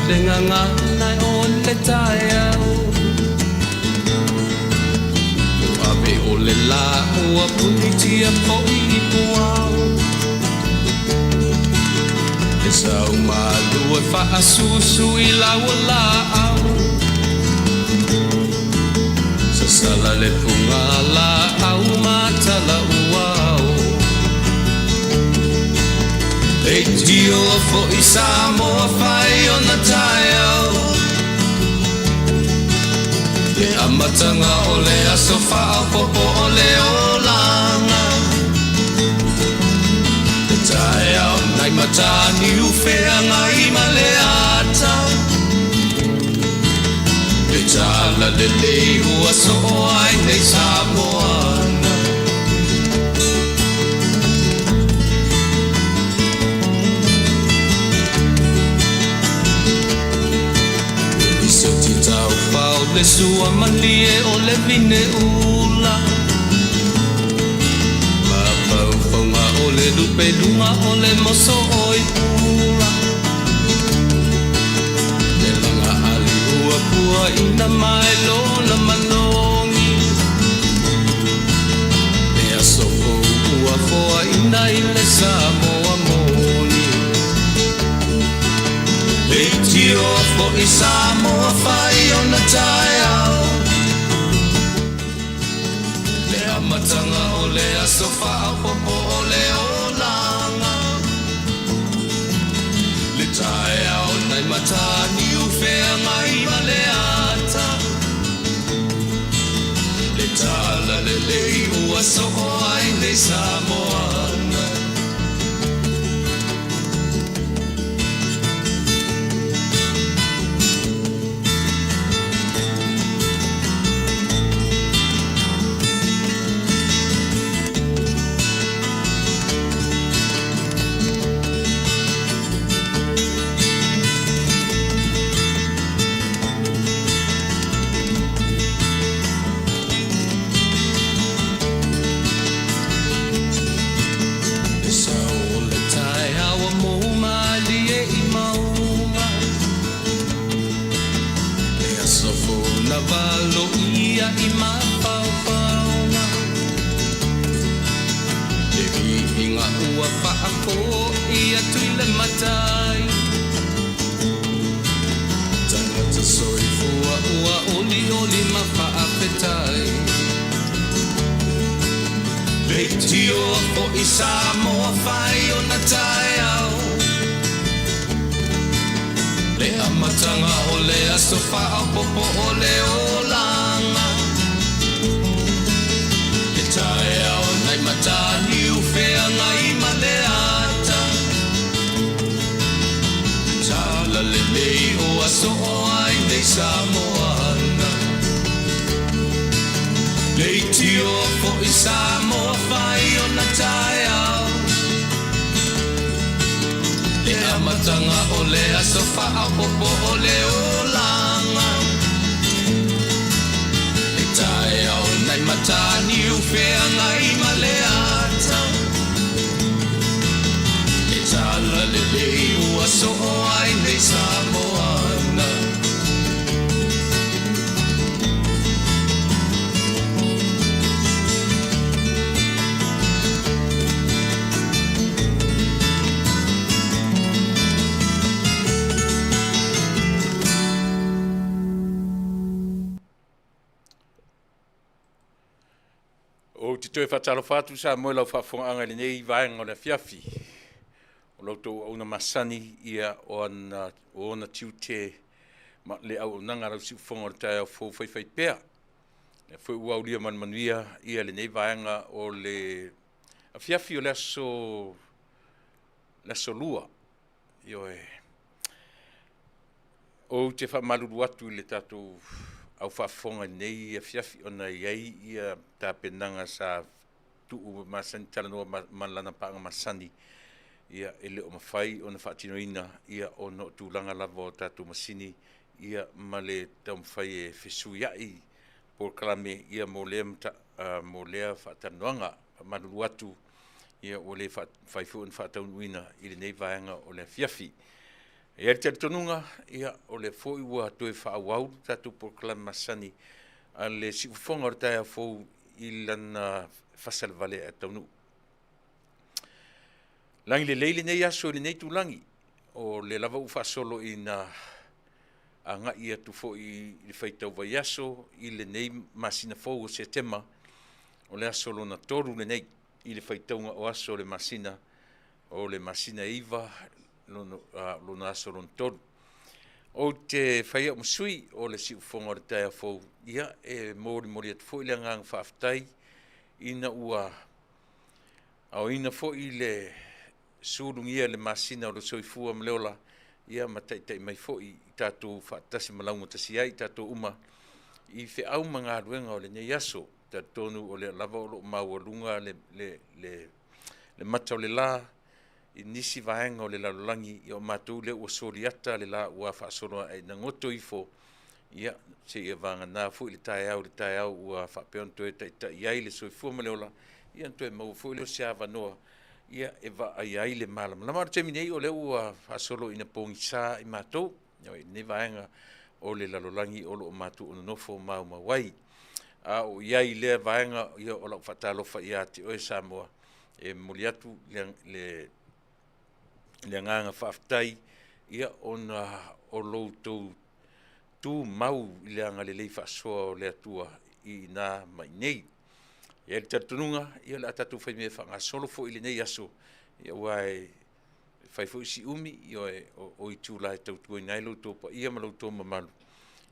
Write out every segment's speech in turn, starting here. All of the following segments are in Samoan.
le gagana o le taeao. Ua ave o le lā ua punitia foi i puao. E sau malu e faasusu i lau laau. Sasala le puga laau ma tala uao. Leitio foi Samoa fai ona taeao. Le amataga o le aso faaopoopo o le olaga. Le taeao nai Mataniu Feagai ma le ata. Le tala lelei ua soo ai nei Samoana. Lisoti taufao le sua malie o le vine ula. Mafaufauga o le lupeluga o le moso o i pula. Le laga ali ua puaina mai lona manogi. Le aso fou ua foaina i le Samoa moni. Leitio foi Samoa fai ona taeao. Le amataga o le aso faaopoopo o le olaga. Le taeao nai Mataniu Feagai ma le ata. Le tala lelei ua soo ai nei Samoana. Le sao o le taeao ua mou malie i mauga. Le aso fou na valoia i mafaufauga. Le viiga ua faafoi atu i le Matai. Tagata soifua ua olioli ma faafetai. Leitio foi Samoa fai ona taeao. Le amataga o le aso faaopoopo o le olaga. Le taeao nai Mataniu Feagai ma le ata. Le tala lelei ua soo ai nei Samoana. Leitio foi Samoa fai ona taeao. Le amataga o le aso faaopoopo o le olaga. Le taeao nai Mataniu Feagai ma le ata. Le tala lelei ua soo ai nei Samoana. Ou te toe faatalofa atu Samoa i lau faafofogaaga i lenei vaega o le afiafi. O la outou auauna masani ia o ana, o ona tiute ma le auaunaga a lau siufofoga o le taeao fou faifaipea. Lea foi ua aulia ma le manuia ia lenei vaega o le afiafi o le aso, le aso Lua. Ioe. Ou te faamalulu atu i le tatou au faafofoga i lenei afiafi ona e i ai ia tapenaga sa tuu masani talanoa ma lana paaga masani ia e le o mafai ona faatinoina ia ona o tulaga lava o tatou masini ia ma le taumafai e fesuiai polokalame ia mo lea mo lea faatalanoaga. Faamalulu atu ia ua le mafai foi ona faataunuuina i lenei vaega o le afiafi. E i ai le talitonuga, ia, o lea foi ua toe faaauau le tatou polokalame masani a le siufofoga o le taeao fou i lana fasalevale a taunuu. Lagi lelei lenei aso i lenei tulagi, o lea lava ua faasolo ina agai atu foi i le faitau vaiaso i lenei masina fou o Setema, o le aso lona 3 lenei i le faitauga o aso o le masina, o le masina e 9, lona aso lona 3. Ou te fai au ma sui o le siufofoga o le taeao fou, ia e molimoli atu foi le agaga faafetai ina ua aoina foi le sulugia i le masina o le soifua ma le ola, ia ma taitai mai foi i tatou faatasi ma laugatasi ai i tatou uma i feau ma galuega o lenei aso. Talitonu o lea lava o lo o maualuga le mata o le la i nisi vaega o le lalolagi, ia o matou lea ua soliata le la ua faasolo ae ina goto ifo, ia seia vagana foi le taeao i le taeao ua faapea ona toe taitai ai le soifua ma le ola, ia ona toe maua foi lea o se avanoa ia e vaaia ai le malamalama. A o le taimi nei o lea ua faasolo ina pogisa i matou i lenei vaega o le lalolagi o lo o matou nonofo maumau ai. A o i ai i lea vaega, ia o lau faatalofa ia te oe Samoa, e momoli atu le agaga faafetai ia ona o lo outou tumau i le agalelei faasoa o le Atua i ina ma i inei. E i ai le talitonuga, ia o le a tatou faimea faagasolo foi i lenei aso, ia aua e fai foi si umi ia o itula e tautuaina ai lo outou paia ma lo outou mamalu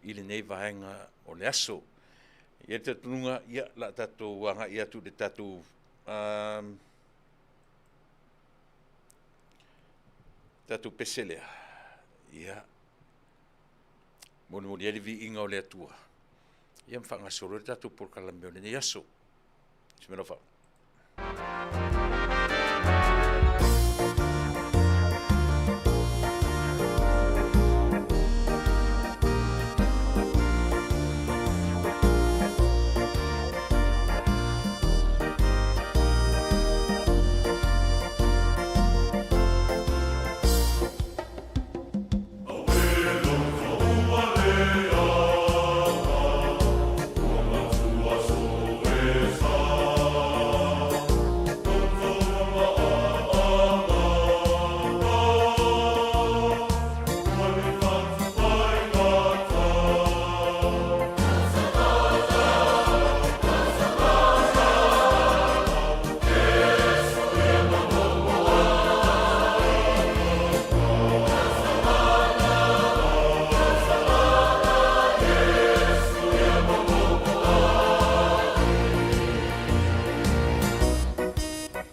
i lenei vaega o le aso. E i ai le talitonuga, ia o le a tatou agai atu i le tatou tatou pese lea, ia, molimoli ai le viiga o le Atua, ia ma faagasolo ai le tatou polokalame o lenei aso. Simea.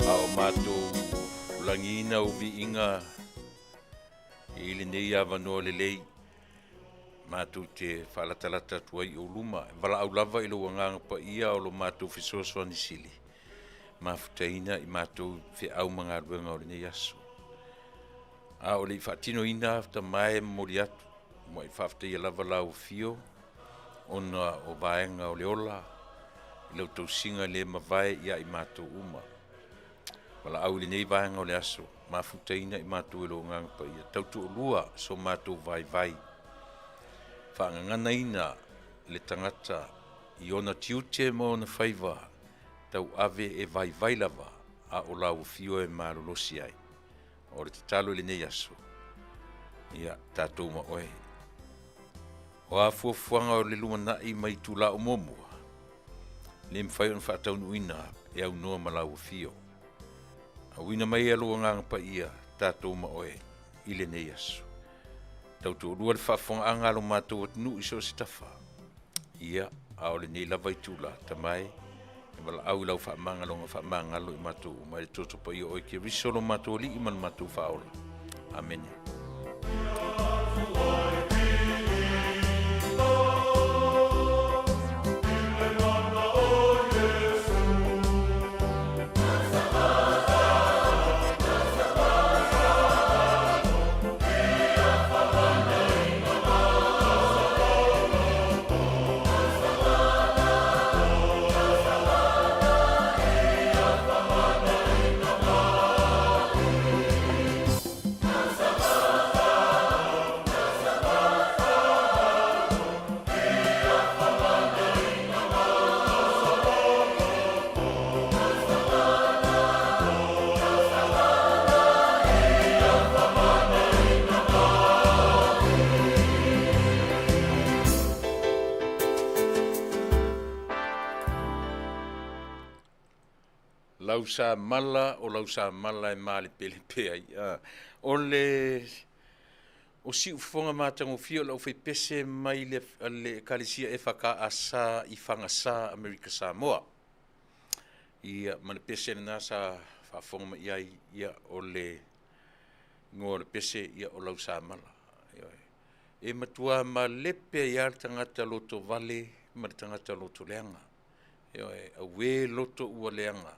A o matou lagiina o viiga i lenei avanoa lelei, matou te faalatalata atu ai i ou luma, e valaau lava i lou Agaga Paia o lo matou fesoasoani sili, mafutaina i matou feau ma galuega o lenei aso. A o le i faatinoina tama e momoli atu, ua i faafetaia lava lau afio ona o vaega o le ola i lau tausiga le mavae ia i matou uma. Valaau i lenei vaega o le aso, mafutaina i matou e lou Agaga Paia, tautoalua so matou vaivai, faagaganaina le tagata i ona tiute ma ona faiva, tauave e vaivai lava, a o lau afio e malolosi ai. O le tatalo i lenei aso, ia tatou ma oe. O a fuafuaga o le lumanai mai itula o muamua, le mafai ona faataunuuina e aunoa ma lau afio. Auina mai e lou Agaga Paia tatou ma oe i lenei aso. Tautoalua le faafofogaaga a lo matou atunuu i so o se tafa. Ia, a o lenei lava itula, Tama e, e valaau i lau faamagaloga faamagalo i matou uma e le toto paia o oe Keriso lo matou Alii ma le matou Faaola. Amene. Lau samala, o lau samala e malepelepe ai. O le o siufofoga matagofie o le aufaipese mai le Ekalesia EFKS i Fagasa, Amerika Samoa. Ia, ma le pese lena sa faafofoga mai i ai, ia, o le igoa o le pese, ia, o lau samala. Ioe. E matua malepe ai lava le tagata lotovale ma le tagata lotoleaga. Ioe, auē loto ua leaga,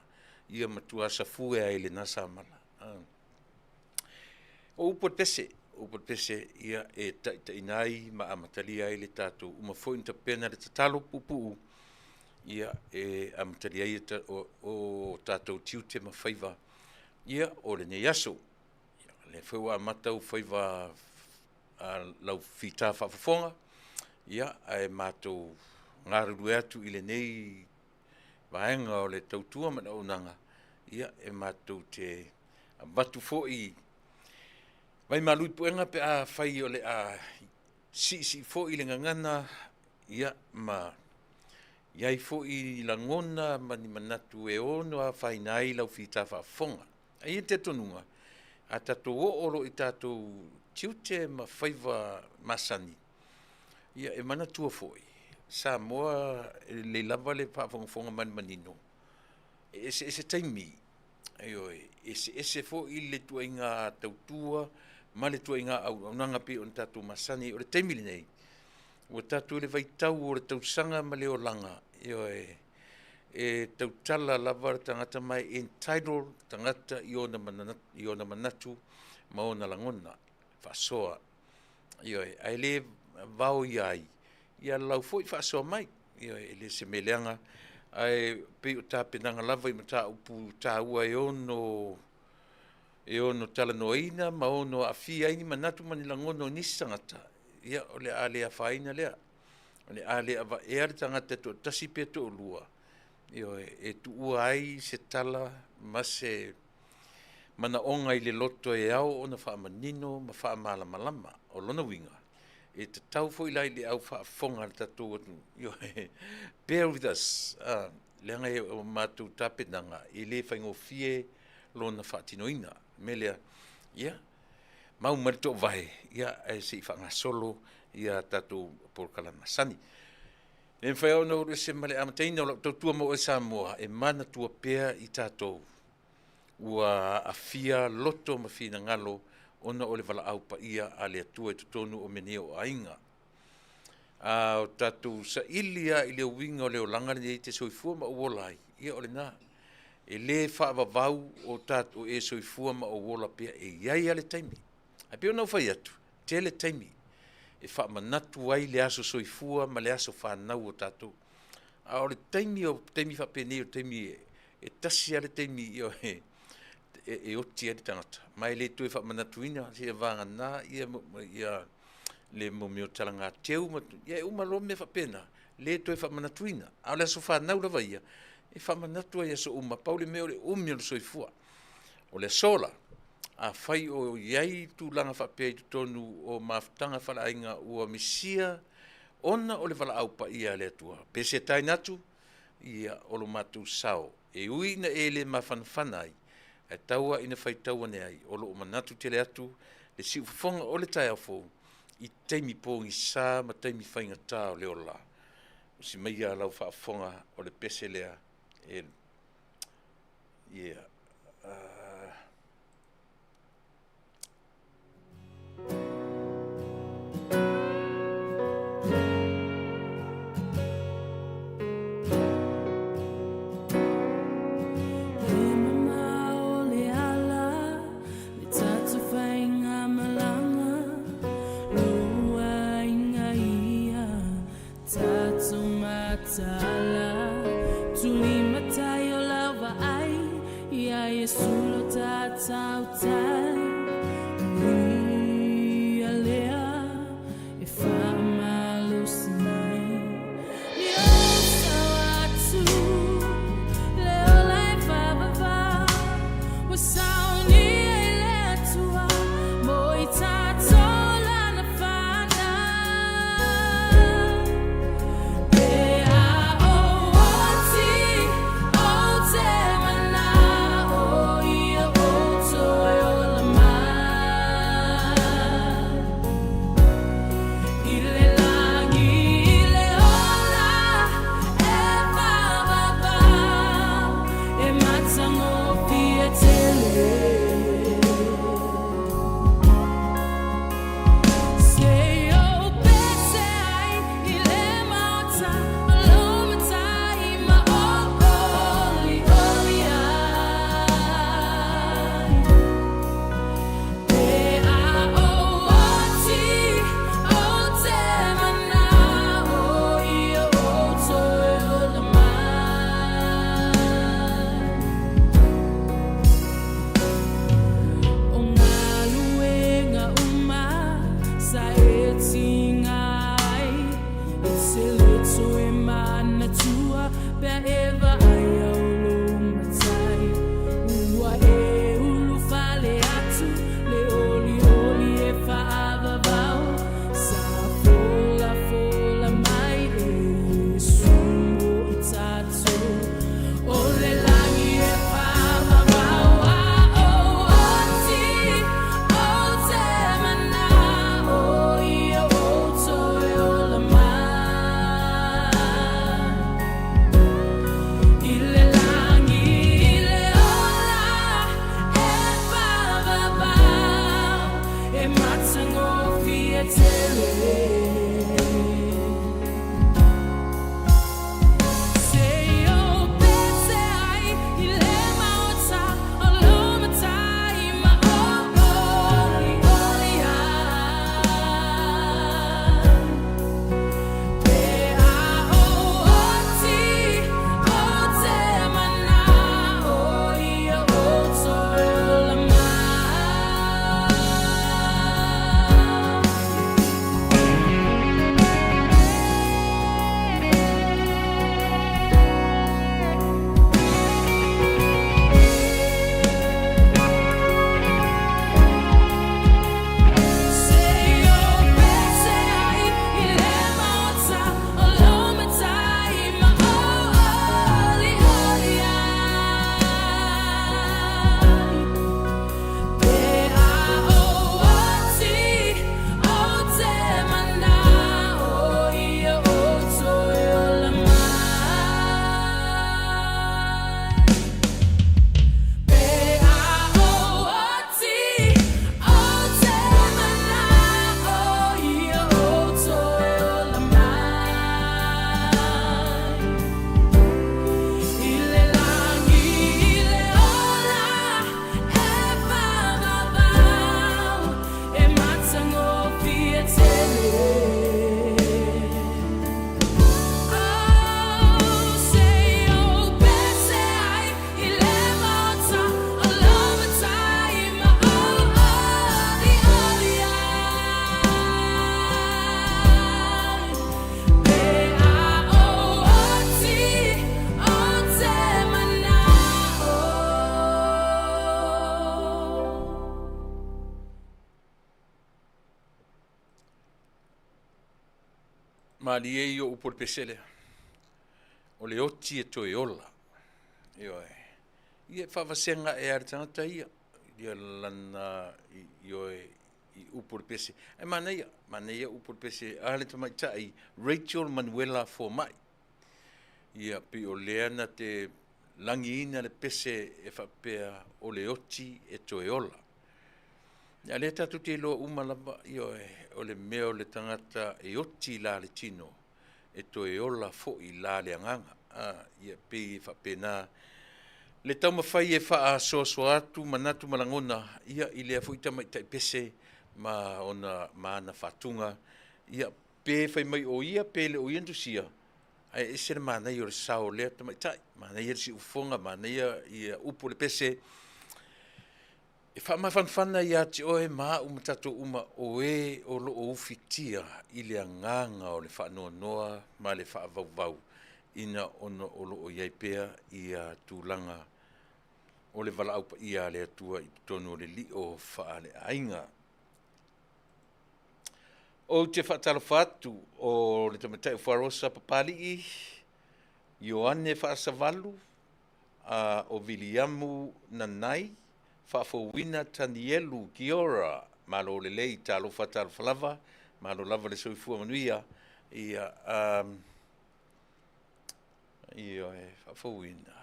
ia matua safue ai i lena samala. O upu a le pese, o upu a le pese, ia e taitaiina ai ma amatalia ai le tatou uma foi ona tapena le tatalo puupuu, ia e amatalia ai o tatou tiute ma faiva, ia o lenei aso. Ia o lea foi ua amata ou faiva lau fita faafofoga, ia ae matou galulue atu i lenei vaega o le tautua ma le auaunaga, ia e matou te avatu foi vaimalu i puega pe afai o le a siisii foi le gagana, ia ma i ai foi lagona ma ni manatu e ono afaina ai lau fita faafofoga. Ae i ai le talitonuga, a tatou oo loa i tatou tiute ma faiva masani, ia e manatua foi, Samoa e lelei lava le faafogafoga ma le manino, e eseese taimi, ioe, e eseese foi le ituaiga tautua ma le ituaiga auaunaga pei ona tatou masani ai. O le taimi lenei, ua tatou i le vaitau o le tausaga ma le olaga, ioe, e tautala lava le tagata ma e entitle le tagata i ona manatu ma ona lagona faasoa. Ioe, ae le vaoia ai ia lau foi faasoa mai. Ioe, e le o se mea leaga, ae pei o tapenaga lava i mataupu taua e ono talanoaina ma ono aafia ai ni manatu ma ni lagona o nisi tagata, ia o le a le afaina lea. O le a le avaea le tagata e toatasi pe toalua, ioe, e tuua ai se tala ma se manaoga i le loto e ao ona faamanino ma faamalamalama. O lona uiga, e tatau foi la i le au faafofoga a le tatou atunuu, ioe, bear with us, leaga o matou tapenaga e le faigofie lona faatinoina. O le mea lea, ia, mau mai le toovae, ae se i faagasolo a tatou polokalame masani. E le mafai lava ona ou alu ese ma le amataina o lau tautua mo oe Samoa, e manatua pea i tatou ua aafia loto ma finagalo ona o le valaau paia a le Atua i totonu o mea nei o aiga. A o tatou saili lava i le uiga o le olaga lenei e te soifua ma ou ola ai, ia o lena. E le faavavau o tatou e soifua ma ou ola pea, e i ai lava le taimi. Ae pei ona ou fai atu, tele taimi e faamanatu ai le aso soifua ma le aso fanau o tatou. A o le taimi o taimi faapenei o taimi e tasi lava le taimi e oti ai le tagata, ma e le toe faamanatuina seia vagana le mea o talagateu ma, ia e uma loa mea faapena, le toe faamanatuina. A o le aso fanau lava ia, e faamanatu lava i aso uma, pau le mea o le umi o le soifua. O le aso la, afai o i ai tulaga faapea i totonu o mafutaga faaleaiga ua misia ona o le valaau paia a le Atua, pesetaina atu, ia, o lo matou sao, e ui ina e le mafanafana ai, ae tau lava ina faitau ane ai, o lo o manatu tele atu le siufofoga o le taeao fou i taimi pogisa ma taimi faigata o le ola. Usi maia lau faafofoga o le pese lea e yeah. E mamao le ala, le tatou faigamalaga, lou aiga ia tatou mataala. Tulimatai o lau vaai, ia Iesu lo tatou tai. O ia lea e faamalosi mai. Malie i o'u upu o le pese lea, o le oti e toe ola. Ioe. Ia e faavasega ea le tagata ia, ia lana, ioe, i upu o le pese. Ae manaia, manaia upu o le pese a le tamaitai Rachel Manuela Fomai. Ia, pei o lea na te lagiina le pese e faapea o le oti e toe ola. A lea tatou te iloa uma lava, ioe, o le mea o le tagata e oti la le tino, e toe ola foi la le agaga. A, ia pei e faapena le taumafai e faasoasoa atu manatu ma lagona, ia, i lea foi tamaitai pese ma ona ma ana faatuga, ia, pe fai mai o ia pe le o ia na tusia, ae ese le manaia o le sao o lea tamaitai, manaia le siufofoga, manaia ia upu o le pese, E faamafanafana ia te oe ma au ma tatou uma o e o lo o ufitia i le agaga o le faanoanoa ma le faavauvau ina ona o lo o i ai pea ia tulaga o le valaau paia a le Atua i totonu o le lio faaleaiga. Ou te faatalofa atu o le tamaitai o Fuarosa Papalii, Ioane Faasavalu, a o Viliamu Nanai, Faafouina Tanielu Kiora, malo lelei, talofa talofa lava, malo lava le soifua manuia, ia, um, ioe, faafouina.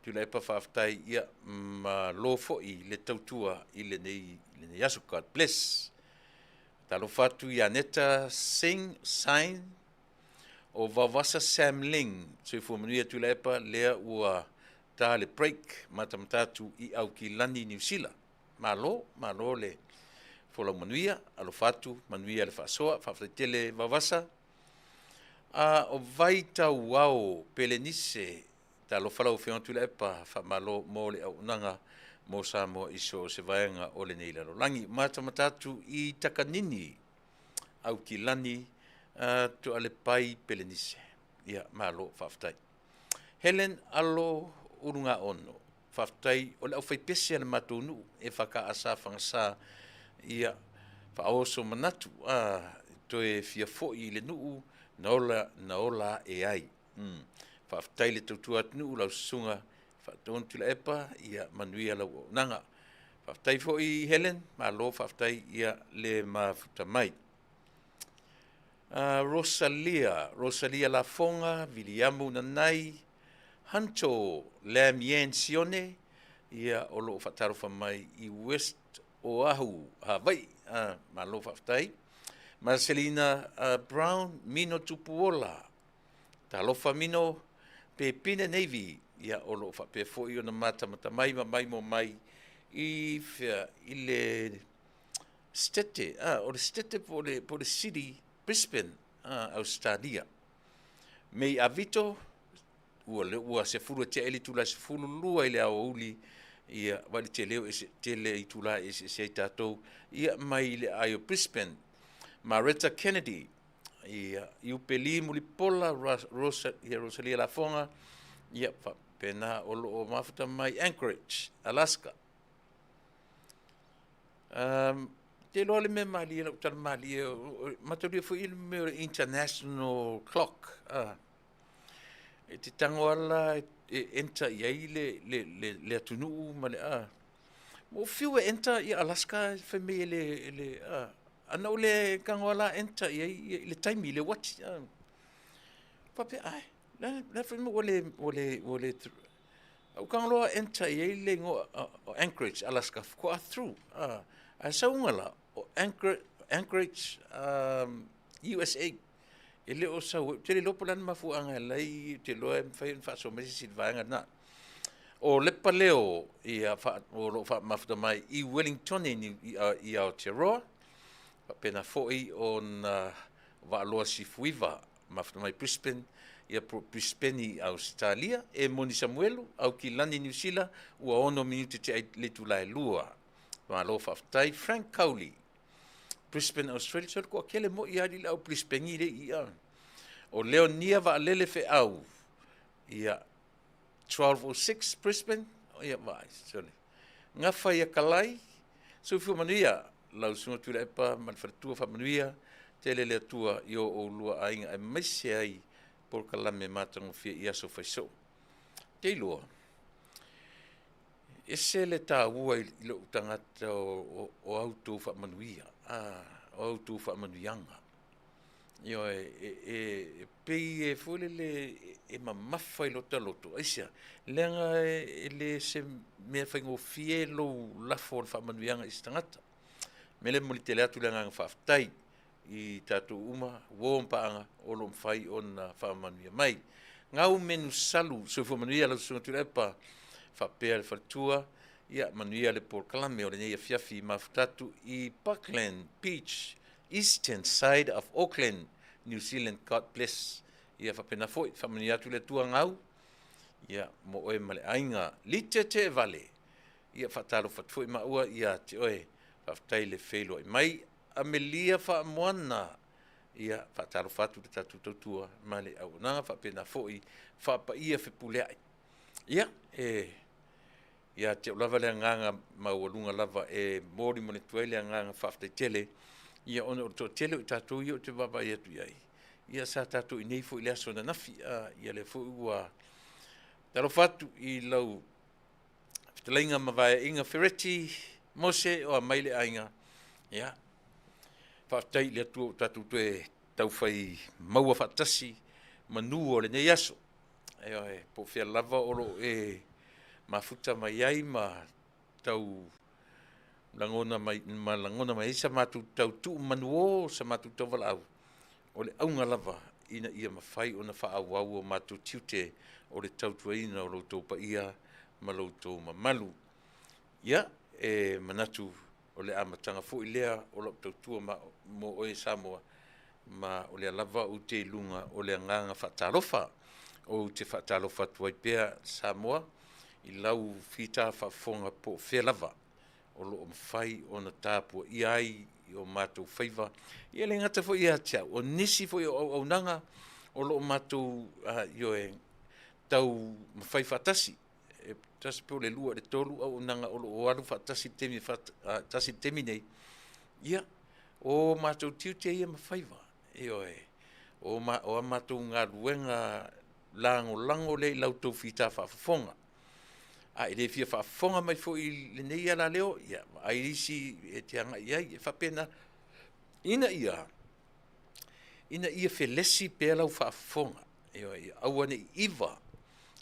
Tuilaepa faafetai, ia, malo foi le tautua i lenei, lenei aso. God bless. Talofa atu ia Neta Singh Sign, O Vaovasa Sam Ling, soifua manuia Tuilaepa, lea ua ta le break, matamata atu i Aukilani, Niu Sila. Malo, malo le folau manuia, alofa atu, manuia le faasoa, faafetai tele Vaovasa. A o vai tauao Pelenise, talofa lau Afioga Tuilaepa, faamalo mo le auaunaga mo Samoa i so o se vaega o lenei lalolagi. Matamata atu i Takanini, Aukilani, Tualepai Pelenise. Ia, malo, faafetai. Helen Alo Ulugaono, faafetai o le aufaipese a le matou nuu e FKS Fagasa, ia, faaoso manatu, a, toe fia foi i le nuu na ola, na ola ae ai. Faafetai le tautua atunuu lau susuga Faatonu Tuilaepa, ia manuia lau auaunaga. Faafetai foi Helen, malo faafetai ia le mafuta mai. Rosalia, Rosalia Lafoga, Viliamu Nanai, Hunto Lam Yen Sione, ia o lo o faatalofa mai i West Oahu, Hawaii. Malo faafetai. Marcelina Brown, Mino Tupuola, Talofa Mino, pe Pine Navy, ia o lo o faapea foi ona matamata mai ma maimoa mai i fea i le Stete, ah, o le Stete po o le, po o le City Brisbane, ah, Australia. Mei Avito, ua, le, ua sefulu e tea i le itula e 12 i le aoauli, ia, vaai le tele o ese, tele itula e eseese ai tatou, ia, mai le aai o Brisbane. Maretta Kennedy, ia, Iupeli Mulipola, Rosa, ia, Rosalia Lafoga, ia, faapena o lo o mafuta mai Anchorage, Alaska. Te iloa le mea malie, lau tala malie, mataulia foi le mea o le international clock. E te tago ala e enter i ai le, le, le, le atunuu ma le, Mo fiu e enter i Alaska, fai mai e le, e le, ana o le tago ala enter i ai i le taimi, i le uati. Faapea, ai, la, la fai mai ua le, ua le, ua le, Au tago loa enter i ai le igoa o Anchorage, Alaska, faatoa through. Ae sauga la, o Anchorage, USA, e le o sau ai. Ou te le iloa po o le a le mafuaaga e ala ai, ou te iloa e mafai ona faasoa mai se isi i le vaega lena. O Lepa Leo, ia, o lo o faamafuta mai i Wellingtone i Aotearoa, faapena foi ona Vaaloa Sifuiva, mafuta mai Brisbane, ia po Brisbane i Ausetalia. E moni Samuelu, Aukilani Niu Sila, ua 6 minute tea i le itula e 2. Malo faafetai. Frank Cowley, Brisbane, Australia. So le toatele moi lava i le au Brisbane i le ia. O Leonia Vaalele Feau, ia 12:06 Brisbane, ia vaai, sorry. Gafa ia Kalai, soifua manuia, lau susuga Tuilaepa ma le faletua faamanuia. tele le Atua i o oulua aiga aemaise ai polokalame matagofie i aso faisoo. Te iloa, ese le taua i lou tagata o a outou faamanuia, o a outou faamanuiaga. Ioe, e pei e foi lele e mamafa i lota loto, aisea? Leaga e le o se mea faigofie lou lafo o le faamanuiaga i se tagata. O le mea lea e momoli tele atu le agaga faafetai i tatou uma, uo ma paaga o lo o mafai ona faamanuia mai. Gau Menusalu, soifua manuia lau Susuga Tuilaepa faapea le faletua, ia manuia le polokalame o lenei afiafi mafuta atu i Parkland Beach, Eastern side of Auckland, New Zealand. God bless. Ia faapena foi, faamanuia atu le Atua Gau, ia mo oe ma le aiga. Lite Teevale, ia faatalofa atu foi maua ia te oe. Faafetai le feiloai mai. Amelia Faamoana, ia faatalofa atu i le tatou tautua ma le auaunaga faapena foi Faapaia Fepuleai. Ia, e ia te au lava le agaga maualuga lava e molimoli atu ai le agaga faafetai tele, ia ona o le toatele o i tatou ia ou te vaavaai atu i ai, ia sa tatou i inei foi i le aso ananafi, ia lea foi ua talofa atu i lau fetalaiga ma vaeaiga Fereti Mose o Amai le aiga, ia faafetai i le Atua ua tatou toe taufai maua faatasi manu o lenei aso. Ioe, po o fea lava o lo o e mafuta mai ai ma tau lagona mai, ma lagona mai ai sa matou tau tuumanuō, sa matou tauvalaau, o le auga lava ina ia mafai ona faaauau o matou tiute o le tautuaina o lo outou paia ma lo outou mamalu. Ia, e manatu o le amataga foi lea o lau tautua mo oe Samoa, ma o lea lava ou te i luga o le agaga faatalofa. Ou te faatalofa atu ai pea Samoa i lau fita faafofoga po o fea lava o lo o mafai ona tapuaia ai i o matou faiva. Ia e le gata foi ia te au, o nisi foi o auaunaga o lo o matou ioe, taumafai faatasi. E tasi po o le lua i le tolu auaunaga o lo o alu faatasi i le taimi, tasi i le taimi nei. Ia, o matou tiute ia ma faiva, ioe, o a matou galuega lagolago lea i la outou fita faafofoga. A e le fia faafofoga mai foi i lenei alaleo, ia vaai isi e te agai i ai, e faapena, ina ia felesi pea lau faafofoga, ioe, ia aua ne i iva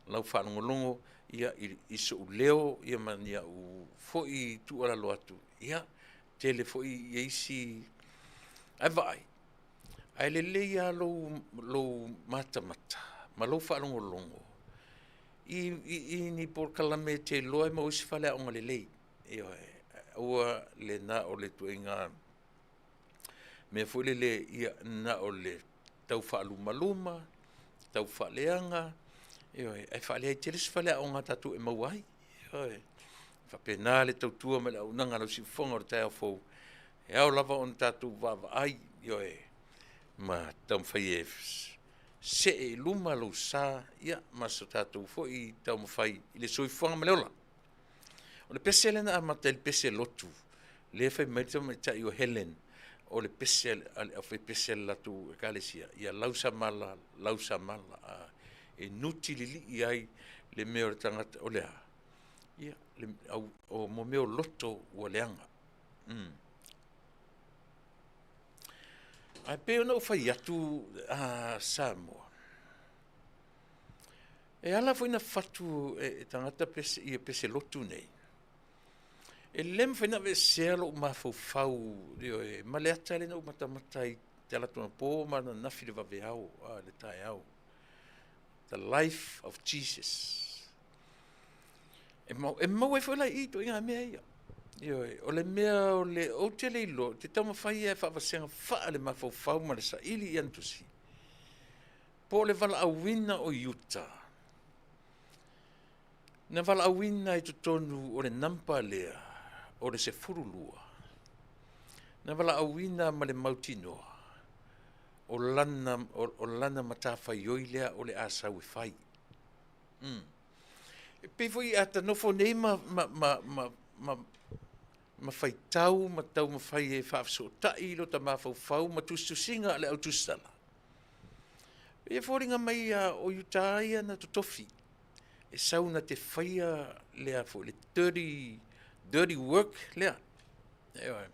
lau faalogologo ia, i sou leo ia ma ni au foi tuualalo atu, ia, tele foi ia isi, ae vaai, ae lelei lava lou matamata ma lou faalogologo i ni polokalame e te iloa e maua ai se faleaoga lelei. Ioe, aua le na o le ituaiga mea foi lele ia na o le tau faalumaluma, tau faaleaga, ioe, ae faaleai tele se faleaoga a tatou e maua ai. Ioe, e faapena le tautua ma le auaunaga a lau siufofoga o le taeao fou, e ao lava ona tatou vaavaai, ioe, ma taumafai e see i luma lou sa, ia, ma so tatou foi taumafai i le soifuaga ma le ola. O le pese lea na amata ai le pese lotu, lea e fai mai le tamaitai o Helen, o le pese a le aufaipese a le latou ekalesia, ia lausamala, lausamala, e nutililii ai le mea o le tagata, o le a? Ia, le, au, o mo mea o loto ua leaga. Ae pei ona ou fai atu Samoa, e ala foi na fatu e tagata pese, ia pese lotu nei, e le mafai ona aveesea lou mafaufau, ioe, ma le ata lea na ou matamata ai te alu atu anapo ma ananafi i le vaveao, le taeao. The life of Jesus. E maua ai foi la i i ituaiga mea ia. Ioe, o le mea o le, ou te le iloa, ou te taumafai e faavasega faa le mafaufau ma le saili i ana tusi. Po o le valaauina o Iuta, na valaauina i totonu o le nampa lea o le 12, na valaauina ma le mautinoa o lana matafaioi lea o le a sau e fai. E pei foi a ta nofo nei ma ma faitau ma taumafai e faafesootai i lota mafaufau ma tusitusiga a le au tusitala, e pei e foliga mai ia o Iuta ia na totofi e sau na te faia lea foi le dirty, dirty work lea. Ioe.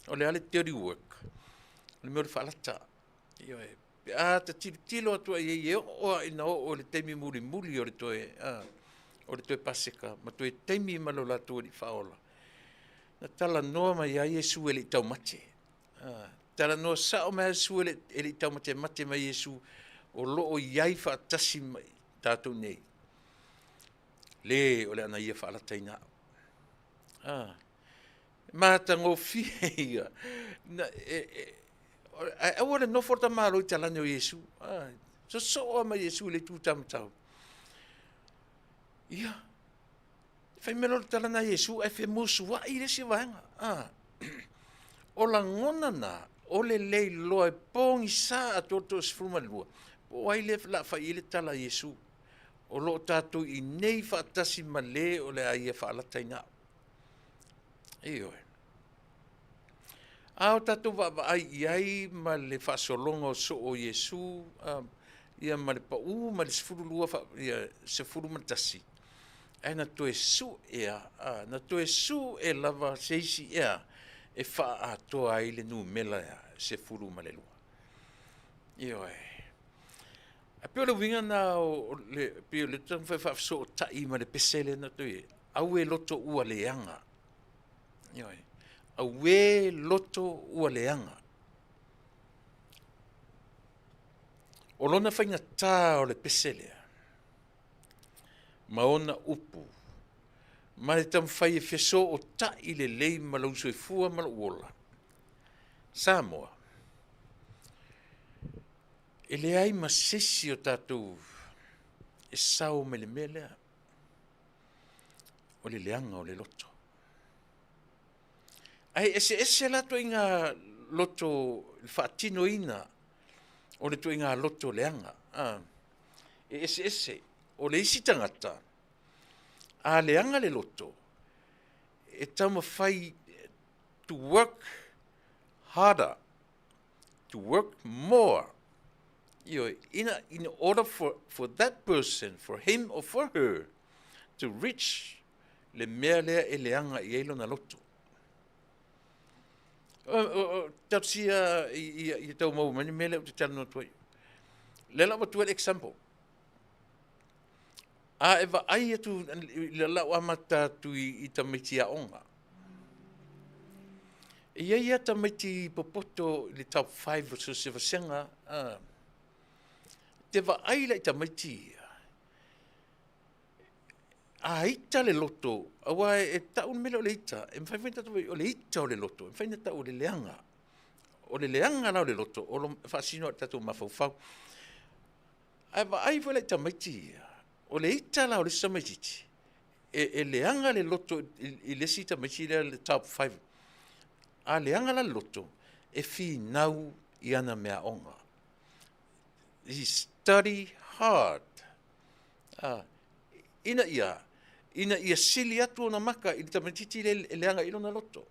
O le a le dirty work? O le mea o le faalata. Ioe. Pe a ta tilotilo atu ai e oo lava ina oo i le taimi mulimuli o le toe, o le toe Paseka ma toe taimi ma lo latou Alii Faaola, na talanoa mai ai Iesu e le i taumate. Talanoa sao mai lava Iesu e le i taumatemate mai Iesu, o lo o i ai faatasi ma tatou nei, le o le a na ia faalataina au. Matagofie ia. Na, e, e, ae aua le nofo le tamaloa i talane o Iesu. Sosoo lava ma Iesu i le itu taumatau. Ia, fai mai loa le tala na Iesu ae femusuai le isi vaega. O lagona na, o le leiloa e pogisa atoa le toasefulumalua, po o ai lea o le a fai i ai le tala a Iesu. O lo o tatou i inei faatasi ma le o le a ia faalataina au. Ioe. A o tatou vaavaai i ai ma le faasologa o soo o Iesu, ia ma le pau mai le 12, ia 11, ae na toe sue a, na toe sue lava se isi ea e faaatoa ai le numera 12. Ioe. Ae pei o le uiga lena o le, pei o le taumafai e faafesootai ma le pese lea na toe i ai, aue loto ua leaga. Ioe. Auē loto ua leaga. O lona faigata o le pese lea, ma ona upu, ma le taumafai e fesootai lelei ma lou soifua ma lou ola, Samoa, e leai ma se isi o tatou e sao mai le mea lea, o le leaga o le loto. Ae eseese la ituaiga loto i le faatinoina o le ituaiga loto leaga. E eseese. O le isi tagata, a leaga le loto, e taumafai to work harder, to work more, ioe, in order for that person, for him or for her, to reach le mea lea e leaga i ai lona loto. Talosia ia tau maua mai le mea lea ou te talanoa atu ai. Lea la ua avatu ai le example. A e vaai atu i lau amata atu i tamaiti aoga, e i ai lava tamaiti popoto i le top 5 o so o se vasega, te vaai la i tamaiti ia, a ita le loto, aua e tau le mea lea o le ita, e mafai foi ona tatou o le ita o le loto, e mafai ona tau o le leaga. O le leaga la o le loto, o lo o faasino i le tatou mafaufau. Ae vaai foi la i tamaiti ia, o le ita la o le isi tamaitiiti, e leaga le loto i le isi tamaiti lea le top 5. A leaga la le loto, e finau i ana meaaoga. He study hard. Ina ia, ina ia sili atu ona maka i le tamaitiiti lea e leaga i lona loto.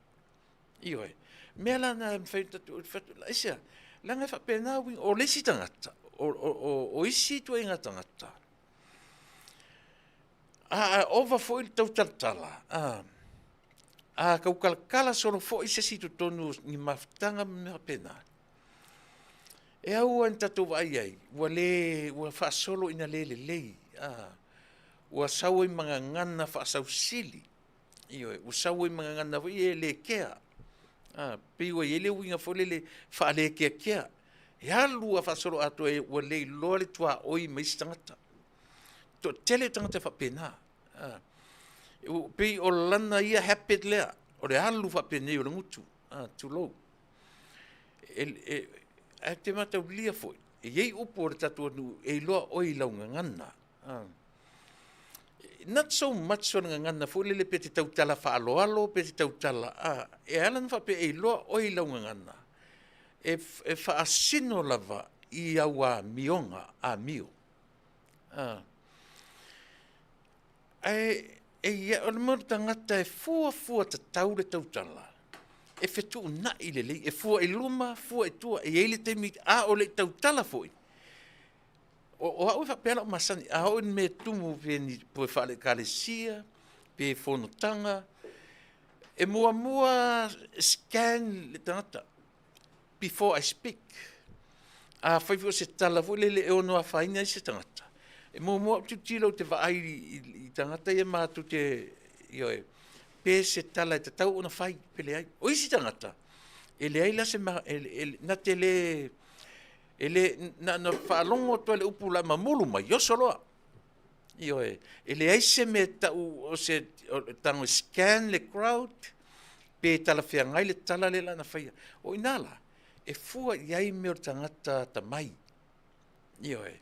Ioe. Mea la na e mafai ona aisea? Leaga e faapena uiga, o le isi tagata, o isi ituaiga tagata, a ova foi le tautalatala, a tautalatala solo foi se isi i totonu o ni mafutaga ma mea faapena, E au lava ina tatou vaai i ai, ua le, ua faasolo ina le lelei, a, ua sau ai ma gagana faasausili, ioe, ua sau ai ma gagana foi e le kea, a, pei ua i ai le uiga foi lele faalekeakea. E alu lava faasoloatoa ua le iloa le tuaoi ma isi tagata. Toatele tagata e faapena. A, pei o lana ia habit lea, o le alu faapenei o le gutu, a, tulou. Ae te mataulia foi, e i ai upu o le tatou atunuu e iloa oe i lau gagana. Not so much o le gagana foi lele pe te tautala faaaloalo pe te tautala, e ala ona faapea e iloa oe i lau gagana, e faasino lava i au amioga, amio. Ae E ia, o le mea o le tagata e fuafua tatau le tautala, e fetuunai lelei, e fua i luma, fua i tua, e i ai le taimi, a o le i tautala foi, o, o au e faapea lau masani, a oo i ni mea e tumu pe ni poe faale-ekalesia, pe fonotaga, e muamua scan le tagata before I speak. Afai foi o se tala foi lele e ono afaina ai se tagata, e muamua ou tilotilo ou te vaai i tagata ia matou te, ioe, pe se tala e tatau ona fai pe leai. O isi tagata, e leai la se, na te le, e le, na ona faalogo atu lava i le upu o le a mamulu mai, oso loa. Ioe, e leai se mea e tau o se tago e scan le crowd pe talafeagai le tala lea la na faia. O i ina la, e fua i ai mea o le tagata atamai. Ioe,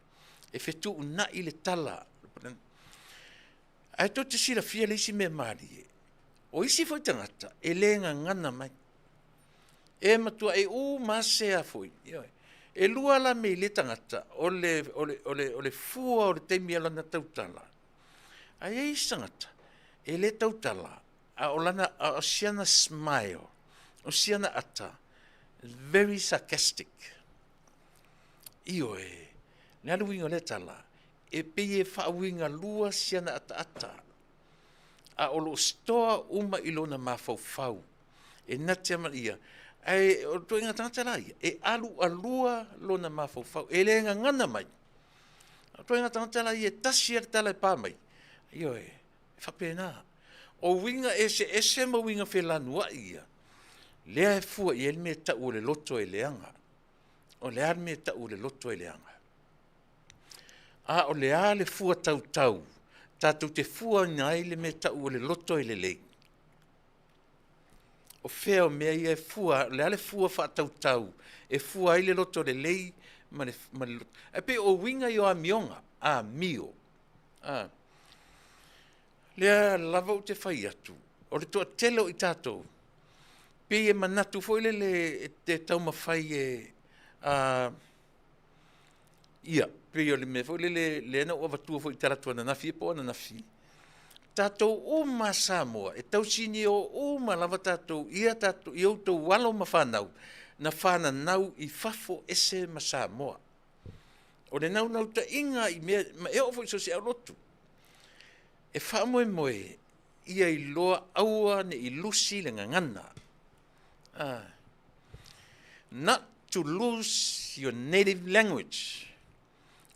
e fetuunai le tala. Ae tou te silafia le isi mea malie, o isi foi tagata e le gagana mai. E matuai uma se a foi. Ioe. E lua la mea i lea tagata, o le, o le, o le, o le fua o le taimi o lana tautala. Ae i ai isi tagata, e le tautala, a o lana, a o siana smile, o siana ata, very sarcastic. Ioe, le a le uiga o lea tala, e pei e faauigalua siana ataata, a o lo o stoa uma i lona mafaufau e na te amanaia. Ae o le ituaiga tagata la ia, e alualua lona mafaufau, e le gagana mai. O le ituaiga tagata la ia, e tasi lava le tala e pa mai, ioe, e faapena. O uiga eseese ma uiga felanuai ia, lea e fua i ai le mea e tau o le loto e leaga. O le a le mea e tau o le loto e leaga? A o le a le fua tautau tatou te fuaina ai le mea e tau o le loto e lelei? O fea o mea ia e fua, o le a le fua faatautau e fua ai le loto lelei ma le, ma le loto. Ae pei o uiga ia o amioga, amio. A. Lea lava ou te fai atu, o le toatele o i tatou, pei e manatu foi lele e te taumafai e, a, Ia, pei o le mea foi lele lea na ou avatua foi i talaatu ananafi po o ananafi, tatou uma a Samoa, e tausinio uma lava tatou ia tatou i outou alo ma fanau na fananau i fafo ese ma Samoa. O le naunautaiga i mea, ma e oo foi i so o se aulotu, e faamoemoe ia iloa aua ne i lusi le gagana. Not to lose your native language.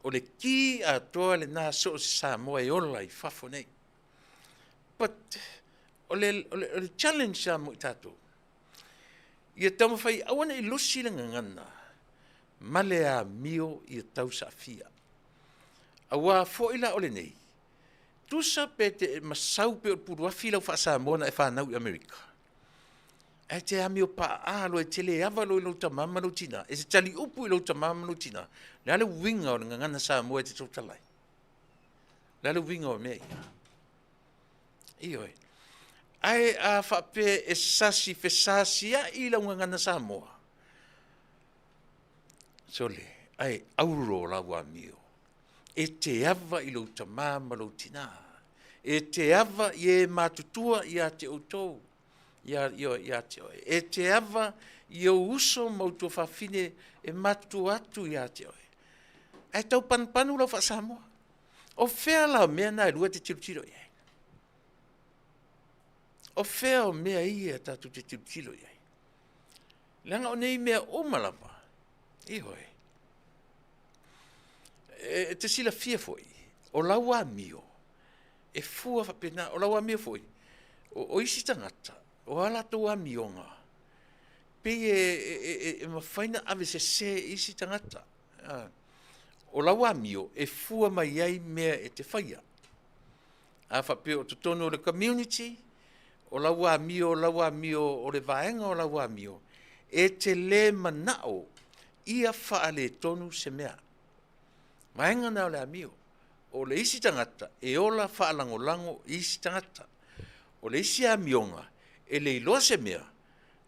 O le ki atoa lena so o se Samoa e ola i fafo nei. But o le, o le, o le challenge a mo i tatou, ia taumafai aua ne i lusi le gagana ma le amio ia tausaafia. Aua foi la o lenei, tusa pe te masau pe o le puluafi lau faa-Samoa na e fanau i Amerika, Ae te amio paa loa, e te le ava loa i lou tama ma lou tina, e te tali upu i lou tama ma lou tina, le a le uiga o le gagana Samoa e te tautala ai? Le a le uiga o mea ia? Ioe. Ae a faapea e sasi fesasiai lau gagana Samoa, sole, ae auro lau amio. E te ava i lou tama ma lou tina. E te ava i e matutua ia te outou. Ia, ia, ia te oe. E te ava i ou uso ma ou tuafafine e matutua atu ia te oe. Ae tau panupanu lau faa-Samoa. O fea la o mea na e lua e te tilotilo i ai? O fea o mea ia tatou te tilotilo i ai? Leaga o nei mea uma lava, ioe, e te silafia foi, o lau amio, e fua faapena, o lau amio foi, o, o isi tagata, o a latou amioga, pei e, e, e, e mafai na ave sese e isi tagata. O lau amio e fua mai ai mea e te faia. A faapea o totonu o le community, o lau amio, o lau amio, o le vaega o lau amio, e te lē manao ia faaletonu se mea. Vaega na o le amio. O le isi tagata e ola faalagolago i isi tagata. O le isi amioga, e le iloa se mea,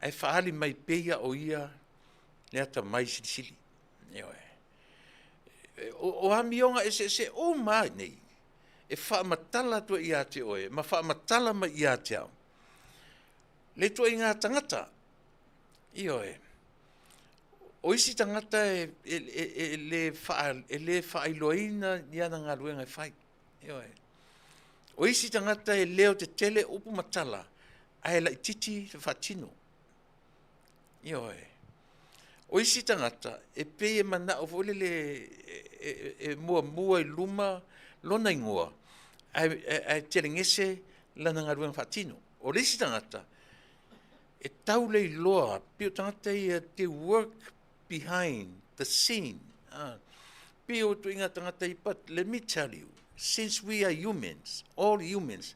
ae faaali mai pei o ia le atamai silisili. Ioe. O, o amioga eseese uma lava nei. e faamatala atu ai ia te oe ma faamatala mai ia te au le ituaiga tagata. Ioe. O isi tagata e, e, e, e, le, faa, e le faailoaina ni ana galuega e fai. Ioe. O isi tagata e leo tetele upu ma tala, ae laititi le faatino. Ioe. O isi tagata e pei e manao foi lele e, e, e muamua i luma lona igoa, ae, ae, ae telegese lana galuega faatino. O le isi tagata, e tau le iloa, pei o tagata ia they work behind the scene. Ah, pei o ituaiga tagata ia, but let me tell you, since we are humans, all humans,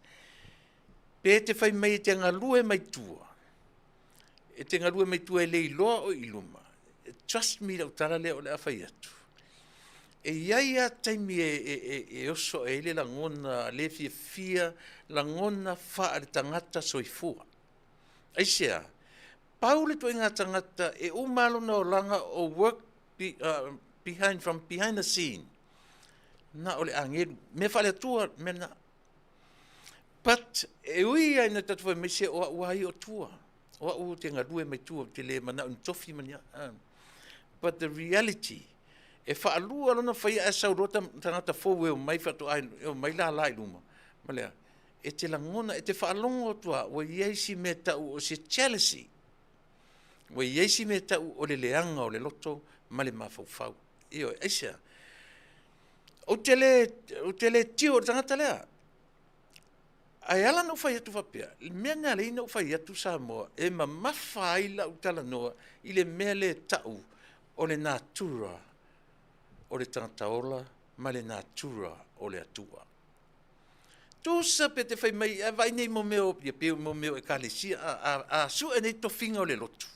pe te fai mai e te galue mai tua, e te galue mai tua e le iloa o i luma, trust me lau tala lea o le a fai atu. E i ai a taimi e, e, e, e oso ai le lagona le fiafia, lagona faa le tagata soifua. Aisea? Pau le ituaiga tagata e uma lona olaga o work be, behind, from behind the scene. Na o le agelu. Mea faale-Atua, mea na. But, e ui ai na tatou fai mai se o au ai o tua. O au te galue mai tua, te le manao ni tofi ma ni a. But the reality, e faalua lona faia ae sau loa tagata fou e omai faatoa e omai lala i luma. Ma lea, e te lagona, e te faalogo atu lava, ua i ai si mea tau o se jealousy. Ua i ai si mea tau o le leaga o le loto ma le mafaufau. Ioe, aisea? Ou te le, ou te le tio i le tagata lea. Ae ala na ou fai atu faapea, le mea na alai na ou fai atu Samoa, e mamafa ai lau talanoa i le mea lea e tau o le natura o le tagata ola ma le natura o le Atua. Tusa pe te fai mai, a vaai nei mo mea o, ia pei mo mea o ekalesia, a, a, a sue nei tofiga o le lotu,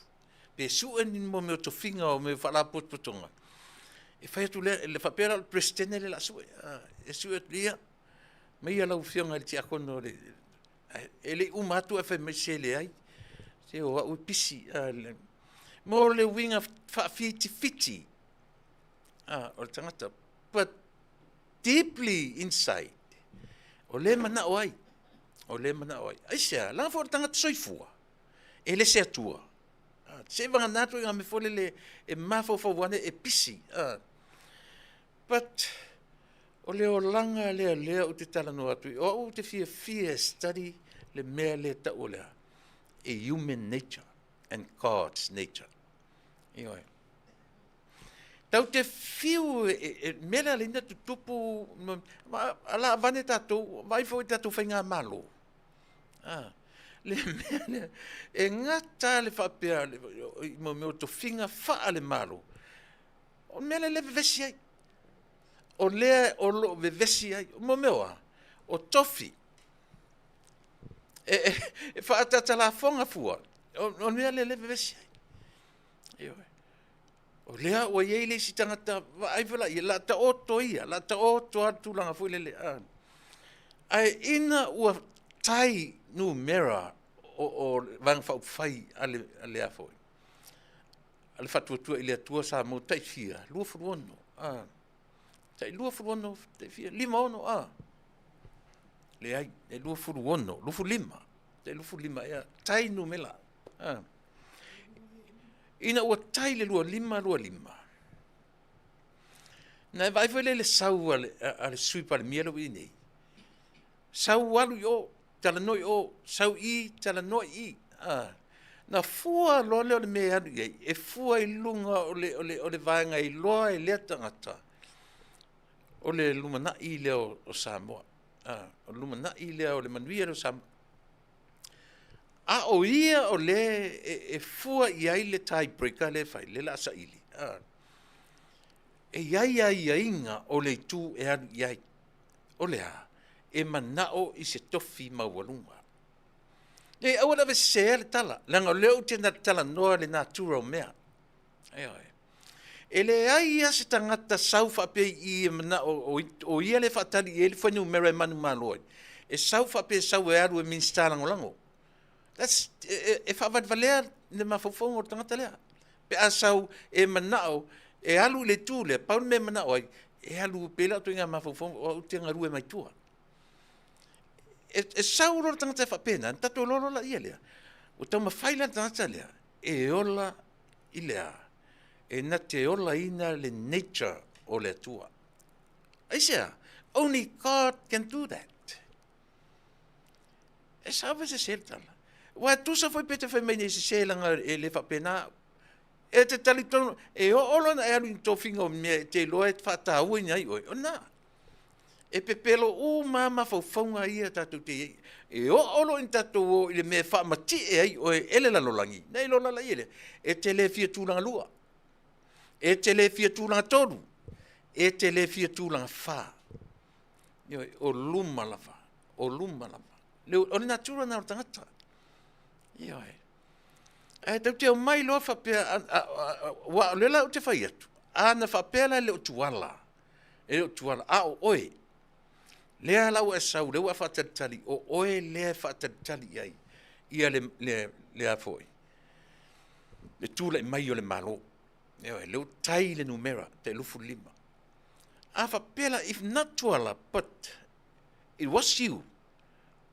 pe sue ni mo mea o tofiga o mea o faalapotopotoga, e fai atu lea, le faapea la o le Peresetene lea o le a sue, a, e sue atu, ia, maia lau Afioga i le Tiakono o le, e le i uma atu ae fai mai se leai, se o au e pisi, a, le, mo le uiga faafitifiti, a, o le tagata, but deeply inside, o lea e manao ai, o lea e manao ai. Aisea? Leaga foi o le tagata soifua, e le se Atua. Ah, se i vagana atu i ngā mea foi lele e mafaufau ane e pisi. Ah. But, o le olaga lea lea ou te talanoa atu i, o au ou te fiafia e study le mea lea tau o le a, e human nature and God's nature. Ioe. Tau te fiu e, e, e mea lea leina tutupu, a la avane tatou, vaai foi tatou faigamalo. Ah, le mea lea, e gata le faapea, i mo mea o tofiga faa le Malo, o le mea lea le vevesi ai. O lea o lo o vevesi ai. Mo mea o a? O tofi. E, e, e faatatalafoga fua, o, o le mea lea le vevesi ai. Ioe. O lea ua i ai le isi tagata, vaai foi la ia, la taoto ia, la taoto lava le tulaga foi lele. A. Ae ina ua tai numera o, o Vaega Faaupufai a le, a le a foi, a le Faatuatua i le Atua Samoa tai fia, 26, a. Tai 26, tai fia, 56, a. Leai, e 26, 25, tai 25 ea, tai numera. A. Ina ua tai le 25 25, na e vaai foi lea i le sau a le, a le Sui Palemia lea ua i ai nei, sau alu i o, talanoa i o, sau i, talanoa i i. A, na fua loa lea o le mea e alu i ai, e fua i luga o le, o le, o le vaega e iloa e lea tagata, o le lumanai lea o, o Samoa. A, o le lumanai lea o le manuia lea o Samoa. A o ia o lea e, e fua i ai le tie breaker lea e fai, lea o le a saili. A. E i ai aiaiga o le itu e alu i ai. O le a? E manao i se tofi maualuga. Nei, aua le avesesea le tala, leaga o lea ou te talanoa le natura o mea. Ioe. E leai lava se tagata sau faapea i i e manao o, o ia lea e faatali i ai le fuainumera e manumalo ai. E sau faapea e sau e alu e Minisita Lagolago. That's, e, e, e faavalevalea le mafaufauga o le tagata lea. Pe a sau e manao e alu i le itu lea, pau le mea e manao ai, e alu pei la o ituaiga mafaufauga o au te galue mai tua. E, e sau loa le tagata e faapena, ona tatou iloa loa laia lea. Ua taumafai la le tagata lea e ola i le a? E na te olaina le nature o le Atua. Aisea? Only God can do that. E sao pe sese le tala. Ua e tusa foi pe te fai mai nei sese leaga e le faapena au. E te talitonu, e oo loa ona e alu i ni tofiga o mea e te iloa e faatauaina ai oe, o lena. E pepelo uma lava mafaufauga ia tatou te i ai. E oo loa ina tatou o i le mea e faamatie ai oe e le lalolagi, na iloa loa laia lea, e te le fia tulaga lua, e te le fia tulaga tolu, e te le fia tulaga fa. Ioe, o luma lava, o luma lava. O le natura lena o le tagata. Ioe. Ae tou te omai loa faapea, aua o lea la ou te fai atu, a na faapea la e le o Tuala, e le o Tuala, a o oe, lea la ua e sau, lea ua e faatalitali, o oe lea e faatalitali i ai ia le, le, le a foi, le tulai mai o le Malo. Ioe, lea ua tai le numera, tai 25. A faapea la, if not Tuala, but it was you,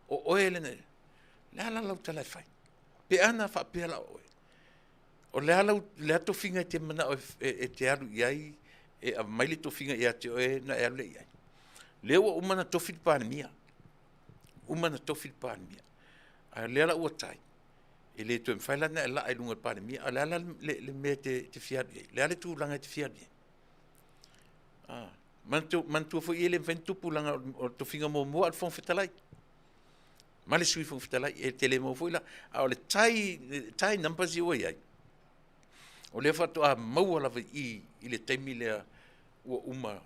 o oe lena, le a la lau tala e fai? Pe ana faapea la o oe, o le a lau, le a tofiga e te manao e te alu i ai, e aumai le tofiga ia te oe na e alu lea i ai. Lea ua uma ona tofi le Palemia, uma ona tofi le Palemia, a o lea la ua tai, e le toe mafai la ona e laa i luga o le Palemia, a o le a la le, le mea e te fia alu i ai? O le a le tulaga e te fia alu i ai? Ah, manatua foi e le mafai ona tupu leaga o le tofiga muamua a le Fofoga Fetalai ma le Sui Fofoga Fetalai, e te le maua foi la. A o le tie numbers ia ua i ai, o lea faatoa maua lava i i i le taimi lea ua uma.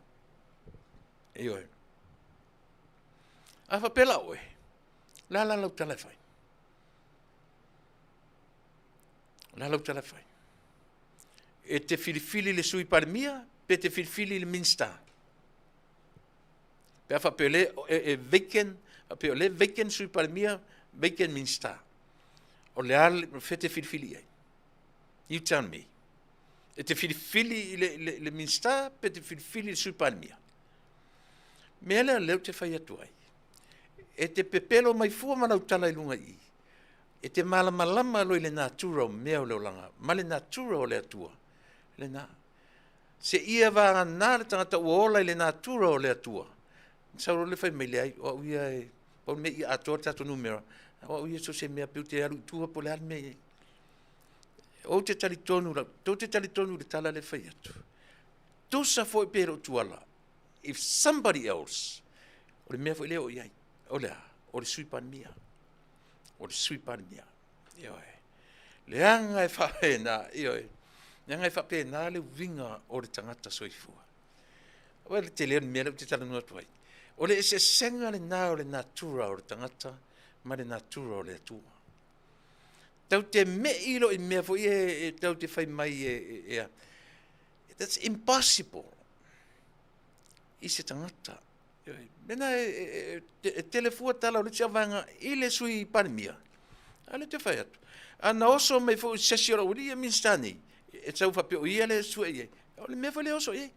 Ioe. A faapea la oe, o le a la lau tala e fai? O le a lau tala e fai? E te filifili le Sui Palemia pe te filifili le Minisita? Pe a faapea o lea e vacant, faapea o lea e vacant Sui Palemia, vacant Minisita. O le a le fea e te filifili i ai? You tell me. E te filifili i le Minisita pe te filifili i le Sui Palemia? Mea lea lea ou te fai atu ai. E te pepelo mai fua ma lau tala i luga i i. E te malamalama loa i le natura o mea o le olaga ma le natura o le Atua. Lena. Seia vagana le tagata ua ola i le natura o le Atua. Sau loa le fai mai, leai, o au ia e, pau le mea ia atoa le tatou numera, o au ia so o se mea pei ou te alu i tua po o le a le mea e i ai. Ou te talitonu, tou te talitonu i le tala lea e fai atu. Tusa foi pe le o Tuala, if somebody else, o le mea foi lea o i ai, o le a? O le Sui Palemia. O le Sui Palemia. Ioe. Leaga e faapena, ioe. Leaga e faapena le uiga o le tagata soifua. Ua le tele o le mea lea ou te talanoa atu ai. O le eseesega lena o le natura o le tagata ma le natura o le Atua. Tau te mei loa i mea foi e, e tau te fai mai e, e, e that's impossible i se tagata. Mena e, e, e tele fua tala o le isi vaega i le Sui Palemia. A lea te fai atu. A na oso mai foi se isi o lau alii e Minisita nei, e sau faapea o ia lea e sue i ai. O le mea foi lea e oso i ai.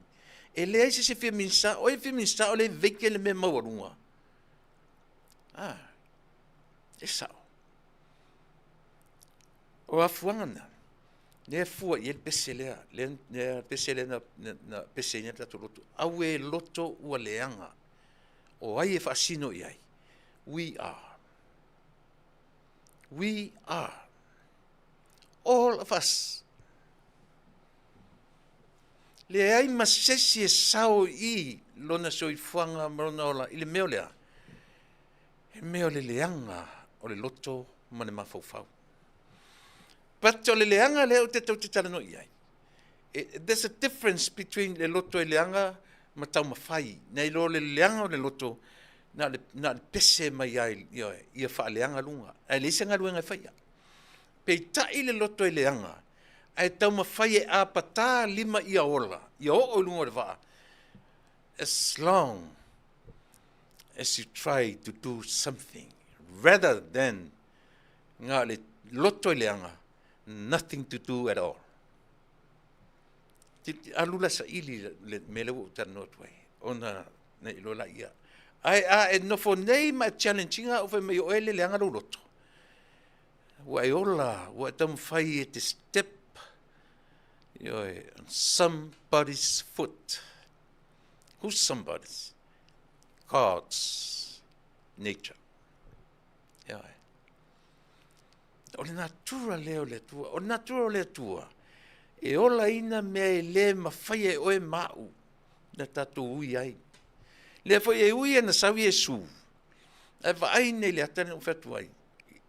E leai se isi e fia Minisita, o ai e fia Minisita o lea e vacant le mea maualuga. Ah, e sao. O afuaga na, lea e fua i ai le pese lea, lea, lea pese lea na, na, na peseina le tatou lotu. Auē loto ua leaga. O ai e faasino i ai? We are. We are. All of us. Leai ma se isi e sao i lona soifuaga ma lona ola i le mea o le a? He mea o le leaga o le loto ma le mafaufau. But o le leaga lea ou te tou te talanoa i ai, there's a difference between le loto e leaga ma taumafai. Nai lo le leaga o le loto, na o le, na o le pese mai ai, ioe, ia faaleaga luga. Ae leai se galuega e faia. Peitai le loto e leaga, ae taumafai e apatā lima ia ola, ia oo i luga o le vaa, as long as you try to do something rather than na o le loto e leaga, nothing to do at all. Alu la saili le mea lea ua ou talanoa atu ai, ona na iloa laia. Ae a e nofo nei ma e challenge ina au fai mai o oe le leaga lou loto, ua e ola, ua e taumafai e te step, ioe, on somebody's foot. Who's somebody's? God's nature. Ioe. O le natura lea o le Atua. O le natura o le Atua, e olaina mea e le mafai e oe ma au na tatou ui ai. Lea foi e ui ana sau Iesu, ae vaai nei le ata lea na ou fai atu ai,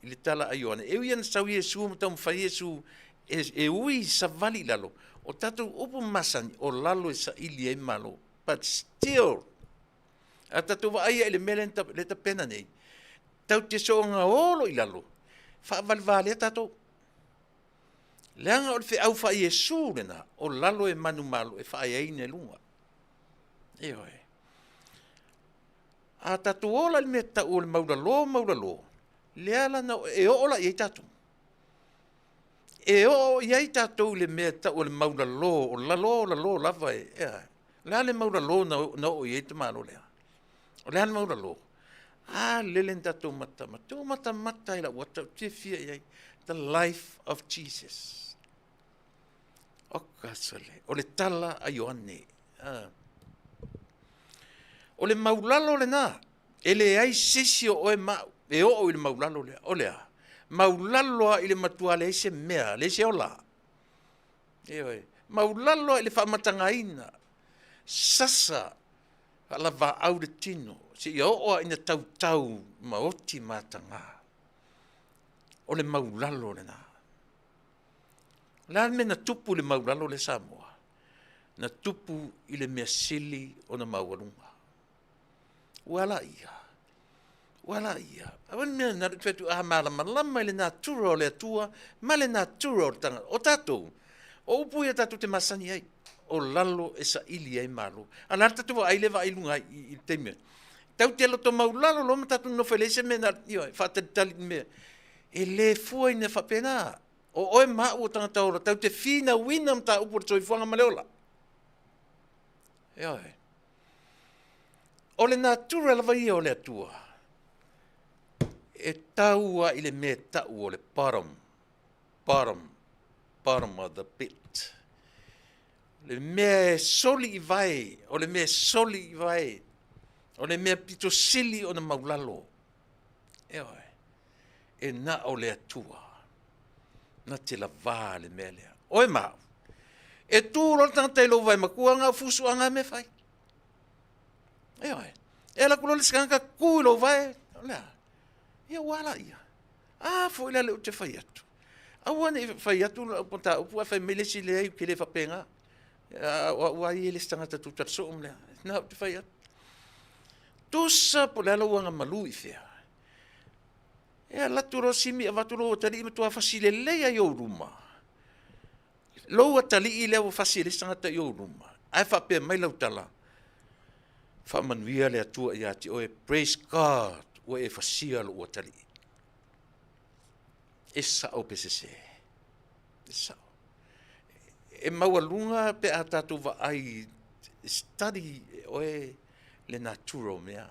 i le tala a Ioane, e ui ana sau Iesu ma taumafai Iesu e, e ui savali i lalo, o tatou upu masani, o lalo e saili ai malo. But still, a tatou vaai i le mea lea le tapena nei, tau te soonga olo i lalo, faavalevalea tatou. Leaga o le feau faa Iesu lena, o lalo e manumalo e faaeaina i luga. Ioe. A tatou ola i le mea tau o le maulalo, maulalo, lea la na, e oo la i ai tatou. E oo i ai tatou i le mea tau o le maulalo, o lalo, lalo lava e, ea. O le a le maulalo na, na oo i ai le tamalo lea? O le a le maulalo? A lele na tatou matamata. Ua matamata i lau ata, ou te fiafia i ai. The life of Jesus. O kasale. O le tala a Ioane. Ah. O le maulalo lena. E leai se isi o oe ma au e oo i le maulalo lea. O le a? Maulalo lava i le matua leai se mea, leai se ola. Ioe. Maulalo lava i le faamatagaina. Sasa faalavaau le tino, seia oo lava ina tautau ma oti mataga. O le maulalo lena. O le a le mea na tupu i le maulalo lea Samoa? Na tupu i le mea sili ona maualuga. Ua ala ia. Ua ala ia. Aua le mea na fai atu a malamalama i le natura o le Atua ma le natura o le tagata. O tatou, o upu ia tatou te masani ai, o lalo e saili ai malo. A o le a le tatou vaai lea vaai i luga ai i le taimi. Tau te loto maulalo loa ma tatou nonofo e leai se mea na, ioe, faatalitali i mea. E le fua ina faapena. O oe ma au o tagata ola, tau te finauina mataupu o le soifuaga ma le ola. Ioe. O le natura lava ia o le Atua, e tau lava i le mea e tau o le bottom, bottom, bottom of the pit. Le mea e soli i vae, o le mea e soli i vae, o le mea pito sili ona maulalo. Ioe, e na o le Atua na te lavā le mea lea. Oe ma au, e tu loa le tagata i lou vae matua na o fusuaga a mea fai. Ioe, e alu atu loa le isi tagata tu i lou vae, o le a? Ia ua ala ia. A foi la lea ou te fai atu. Aua ne i fai atu lau mataupu ae fai mai le isi leai ou te le faapena. O au lava ia e le se tagata tutala soo ma lea. Na ou te fai atu. Tusa po o le a lou agamalu i fea. E alu atu loa Simi avatu lou atalii matua fasi lelei ai ou luma. Lou atalii lea ua fasi e le isi tagata i ou luma. Ae faapea mai lau tala, faamanuia le Atua ia te oe, praise God, ua e fasia lou atalii. E sao pe sese? E sao. E maualuga pe a tatou vaai, study e oe le natura o mea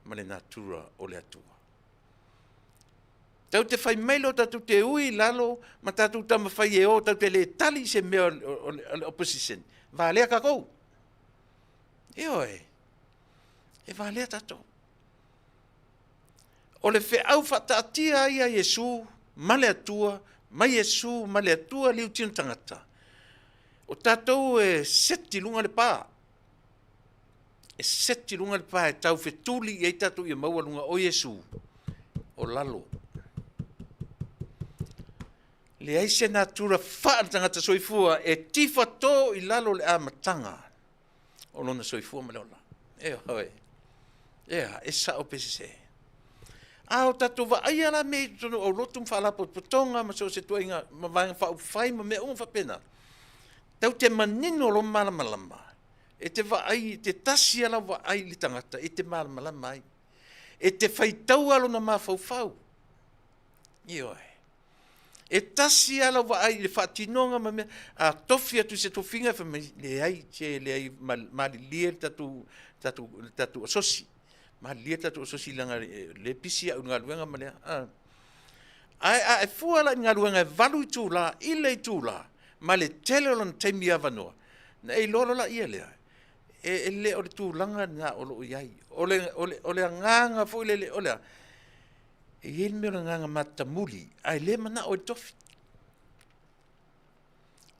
ma le natura o le Atua. Tatou te fai mai loa tatou te ui i lalo ma tatou taumafai e o tatou te le tali i se mea o le opposition, valea tatou. Ioe, e valea tatou. O le feau faataatia ai a Iesu ma le Atua, ma Iesu ma le Atua liutino tagata, o tatou e seti i luga le pa. E seti i luga le pa e tau fetuli i ai tatou ia maua luga o Iesu o lalo. Leai se natura faale-tagata soifua e tifato i lalo o le amataga o lona soifua ma le ola. E hoi. Ea, e sao pe sese. A o tatou vaaia la mea i totonu o aulotu ma faalapotopotoga ma so o se tuaiga ma vaega faaupufai ma mea uma faapena, tau te manino lo malamalama, e te vaai, e te tasi a lau vaai i le tagata e te malamalama ai. E te faitaua lona mafaufau. Ioe. E tasi lava lau vaai i le faatinoga ma mea, a tofi atu i se tofiga e fai mai, leai, se leai, malilie le tatou, tatou, le tatou asosi. Malilie tatou asosi leaga e le pisi au i le galuega ma le a. Ae a e fua la i le galuega e 8 itula i le itula ma le tele o lona taimi avanoa, ona e iloa loa laia lea, e le o le tulaga lena o lo o i ai. O le agaga foi lele, o le a? E i ai le mea o le agaga matamuli, ae le manao e tofi.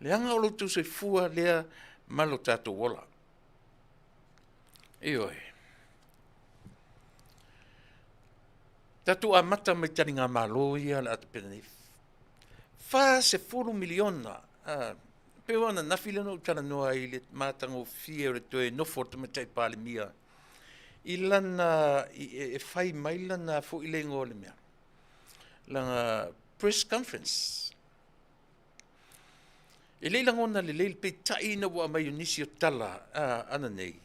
Leaga o lo outou soifua lea ma lo tatou ola. Ioe. Tatou amata mai taligamalo ia o le a tapena nei. $40 miliona. Pei o ananafi lea na ou talanoa ai i le matagofie o le toe nofo o le Tamaitai Palemia i lana, e fai mai lana foi le igoa o le mea, lana press conference. E le i lagona lelei le peitai ina ua aumai o nisi o tala ananei,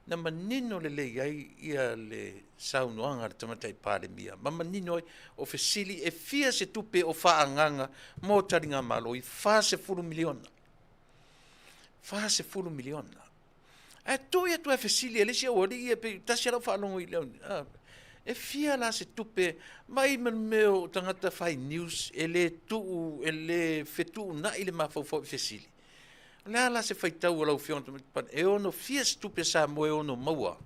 na manino lelei ai ia le saunoaga a le Tamaitai Palemia, ma manino ai o fesili e fia se tupe o faaagaaga mo taligamalo i $40 miliona. $40 miliona. Ae tui atu e fesili e le isi aualii ia pei tasi lau faalogo i le e fia la se tupe mai ma le mea o tagata fai news e le tuu e le fetuunai le mafaufau i fesili. O le a la se faitau a lau Afioga e ono fia se tupe Samoa e ono maua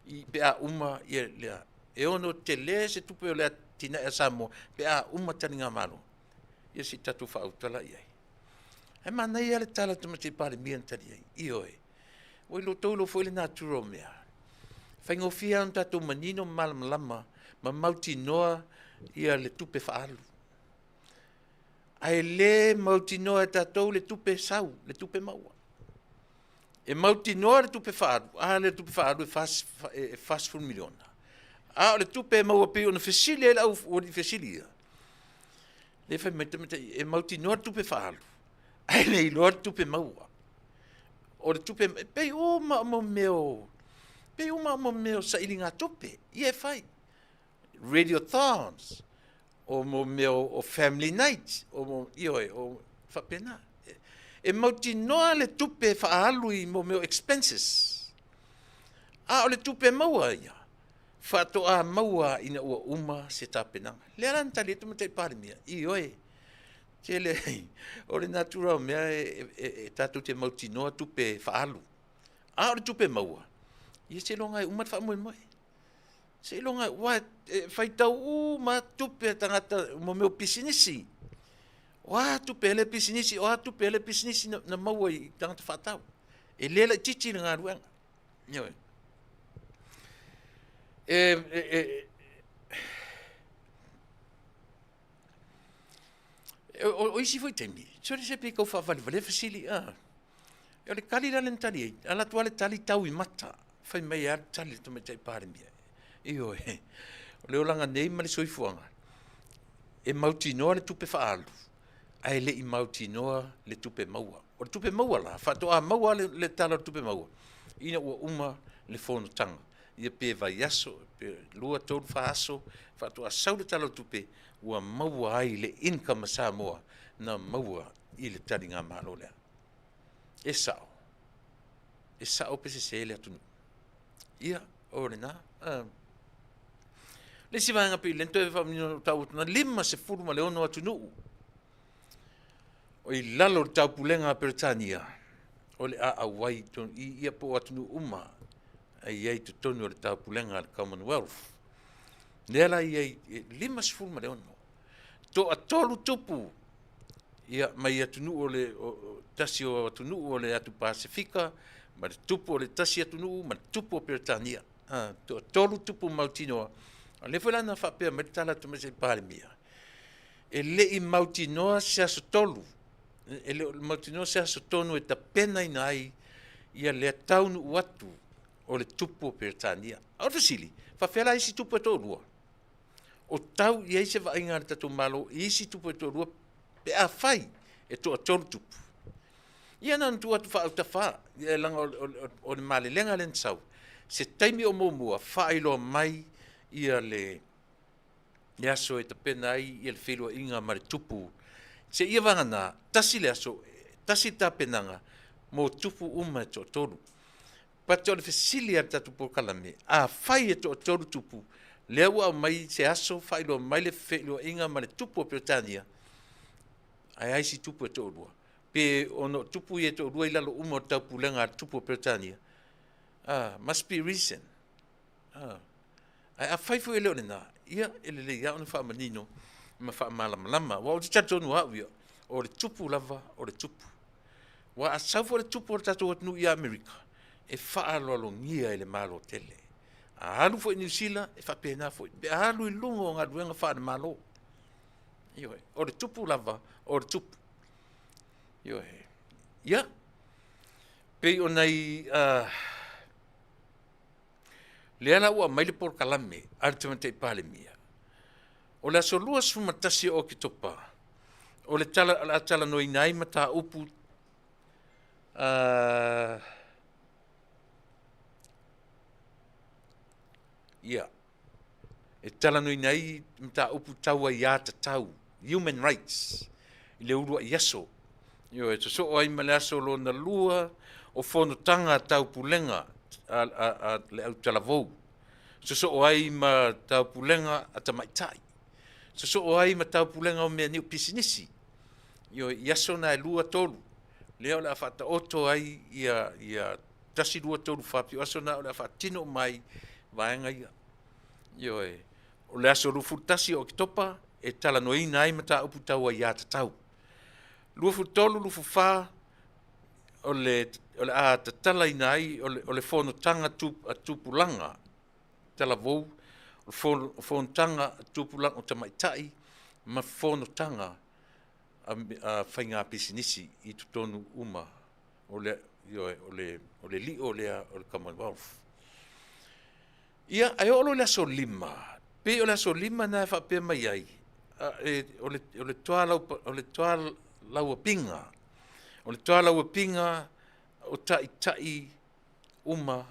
i pe a uma ia lea e ono tele se tupe o le atinae a Samoa pe a uma taligamalo. Ia se i tatou faautala i ai. Ae manaia le tala a le Tamaitai Palemia na tali ai. Ioe. Ua iloa outou iloa foi le natura o mea. Faigofie lava ona tatou manino ma malamalama ma mautinoa ia le tupe faaalu. Ae le mautinoa e tatou le tupe sau, le tupe maua. E mautinoa le tupe faaalu, a le tupe faaalu e 40 miliona. A o le tupe e maua pei ona fesili ai le au fesili ia, lea fai mai tamaitai e mautinoa le tupe faaalu, ae le iloa le tupe maua. O le tupe, e pei uma mo mea o, pei uma mo mea o sailigatupe, ia e fai. Radiothons, o mo mea o family night, o mo, ioe, o faapena. E mautinoa le tupe faaalu i mo mea o expenses. A o le tupe maua ia, faatoa maua ina ua uma se tapenaga. Lea la na tali ai le Tamaitai Palemia, ioe, tele o le natura o mea e tatou te mautinoa tupe faaalu. A o le tupe maua, ia seiloga e uma le faamoemoe. Seiloga, aua e faitau uma tupe a tagata mo mea o pisinisi. O a tupe a lea pisinisi, o a tupe a lea pisinisi na maua i tagata faatau. E le laitiiti le galuega. Ioe. O isi foi taimi, sole se pei tau faavalevalea fesili, a. O le tali la lea na tali ai, alu atu lava le tali tau i mata, fai mai lava le tali a le Tamaitai Palemia. Ioe, o le olaga nei ma le soifuaga, e mautinoa le tupe faaalu, ae le i mautinoa le tupe maua. O le tupe maua la, faatoa maua le tala o le tupe maua, ina ua uma le fonotaga. Ia pe vaiaso, pe 2, 3, 4 aso, faatoa sau le tala o le tupe, ua maua ai le income a Samoa na maua i le taligamalo lea. E sao, e sao pe sese le atunuu. Ia, o lena. Le isi vaega pei lea na toe faamanino tau atu na 56 atunuu o i lalo o le taupulega a Peretania o le a auai i ia po o atunuu uma e i ai i totonu o le taupulega a le Commonwealth. Lea la i ai 56. Toatolu tupu ia mai atunuu o le tasi o atunuu o le atu Pasefika ma le tupu o le tasi atunuu ma le tupu o Peretania. Toatolu tupu mautinoa. O lea foi la na faapea mai le tala a le Tamaitai Palemia, e le i mautinoa se aso tolu, e le o mautinoa se aso tonu e tapenaina ai ia lea taunuu atu o le tupu o Peretania. A o le fesili, faapefea la isi tupu e toalua? O tau i ai se vaaiga a le tatou Malo i isi tupu e toalua pe afai e toatolu tupu. Ia na ona tuu atu faaautafa, ia leaga o le malelega lea na sau, se taimi o muamua faailoa mai ia le aso e tapena ai ia le feiloaiga ma le tupu. Seia vagana, tasi le aso, tasi le tapenaga mo tupu uma e toatolu. But o le fesili a le tatou polokalame, afai e toatolu tupu, lea ua aumai se aso faailoa mai le feiloaiga ma le tupu o Peretania, ae ai si tupu e toalua? Pe ona o tupu ia e toalua i lalo uma o le taupulega a le tupu o Peretania? Must be reason. Ae afai foi e le o lena, ia e lelei lava ona faamanino ma faamalamalama. Aua ou te talitonu au ia, o le tupu lava o le tupu. Aua a sau foi le tupu o le tatou atunuu i Amerika, e faaaloalogia e le Malo tele. A alu foi i Niu Sila, e faapena foi, pe a alu i luga o galuega faale-Malo. Ioe, o le tupu lava o le tupu. Ioe. Ia, pei o nai lea la ua aumai le polokalame a le Tamaitai Palemia, o le aso 21 o Oketopa, o le tala, o le a talanoaina ai mataupu ia, e talanoaina ai mataupu tau aiatatau, human rights, i le uluai aso. Ioe, e sosoo ai ma le aso lona lua o fonotaga taupulega a le autalavou. Sosoo ai ma taupulega a tamaitai. Sosoo ai ma taupulega o mea niu pisinisi. Ioe, i aso na e 2, 3, lea o le a faataoto ai ia 1, 2, 3, 4, pei o aso na o le a faatino uma ai vaega ia. Ioe, o le aso 21 o Oketopa e talanoaina ai mataupu tau aiatatau. 23, 24 o le a tatalaina ai o le fonotaga a tupulaga talavou, o fonotaga a tupulaga o tamaitai ma fonotaga a faiga pisinisi i totonu uma o le, ioe, o le lio lea o le Commonwealth. Ia, ae oo loa i le aso 5, pei o le aso 5 na e faapea mai ai, o le toalauapiga, o le toalauapiga o taitai uma,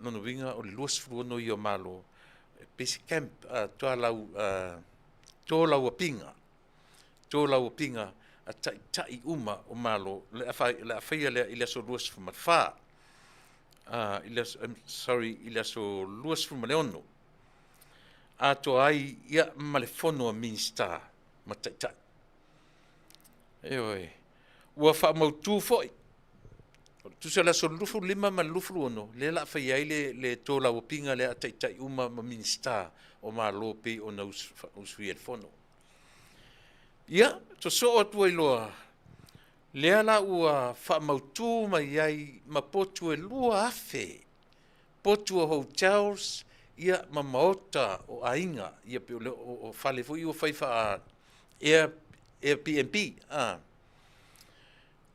lona uiga o le 26 ia o Malo, e pei se camp, tolauapiga, tolauapiga a taitai uma o Malo, o le a faia lea i le aso 24, sorry, i le aso 26, atoa ai ia ma le fono a Minisita ma Taitai. Ioe, ua faamautu foi, tusa o le aso 25 ma le 26, lea o le a faia ai le tolauapiga lea a Taitai uma ma Minisita o Malo pei ona usuia le fono. Ia, sosoo atu ai loa, lea la ua faamautu mai ai ma potu e 2,000 potu o hotels ia ma maota o aiga, ia pei o fale foi ua fai faa Airbnb,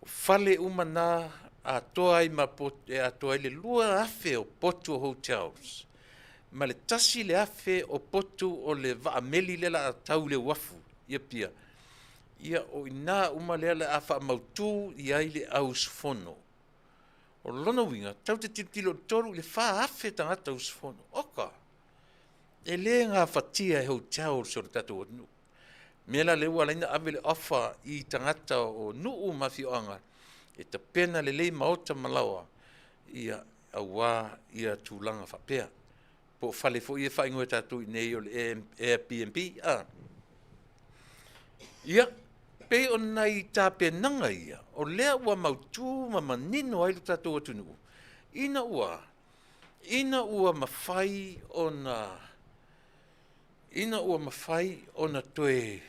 o fale uma na atoa ai ma e atoa ai le 2,000 o potu o hotels ma le 1,000 o potu o le vaameli lea o le a tau i le uafu i Apia. Ia, o i ina uma lea o le a faamautu i ai le au usufono. O lona uiga, tatou te tilotilo i le 3 i le 4,000 tagata usufono. Oka! E le gafatia e hotels o le tatou atunuu. Mea la lea ua ala ai ona ave le offer i tagata o nuu ma afioaga e tapena lelei maota ma laoa, ia, aua ia tulaga faapea. Po o fale foi ia e faaigoa e tatou i inei o le Airbnb. Ia, pei o nai tapenaga ia, o lea ua mautu ma manino ai lo tatou atunuu, ina ua, ina ua mafai ona, ina ua mafai ona toe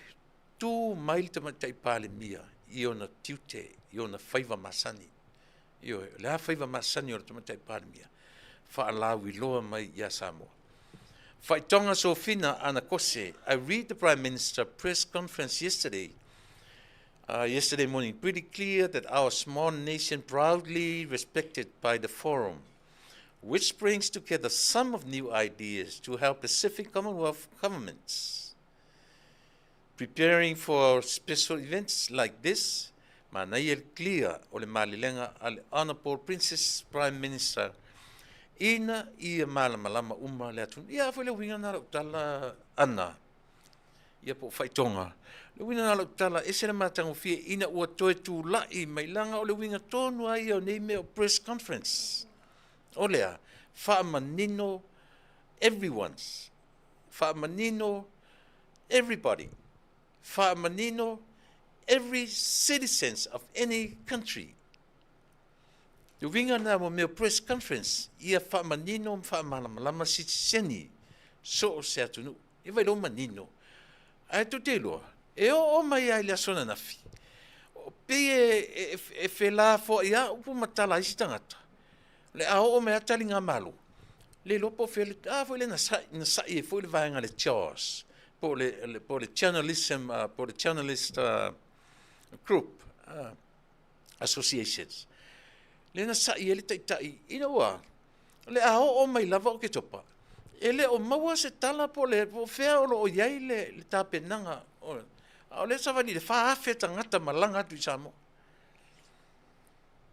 tu mai le Tamaitai Palemia i ona tiute, i ona faiva masani. Ioe, o le a faiva masani o le Tamaitai Palemia? Faalauiloa mai ia Samoa. Faitoga Sofina Anakose, I read the Prime Minister press conference yesterday, yesterday morning, pretty clear that our small nation proudly respected by the forum, which brings together some of new ideas to help Pacific Commonwealth governments. Preparing for special events like this, manaia le clear o le malilega a le Honourable Princess Prime Minister ina ia malamalama uma le atunuu. Ia a foi le uiga na o lau tala ana, ia po o faitoga. Le uiga na o lau tala, ese le matagofie ina ua toe tulai mai, leaga o le uiga tonu lava ia o nei mea o press conference. O le a? Faamanino everyone's. Faamanino everybody. Faamanino every citizens of any country. Le uiga lena mo mea o press conference, ia faamanino ma faamalamalama sitiseni so o se atunuu. Ia vai loa manino. Ae tou te iloa, e oo mai lava i le aso ananafi, pei e, e, e felafoai lava upu ma tala a isi tagata. O le a oo mai lava taligamalo, le iloa po o fea le, a foi lea na sa'i, na sa'i ai foi le vaega a le JOS, po o le, po o le journalism, po o le journalist group associations. Lea na sa'i ai le taitai ina ua, o le a oo mai lava o Oketopa, e le o maua se tala po o le, po o fea o lo o i ai le, le tapenaga. O, a o lea savali i le 4,000 tagata malaga atu i Samoa.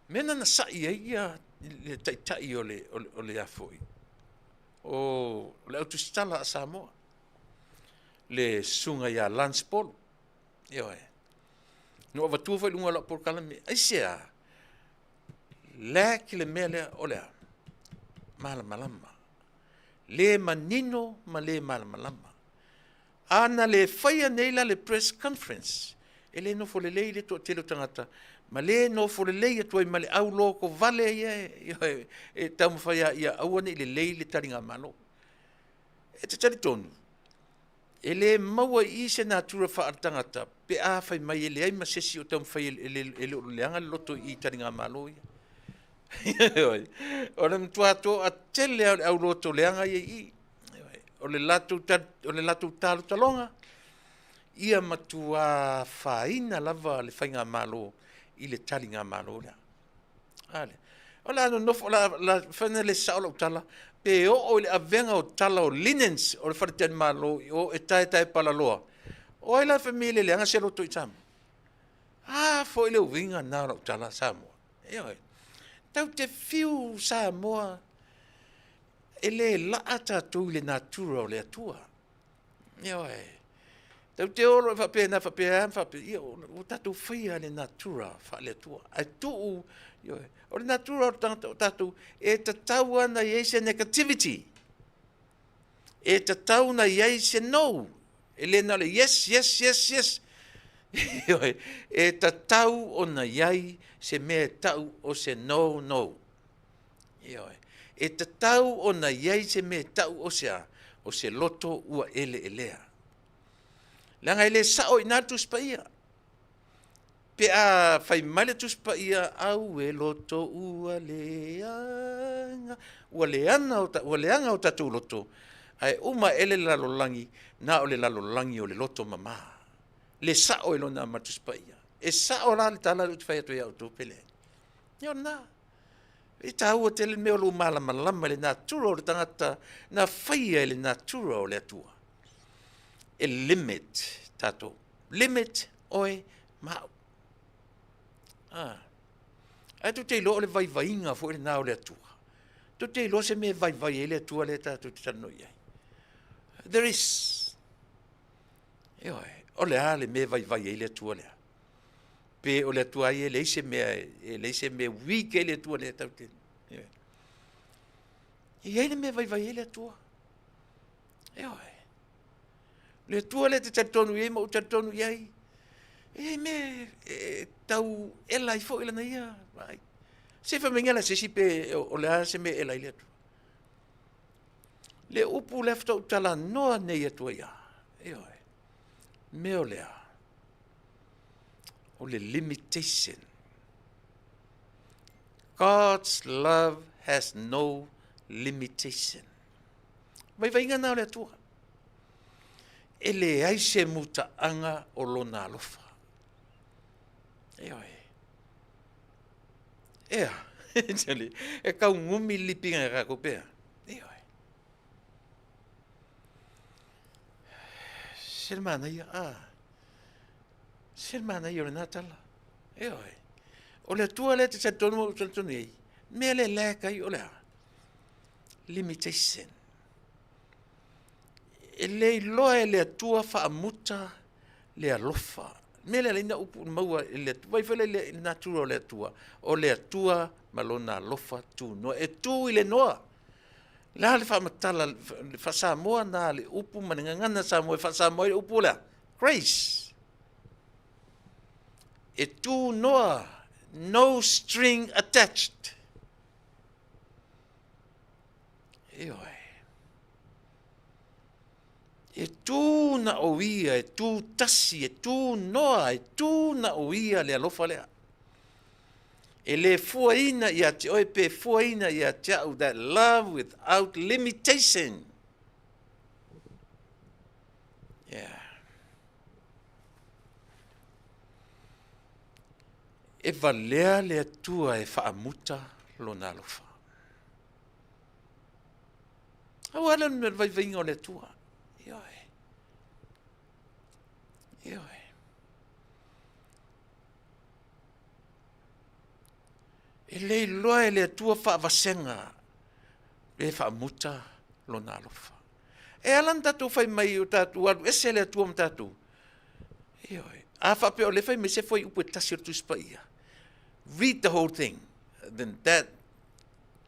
Mea na na sa'i ai ia le taitai o le, o le, o le a foi, o le autusitala a Samoa, le susuga ia Lance Polo. Ioe. Na ou avatua foi i luga o lau polokalame, aisea? Lack le mea lea o le a? Malamalama. Le manino ma le malamalama. A na le faia nei la le press conference, e le nofo lelei le toatele o tagata, ma le nofo lelei atu ai ma le au lotovale ia e, e taumafai lava ia aua ne i lelei le taligamalo. E te talitonu, e le maua i i se natura faaletagata pe a fai mai e leai ma se isi o taumafai e le o leaga le loto i i taligamalo ia. O le matua toatele lava o le au loto leaga ia i i. O le latou, o le latou talotaloga, ia matua afaina lava le faigamalo i le taligamalo lea. A lea. O le a nonofo, o le a fai ona le sao lau tala, pe oo i le avega o tala o linens o le faletalimalo i o e taetae palaloa, o ai la e fai mai e le leaga se loto i Samoa? A foi le uiga lena o lau tala Samoa. Ioe. Tatou te fiu Samoa e le laa tatou i le natura o le Atua. Ioe. Tatou te o loa faapena, faapea ma faapea, ia ua tatou faia le natura faale-Atua. Ae tuu, ioe, o le natura o le tagata o tatou, e tatau lava ona i ai se negativity. E tatau ona i ai se no. E le na o le yes, yes, yes, yes. Ioe, e tatau ona i ai se mea e tau o se no, no. Ioe. E tatau ona i ai se mea e tau o se a? O se loto ua eleelea. Leaga e le sao i ina le Tusi Paia. Pe a fai mai le Tusi Paia, au e loto ua leaga, ua leaga o, ua leaga o tatou loto, ae uma aele le lalolagi, na o le lalolagi o le loto mama. Le sao e lona ma le Tusi Paia. E sao la le tala lea ou te fai atu ai ia outou pe leai. Ia o lena. E taua tele le mea o lou malamalama i le natura o le tagata na faia i le natura o le Atua. E limit tatou. Limit oe ma au. Ah. Ae tou te iloa o le vaivaiga foi lena o le Atua. Tou te iloa se mea e vaivai ai le Atua lea tatou te talanoa i ai. There is. Ioe, o le a le mea e vaivai ai le Atua lea? Pe o le Atua ai e leai se mea, e leai se mea weak ai le Atua lea tatou te. Ioe. E i ai le mea e vaivai ai le Atua. Ioe. Le Atua lea e te talitonu i ai ma ou talitonu i ai, e i ai mea e tau ela ai foi lana ia vaai. Se fai mai la se isi pe o le a se mea e ela ai le Atua. Le upu lea faatoa ou talanoa nei atu ai lava, ioe, mea o le a? O le limitation. God's love has no limitation. Vaivaiga na o le Atua. E leai se mutaaga o lona alofa. Ioe. Ea, e kaugumi le lipiga e kākou pea. Ioe. Se le manaia, a. Se le manaia o lena tala. Ioe. O le Atua lea e te talitonu ma ou talitonu i ai, mea lea e lack ai o le a? Limitation. E le iloa e le Atua faamuta le alofa. Mea lea leina upu maua i le Atua. Vai foi le natura o le Atua. O le Atua ma lona alofa tunoa. E tu i le noa. Le a le faamatala, le faa-Samoa na le upu ma le gagana Samoa e faa-Samoa ai le upu lea? Grace. E tu noa, no string attached. Ioe. E tu na o ia, e tu tasi, e tu noa, e tu na o ia le alofa lea. E le fuaina ia te oe pe fuaina ia te au, that love without limitation. Yeah. E valea le Atua e faamuta lona alofa. Aua le le vaivaiga o le Atua. Ioe. Ioe. E le iloa e le Atua faavasega pe faamuta lona alofa. E ala ona tatou fai mai o tatou alu ese le Atua ma tatou. Ioe. A faapea o le fai mai se fuaiupu e tasi o le Tusi Paia. Read the whole thing. Then that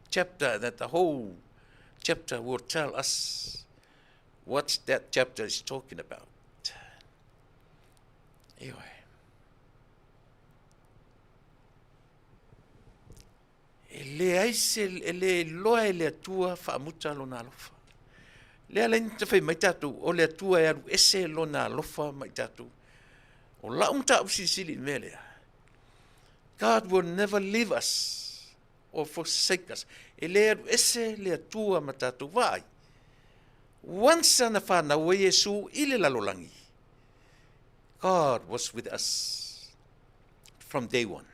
chapter, that the whole chapter will tell us what that chapter is talking about. Ioe. E leai se, e le iloa e le Atua faamuta lona alofa. Lea la ta fai mai tatou, o le Atua e alu ese lona alofa mai tatou. O lau mataupu silisili i le mea lea. God will never leave us or forsake us. E le alu ese le Atua ma tatou vaai. Once ana whanau e Iesu i le lalolagi, God was with us from day one.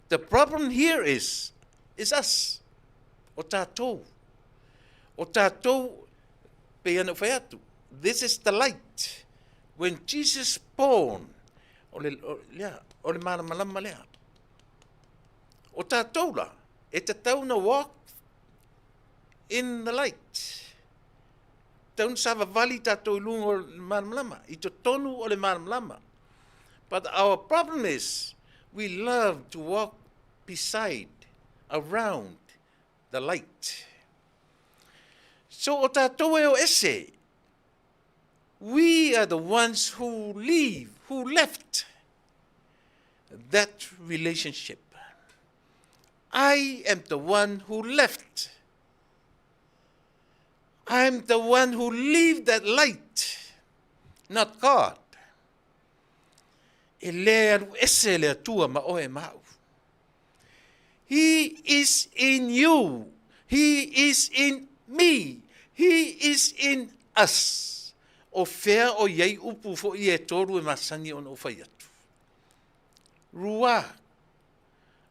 The problem here is us. O tātou. O tātou, pe ana whai atu. This is the light. When Jesus born, o le, o, lea, o le malamalama lea. O tātou la, e tatau na walk in the light. Tau na savavali tātou i lunga o le malamalama, i totonu o le malamalama. But our problem is, we love to walk beside, around the light. So o tātou e o ese, we are the ones who leave, who left that relationship. I am the one who left. I'm the one who leave that light, not God. E le alu ese le Atua ma oe ma au. He is in you. He is in me. He is in us. O fea o iai upu fo i e toru e masani ona o whai atu. Rua,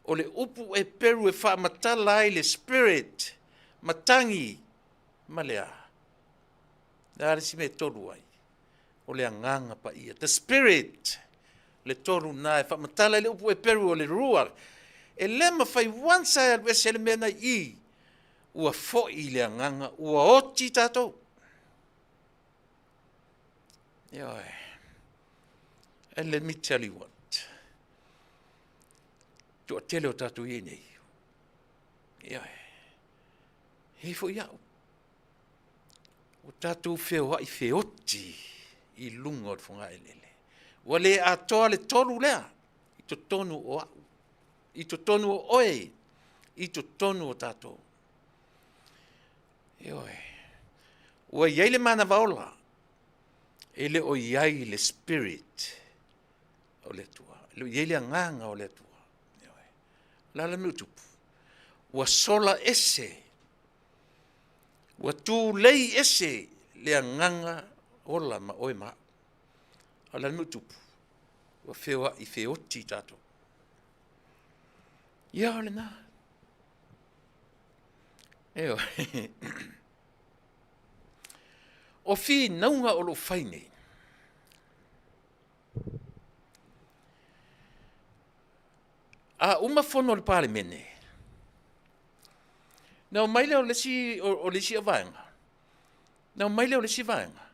o le upu e peru e whaamatala ai le spirit, matangi, ma le a. Le a le si me tolu ai. O le agaga paia. The spirit, le tolu na e whaamatala i le upu e peru o le rua. E le mawhai once ai alu ese le mea nei i, ua foi le agaga, ua oti tātou. Ioe. And let me tell you what. Tua tele o tātou i nei. Ioe. Hei foi au. O tātou wheoai wheoti i lunga o le whangaelele. Ua le atoa le tolu lea i totonu o au, i totonu o oe, i totonu o tātou. Ioe. Ua iai le manawa ola, e le o iai le spirit o le Atua. E le o iai le agaga o le Atua. Ioe. La la mea tupu. Ua sola ese, ua tūlei ese le agaga ola ma oe ma au. A la mea tupu. Ua wheoai wheoti tātou. Ia o le nā. Ioe. O whinauga o lo whai nei. A uma fono le Palemene. Na o mai lea o le isi, o le isi vaega. Na o mai lea o le isi vaega.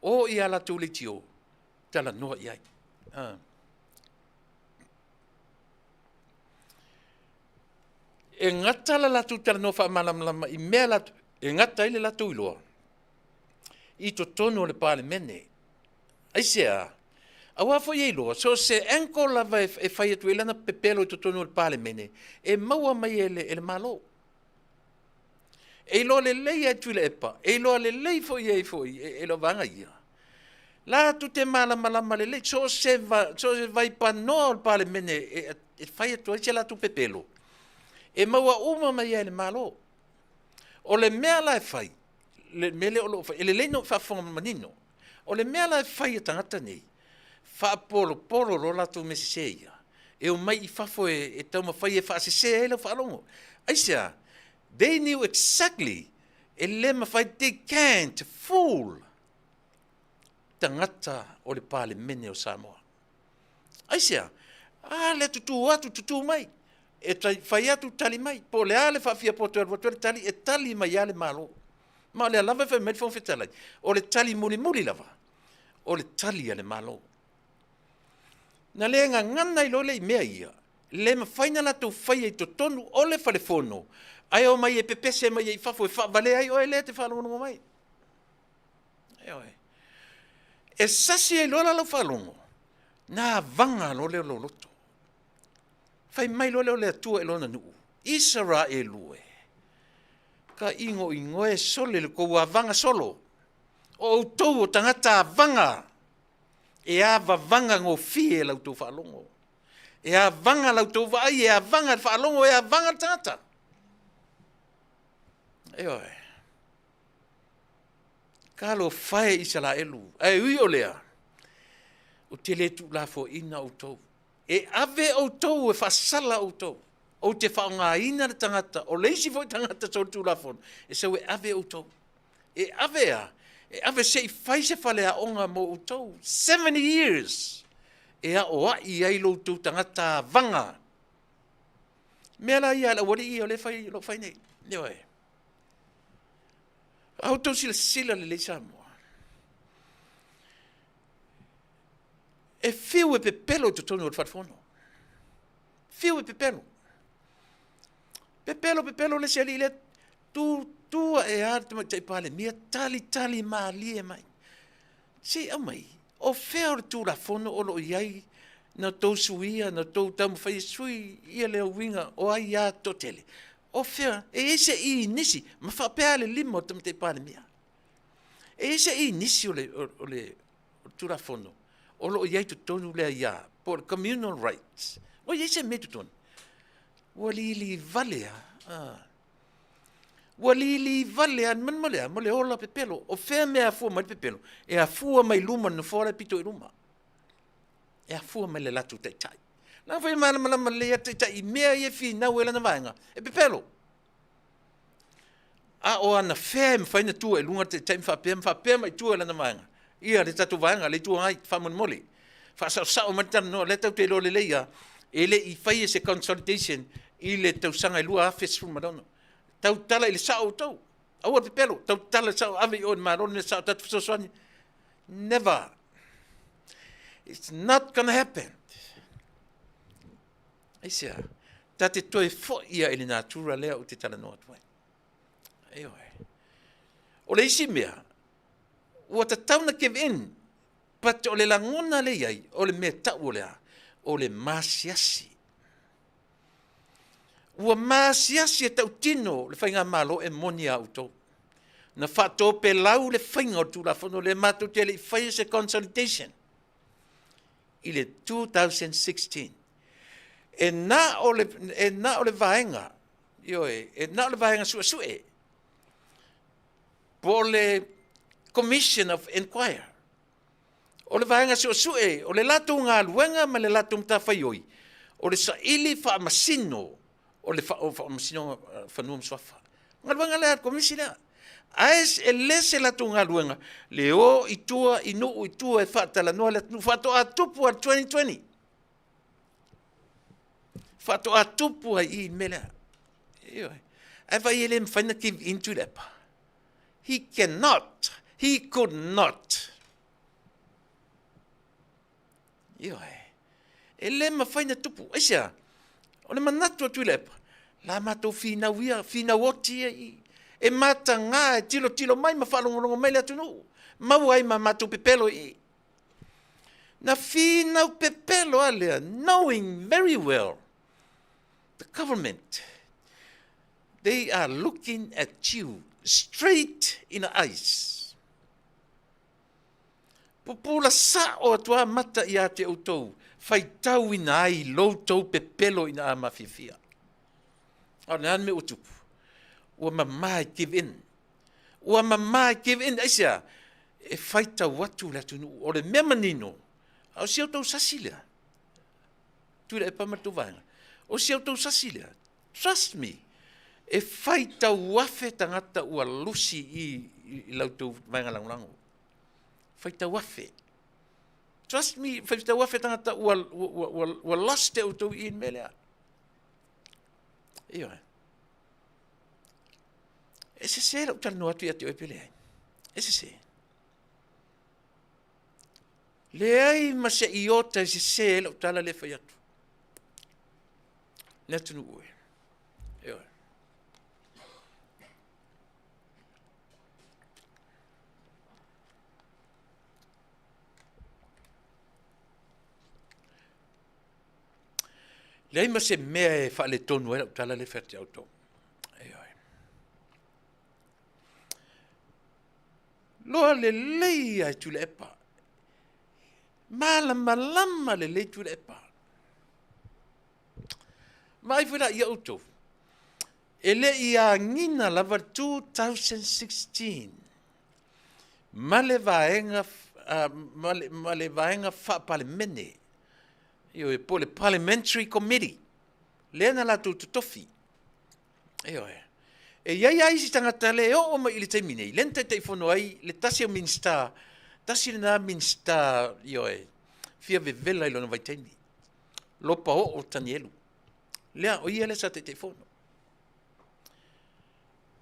O ia latou leitio. talanoa i ai. E gata la latou talanoa faamalamalama i mea latou, e gata ai le latou iloa i totonu o le Palemene. Aisea? Aua foi e iloa, so o se angle lava e fai atu ai lana pepelo i totonu o le Palemene, e maua mai e le Malo. E iloa lelei e Tuilaepa, e iloa lelei foi e foi e le vaega ia. Latou te malamalama lelei, so o se vaipanoa o le Palemene e fai atu ai se latou pepelo, e maua uma mai e le Malo. O le mea la e fai, le mea lea o lo o fai, e lelei ona faafofoga manino. O le mea la e fai e tagata nei, faapolopolo loa latou mea sese ia, e omai i fafo e taumafai e faasese ai lau faalogo. Aisea? They knew exactly e le mafai, they can't fool tagata o le Palemene o Samoa. Aisea? A le tutū atu, tutū mai. E fai atu, tali mai. Po o le a le faafiapoto e alu atu ai le tali, e tali mai lava le Malo. Ma o lea lava e fai mai le Fofoga Fetalai, o le tali mulimuli lava, o le tali a le Malo. Na le gagana ai loa lea i mea ia, le mafai ona latou faia i totonu o le falefono, ae omai e pepese mai ai i fafo e faavalea ai oe lea e te faalogologo mai. Ioe. E sasi ai loa la lau faalogo, na avaga loa lea o lou loto. Fai mai loa lea o le Atua i lona nuu, Isaraelu e, ka igoigoe sole le tou avaga solo, o outou o tagata avaga, e avavaga gofie la outou faalogo. E avaga la outou vaai, e avaga le faalogo, e avaga le tagata. Ioe. Talofa e Isaraelu, ae ui o lea, ou te le tuulafoaiina outou. E ave outou e faasala outou. Ou te faaaogaina le tagata, o le isi foi tagata solitulafono, e sau e ave outou. E ave a? E ave se i fai se faleaoga mo outou. 70 years! E aoai ai lo outou tagata avaga. Mea la ia a le aualii ia o lea e fai, o lo o fai nei. Ioe. A outou silasila lelei Samoa, e fiu e pepelo i totonu o le falefono. Fiu e pepelo. Pepelo, pepelo le isi alii lea, tu, tu ae lava le Tamaitai Palemia, tali, tali malie mai. Se i aumai, o fea o le Tulafono o lo o i ai na outou suia, na outou taumafai e sui ia le uiga o aia toatele? O fea? E i ai se i nisi, ma faapea le lima o le Tamaitai Palemia. E i ai se i nisi o le Tulafono o lo o i ai totonu le aia, po o le communal rights. Ua i ai se mea i totonu? Ua lili vale lava. Ua lili vale lava, mo le a? Mo le ola pepelo. O fea mea e afua mai le pepelo? E afua mai luma o le nofoa la e pito i luma. E afua mai le latou taitai. Leaga foi e malamalama lelei lava le taitai i mea ia e finau ai lana vaega, e pepelo. A o anafea e mafai ona tua i luga le taitai ma faapea ma faapea mai tua i lana vaega? Ia le tatou vaega, le Itu Agai, faamolemole, faasaosao mai le talanoa, o lea tatou te iloa lelei lava, e le i faia se consolidation i le tausaga e 2016. Tautala i le sao outou. Aua le pepelo, tautala i le sao, ave i o i le Malo le mea sao, tatou fesoasoani. Never. It's not gonna happen. Aisea? Ta te toe foi ia i le natura lea ou te talanoa atu ai. Ioe. O le isi mea, ua tatau na give in, but o le lagona lea i ai, o le mea tau o le a? O le maasiasi. Ua maasiasi e tautino le faigamalo e moni a outou. Na faatopelau le faiga o le Tulafono lea matou te le i faia se consultation i le 2016. E na o le, e na o le vaega, ioe, e na o le vaega suesue, po o le Commission of Inquiry. O le vaega suesue, o le latou galuega ma le latou matafaioi, o le saili faamasino o le Faamasinoga Fanua ma Suafa. O galuega lea a le Komisi lea. Ae e le se latou galuega le o i tua i nuu i tua e faatalanoa le atunuu faatoa tupu lava i le 2020. Faatoa tupu ai i i le mea lea. Ioe. Ae vaai e le mafai ona give in Tuilaepa. He cannot. He could not. Ioe. E le mafai na tupu. Aisea? O le manatu a Tuilaepa, la matou finau ia, finau oti ia i, e mataga e tilotilo mai ma faalogologo mai le atunuu, maua ai ma matou pepelo i i. Na finau pepelo a lea, knowing very well the government, they are looking at you straight in the eyes. Pupula sa'o atu a mata iā te outou, faitauina ai lo outou pepelo ina a mafiafia. A o le a le mea ua tupu? Ua mama e give in. Ua mama e give in. Aisea? E faitau atu le atunuu. O le mea manino, a o si outou sasi lea. Tuilaepa ma le tou vaega. O si outou sasi lea. Trust me, e faitau afe tagata ua lusi i, i la outou vaega lagolago. Faitau afe. Trust me, faitau afe tagata ua, ua, ua, ua lost e outou i le mea lea. Ioe. E sese lau talanoa atu ia te oe pe leai. E sese. Leai ma se iota e sese ai lau tala lea fai atu. Le atunuu e. Ioe. Leai ma se mea e faaletonu ai lau tala lea e fai atu ia outou. Ioe. Loa lelei ia e Tuilaepa. Malamalama lelei Tuilaepa. Vaai foi la ia outou. E le i agina lava le 2016 ma le vaega ma le vaega faa-Palemene, ioe, po o le Parliamentary Committee, lea na latou totofi. Ioe. E i ai lava isi tagata le oo mai i le taimi nei, lea na Taitaifono ai le tasi o Minisita, tasi lena Minisita, ioe, fia vevela i lona vaitaimi, Lopa Oo Tanielu. Lea, o ia lea sa Taitaifono.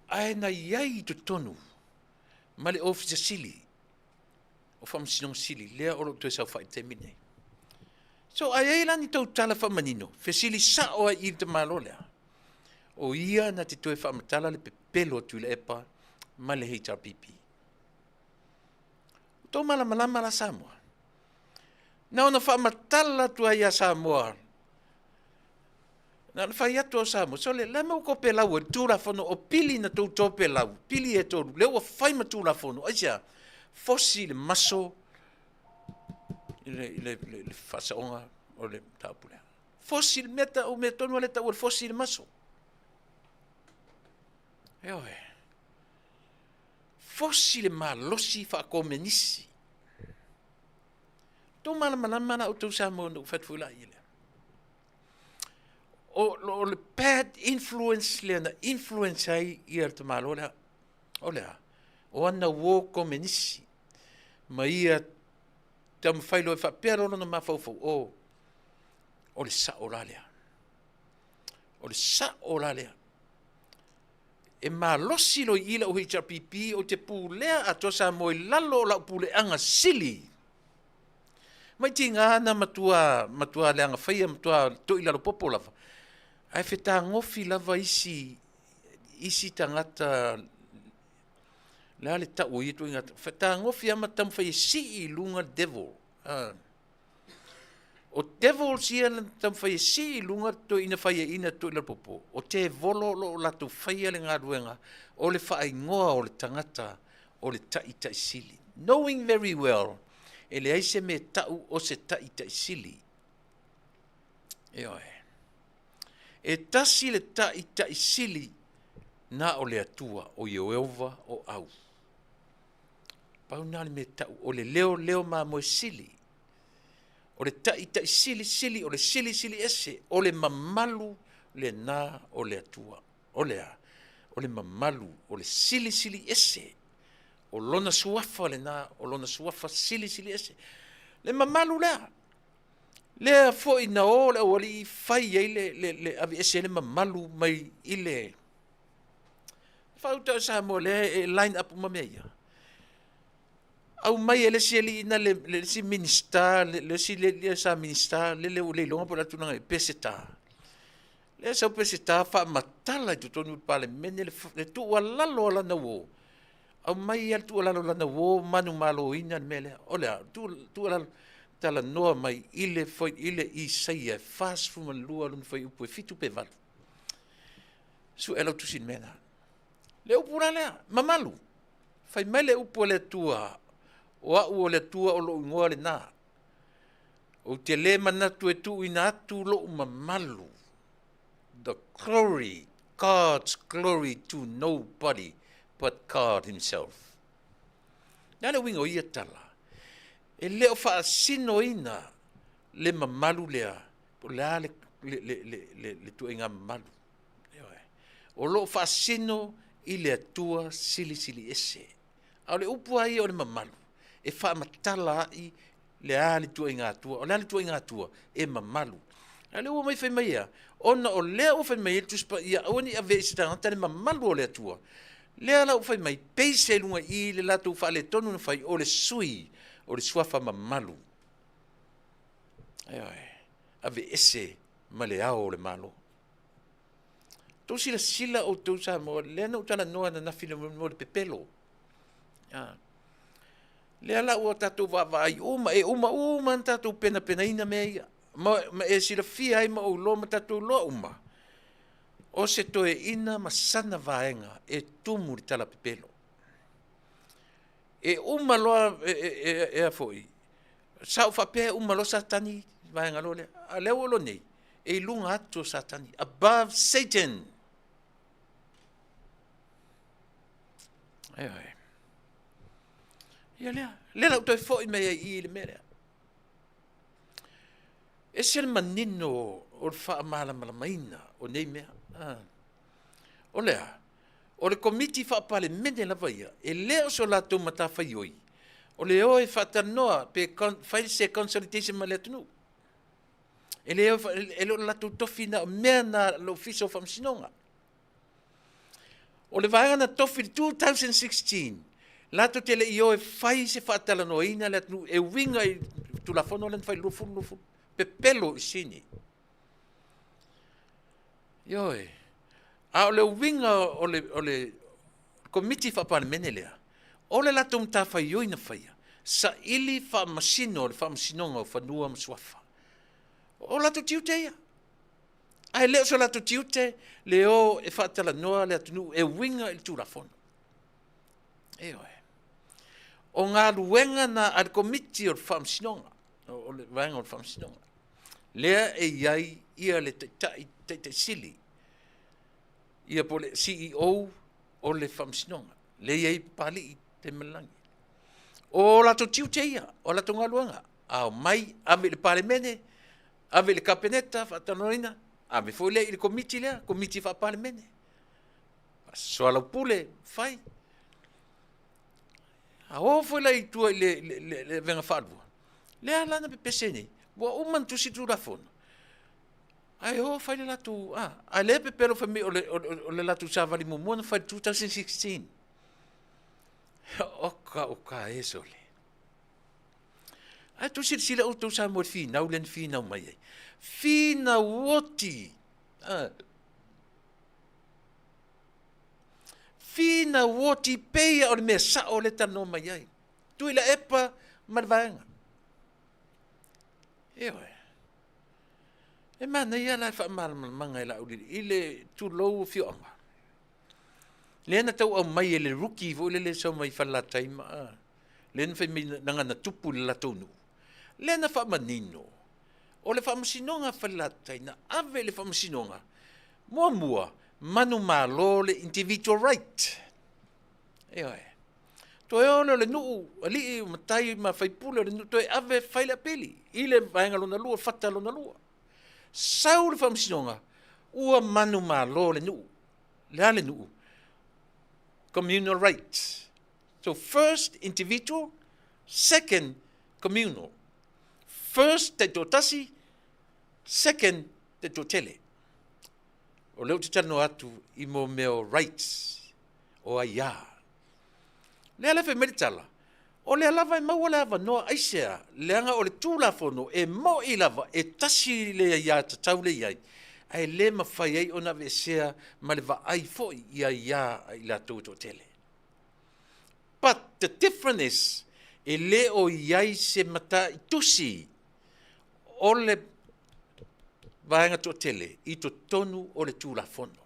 Ae na i ai i totonu ma le Ofisa Sili o Faamasinoga Sili, lea o lo o toe saofai i le taimi nei. So, a i ai la ni tou tala faamanino, fesili sa'o ai i le tamaloa lea, o ia na te toe faamatala le pepelo a Tuilaepa ma le HRPP. Ua tou malamalama la Samoa? Na ona faamatala atu ai ia Samoa, na ona fai atu o Samoa, sole, le a mea ua topelau ai le Tulafono o pili na tou topelau, pili e tolu, lea ua fai ma Tulafono, aisea? Fosi le maso i le faasaoga o le mataupu lea. Fosi le mea tau, mea tonu lea tau o le fosi le maso. Ioe. Fosi le malosi faakomenisi. Tou malamalama la outou Samoa na ou fai atu foi la i lea. O le bad influence lea na influence ai ia le tamaloa lea. O le a? O ana uo komenisi ma ia taumafai loa e faapea loa lona mafaufau, o, o le sao la lea. O le sao la lea. E malosi loa i i lau HRPP, ou te pulea atoa Samoa i lalo o lau puleaga sili. Mai tiga na matua, matua leaga faia, matua toi lalo popo lava. Ae fetagofi lava isi, isi tagata le a le tau o ia ituaiga fetagofi lava ma taumafai e sii i luga le devil. O devils ia na taumafai e sii i luga toeaina faiaina toeaina popo. O tevolo o lo o latou faia le galuega o le faaigoa o le tagata o le taitaisili. Knowing very well, e leai se mea tau o se taitaisili. Ioe. E tasi le taitaisili na o le Atua, o Ieova o au. Pau na le mea tau, o le leo leo mamoe sili. O le taitai sili sili, o le sili sili ese, o le mamalu lena o le Atua. O le a? O le mamalu, o le sili sili ese. O lona suafa lena, o lona suafa sili sili ese. Le mamalu lea. Lea foi na o le aualii fai ai le, le, le aveese ai le mamalu mai i le faauta o Samoa lea e line up uma mea ia. Aumai e le isi alii na le, le isi Minisita, le, le isi le, le sa Minisita, le le ua le iloga po o le a tulaga i Peseta. Lea sau Peseta faamatala i totonu o le Palemene le, le tuualalo a lana uo. Aumai lava le tuualalo a lana uo manumaloina le mea lea. O le a? Tuualalo, talanoa mai i le, i le Isaia e 42 lona fuaiupu e 7 pe 8. Sue lau tusi i le mea lena. Le upu la lea, mamalu. Fai mai le upu a le Atua, o au o le Atua o lou igoa lena. Ou te le manatu e tuuina atu lou mamalu. The glory, God's glory to nobody but God himself. Le a le uiga o ia tala? E le o faasinoina le mamalu lea, po o le a le, le, le, le, le, le tuaiga mamalu. O lo o faasino i le Atua Silisili Ese. A o le upu lava ia o le mamalu, e faamatala ai le a le ituaiga Atua. O le a le ituaiga Atua? E mamalu. A o lea ua mai fai mai ea, ona o lea ua fai mai ai le Tusi Paia, aua ne i avea i se tagata le mamalu o le Atua. Lea la ua fai mai, pase i luga i i le latou faaletonu na fai, o le sui o le suafa mamalu. Ioe, aveese ma le ao o le Malo. Tou silasila outou Samoa, lea na ou talanoa ananafi i le mea o le pepelo. Ah. Lea la ua tatou vaavaai uma, e uma uma na tatou penapenaina mea ia. Ma, ma e silafia ai ma ou iloa ma tatou iloa uma, o se toeaina ma sana vaega e tumu i le tala pepelo. E uma loa e, e, e, e a foi, sa ou faapea e uma loa Satani vaega loa lea. A lea ua iloa nei, e i luga atu o Satani, above Satan. Ioe. Ia lea, lea la ou toe foi mai ai i i le mea lea. Ese le manino o le faamalamalamaina o nei mea. Ah. O le a? O le Komiti Faa-Palemene lava ia, e le o so latou matafaioi, o le o e faatalanoa pe fai se consultation ma le atunuu. E le, e le o le latou tofi na o mea na le Ofisa o Faamasinoga. O le vaega na tofi i le 2016, latou te le i o e fai se faatalanoaina le atunuu e uiga i Tulafono lea na fai i le 2020, pepelo i Sini. Ioe. A o le uiga o le, o le Komiti Faa-Palemene lea, o le latou matafaioi na faia, saili faamasino o le Faamasinoga o Fanua ma Suafa. O latou tiute ia. Ae le o so latou tiute le o e faatalanoa le atunuu e uiga i le Tulafono. Ioe. O galuega na a le Komiti o le Faamasinoga, o le vaega o le Faamasinoga, lea e i ai ia le taitai, taitai sili, ia po o le CEO o le Faamasinoga, lea e i ai Papalii Taimalelagi. O latou tiute ia, o latou galuega, a omai, ave i le Palemene, ave i le Kapeneta, faatalanoaina, ave foi lea i le Komiti lea, Komiti Faa-Palemene. Soalaupule, fai. A o foi la i tua i le, le, le, le avega faalua, lea la na pepese nei, ua uma ona tusi Tulafono, ae o fai le latou, a, a lea pepelo fai mai o le, o, o le latou savali muamua na fai i le 2016. Oka o ka e sole. Ae tou silasila outou Samoa i le finau lea na finau mai ai. Finau oti. Ah. Finau oti peia o le mea sao lea talanoa mai ai. Tuilaepa ma le vaega. Ioe. E manaia la le faamalamalamaga e Laauli i le tulou afioaga. Lea na tau aumai e le rookie foi lele sau mai Falelatai ma lea na fai mai leaga na tupu i le latou nuu. Lea na faamanino o le faamasinoga a Falelatai na ave i le faamasinoga muamua manumalo le individual right. Ioe. Toe o lea o le nuu, alii, matai ma faipule o le nuu, toe ave fai le apili i le vaega lona lua, fata lona lua. Sau le faamasinoga, ua manumalo le nuu. Le a le nuu? Communal rights. So first individual, second communal. First taitoatasi, second taitoatele. O lea ou te talanoa atu i mo mea o rights, o aia. Lea la fai mai le tala, O lea lava e maua le avanoa, aisea? Leaga o le Tulafono e mo'i lava e tasi le aiatatau lea e i ai, ae le mafai ai ona aveesea ma le vaai foi i aia a i latou e toatele. But the difference is, e le o i ai se mataitusi o le vaega toatele i totonu o le Tulafono.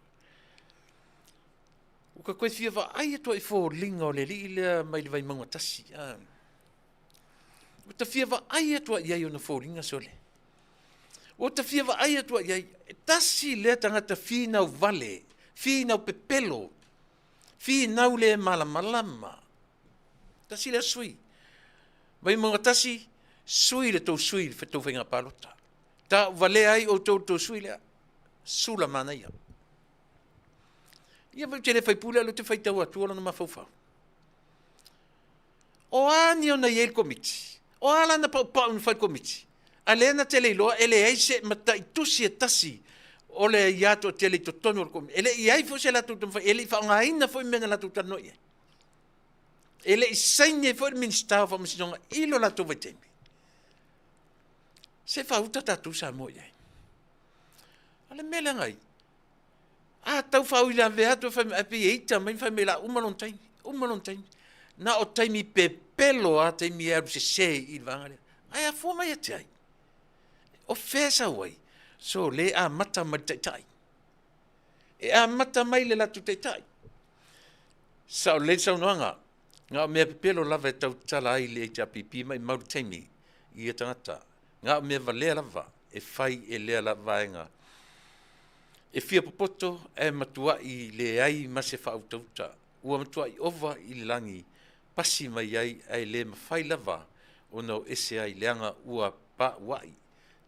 Ua ta toe fia vaai atu i foliga o le alii lea mai le Vaimauga 1. Ah. Ua ta fia vaai atu i ai ona foliga sole. Ua ta fia vaai atu i ai, e tasi lea tagata finau vale, finau pepelo, finau le malamalama. Tasi lea sui. Vaimauga 1, sui le tou sui i le tou faiga palota. Ta valea ai outou le tou sui lea. Sula manaia. Ia ou te le faipule, a o lea ou te faitau atua lona mafaufau. O a ni ona i ai le komiti? O a lana paupau na fai le komiti? A lea na te le iloa e leai se mataitusi e tasi o le aia toatele i totonu o le komiti. E le i ai foi se latou taumafai, e le i faaaogaina foi mea na latou talanoa i ai. E le i saini ai foi le Minisita o Faamasinoga i lo latou vaitaimi. Se faauta tatou Samoa i ai. O le mea lea na ai, a tau faauilavea atu fai mai, ae pei e ita mai ma fai mai o le a uma lona taimi, uma lona taimi. Na o taimi pepelo lava taimi e alu sese i le vaega lea. Ae afua mai ia te ai? O fea e sau ai? So le amata mai le taitai. E amata mai le latou taitai. Sao lelei le saunoaga, na o mea pepelo lava e tautala ai le HRPP maimau le taimi i ia tagata. Na o mea valea lava e fai e lea la vaega. E fia popoto ae matuai leai ma se faautauta. Ua matuai ova i le lagi, pasi mai ai ae le mafai lava ona o ese ai leaga ua paauai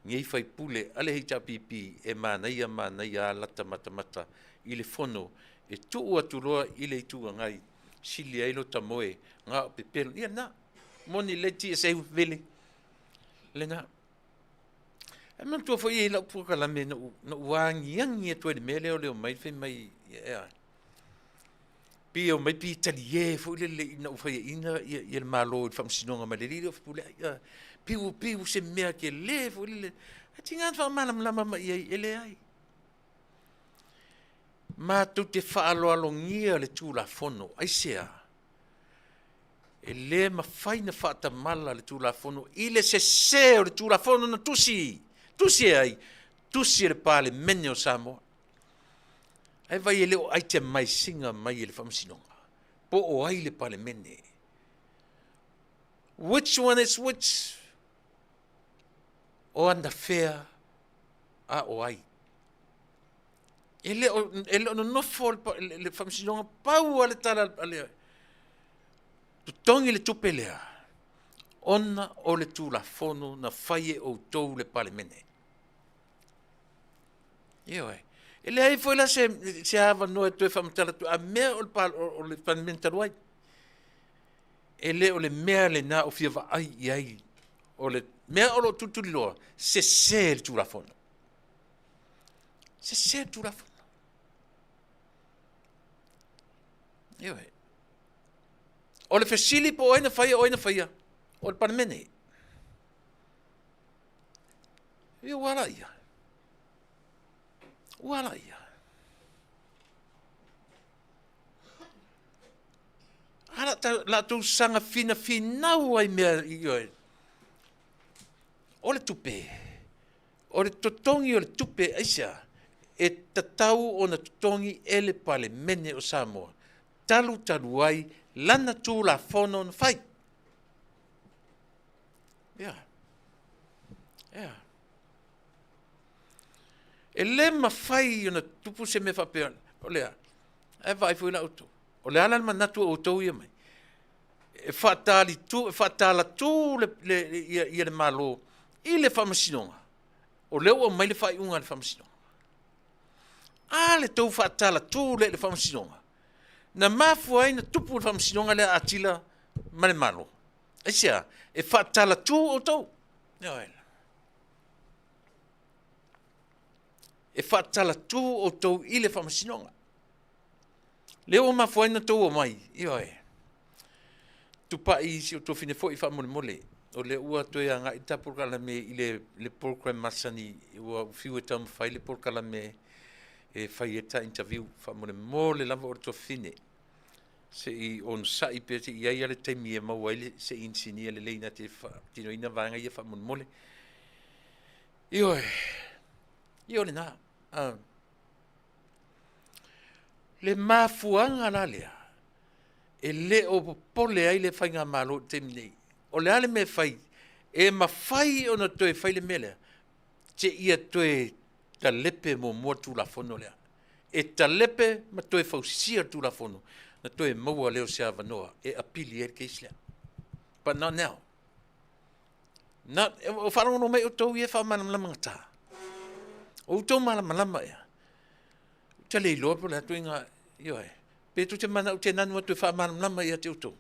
nei faipule a le HRPP e manaia manaia a lata matamata i le fono e tuu atu loa i le Itu Agai sili ai lota moe na o pepelo. Ia lena, moni lelei TSA vele lena. Ae manatua foi e i lau polokalame na ou agiagi atu ai i le mea lea o le omai fai mai ea. Pei e omai pei e talie foi lele ina ua faiaina ia le Malo i le faamasinoga mai le alii lea o Fepuleai. Pei ua pei ua se mea tele foi lele. Ae tiga ona faamalamalama mai i ai, e leai. Matou te faaaloalogia le Tulafono. Aisea? E le mafai ona faatamala le Tulafono i le sese o le Tulafono na tusi. Tusi e ai? Tusi e le Palemene o Samoa. Ae vai e le o itemize ina mai e le Faamasinoga po o ai le Palemene. Which one is which? O anafea a o ai? E le o, e le o nonofo le, le Faamasinoga pau a le tala a le totogi le tupe lea ona o le Tulafono na fai e outou le Palemene. Ioe. E leai foi la se, se avanoa e toe faamatala atu, a mea o le, o le Palemene talu ai. E le o le mea lena o fia vaai i ai. O le mea o lo o tulituliloa, sese le Tulafono. Sese le Tulafono. Ioe. O le fesili po o ai na faia, o ai na faia? O le Palemene. Ia ua ala ia. Ua ala ia. A la, ta, la tou saga finafinau ai mea i oe. O le tupe, o le totogi o le tupe aisea, e tatau ona totogi e le Palemene o Samoa, talu talu ai lana Tulafono na fai. Ia. Ia. E le mafai ona tupu se mea faapea, o lea, ae vaai foi la outou. O le a la le manatu o outou ia mai? E faatalitu, e faatalatu le, le, ia, ia le Malo i le faamasinoga. O lea ua aumai le faaiuga a le faamasinoga. A le tou faatalatu lea i le faamasinoga, na mafua ai na tupu le faamasinoga lea a Atila ma le Malo. Aisea? E faatalatu outou. Ioe. E faatalatu outou i le faamasinoga. Lea ua mafua ai na tou omai. Ioe. Tupai i si ou tuafine foi faamolemole, o lea ua toe agai le ta polokalame i le, le program masani, ua fiu e taumafai le polokalame e fai ai ta interview faamolemole lava o le tuafine. Se i onosai pea se i i ai lava le taimi e maua ai se inisinia lelei na te faatinoina vaega ia faamolemole. Ioe, ia o lena. Le mafuaaga la lea e le o popole ai le Faigamalo i le taimi nei. O le a le mea e fai? E mafai ona toe fai le mea lea, seia toe talepe muamua le Tulafono lea. E talepe ma toe fausia le Tulafono, ona toe maua lea o se avanoa e apili ai le case lea. But not now. Not, o faalogologo mai outou ia e faamalamalama gata. O outou malamalama ea. Ou te le iloa po o le a ituaiga, ioe, pe tou te manao ou te nanu atu e faamalamalama ia te outou.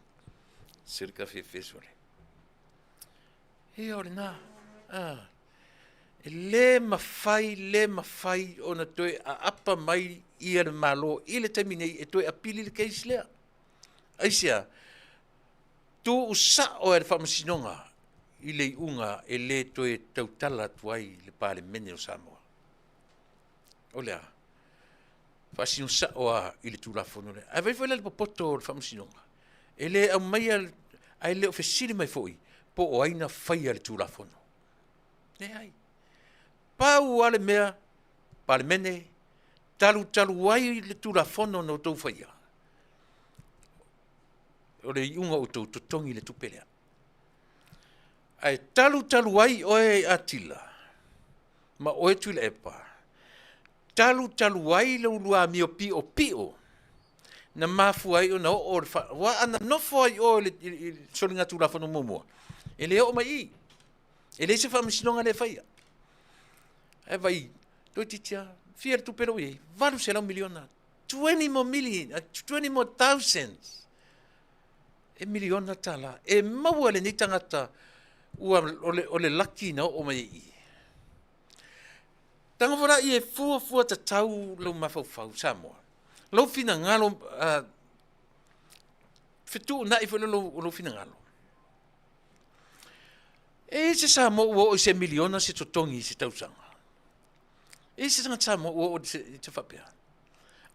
Se le kafe sole. Ia o lena. Ah. E le mafai, le mafai ona toe aapa mai ia le Malo i le taimi nei e toe apili le case lea. Aisea? Tuusao e le Faamasinoga i le iuga e le toe tautala atu ai le Palemene o Samoa. O le a? Faasino sao lava i le Tulafono lea. Ae vaai foi la i le popoto o le Faamasinoga, e le aumaia ae le o fesili mai foi po o ai na faia le Tulafono. Leai. Pau lava le mea, Palemene, talutalu ai le Tulafono na outou faia, o le iuga o outou totogi le tupe lea. Ae talutalu ai oe Atila ma oe Tuilaepa, talutalu ai le ulua amio piopio na mafua ai ona oo le fa... Aua ana nofo ai oe i le soligatulafono muamua, e le oo mai i i. E leai se faamasinoga lea e faia. Ae vaai, toeitiiti lava, fia le tupe la ua i ai? $800 miliona. 20 more million, 20 more thousands. E miliona tala. E maua e lenei tagata ua, o le, o le laki na oo mai ai i i. Tago foi laia e fuafua tatau lou mafaufau Samoa. Lou finagalo, fetuunai foi lou, lou finagalo. E i ai se Samoa ua oo i se miliona se totogi i se tausaga. E i ai se tagata Samoa ua oo i se faapea.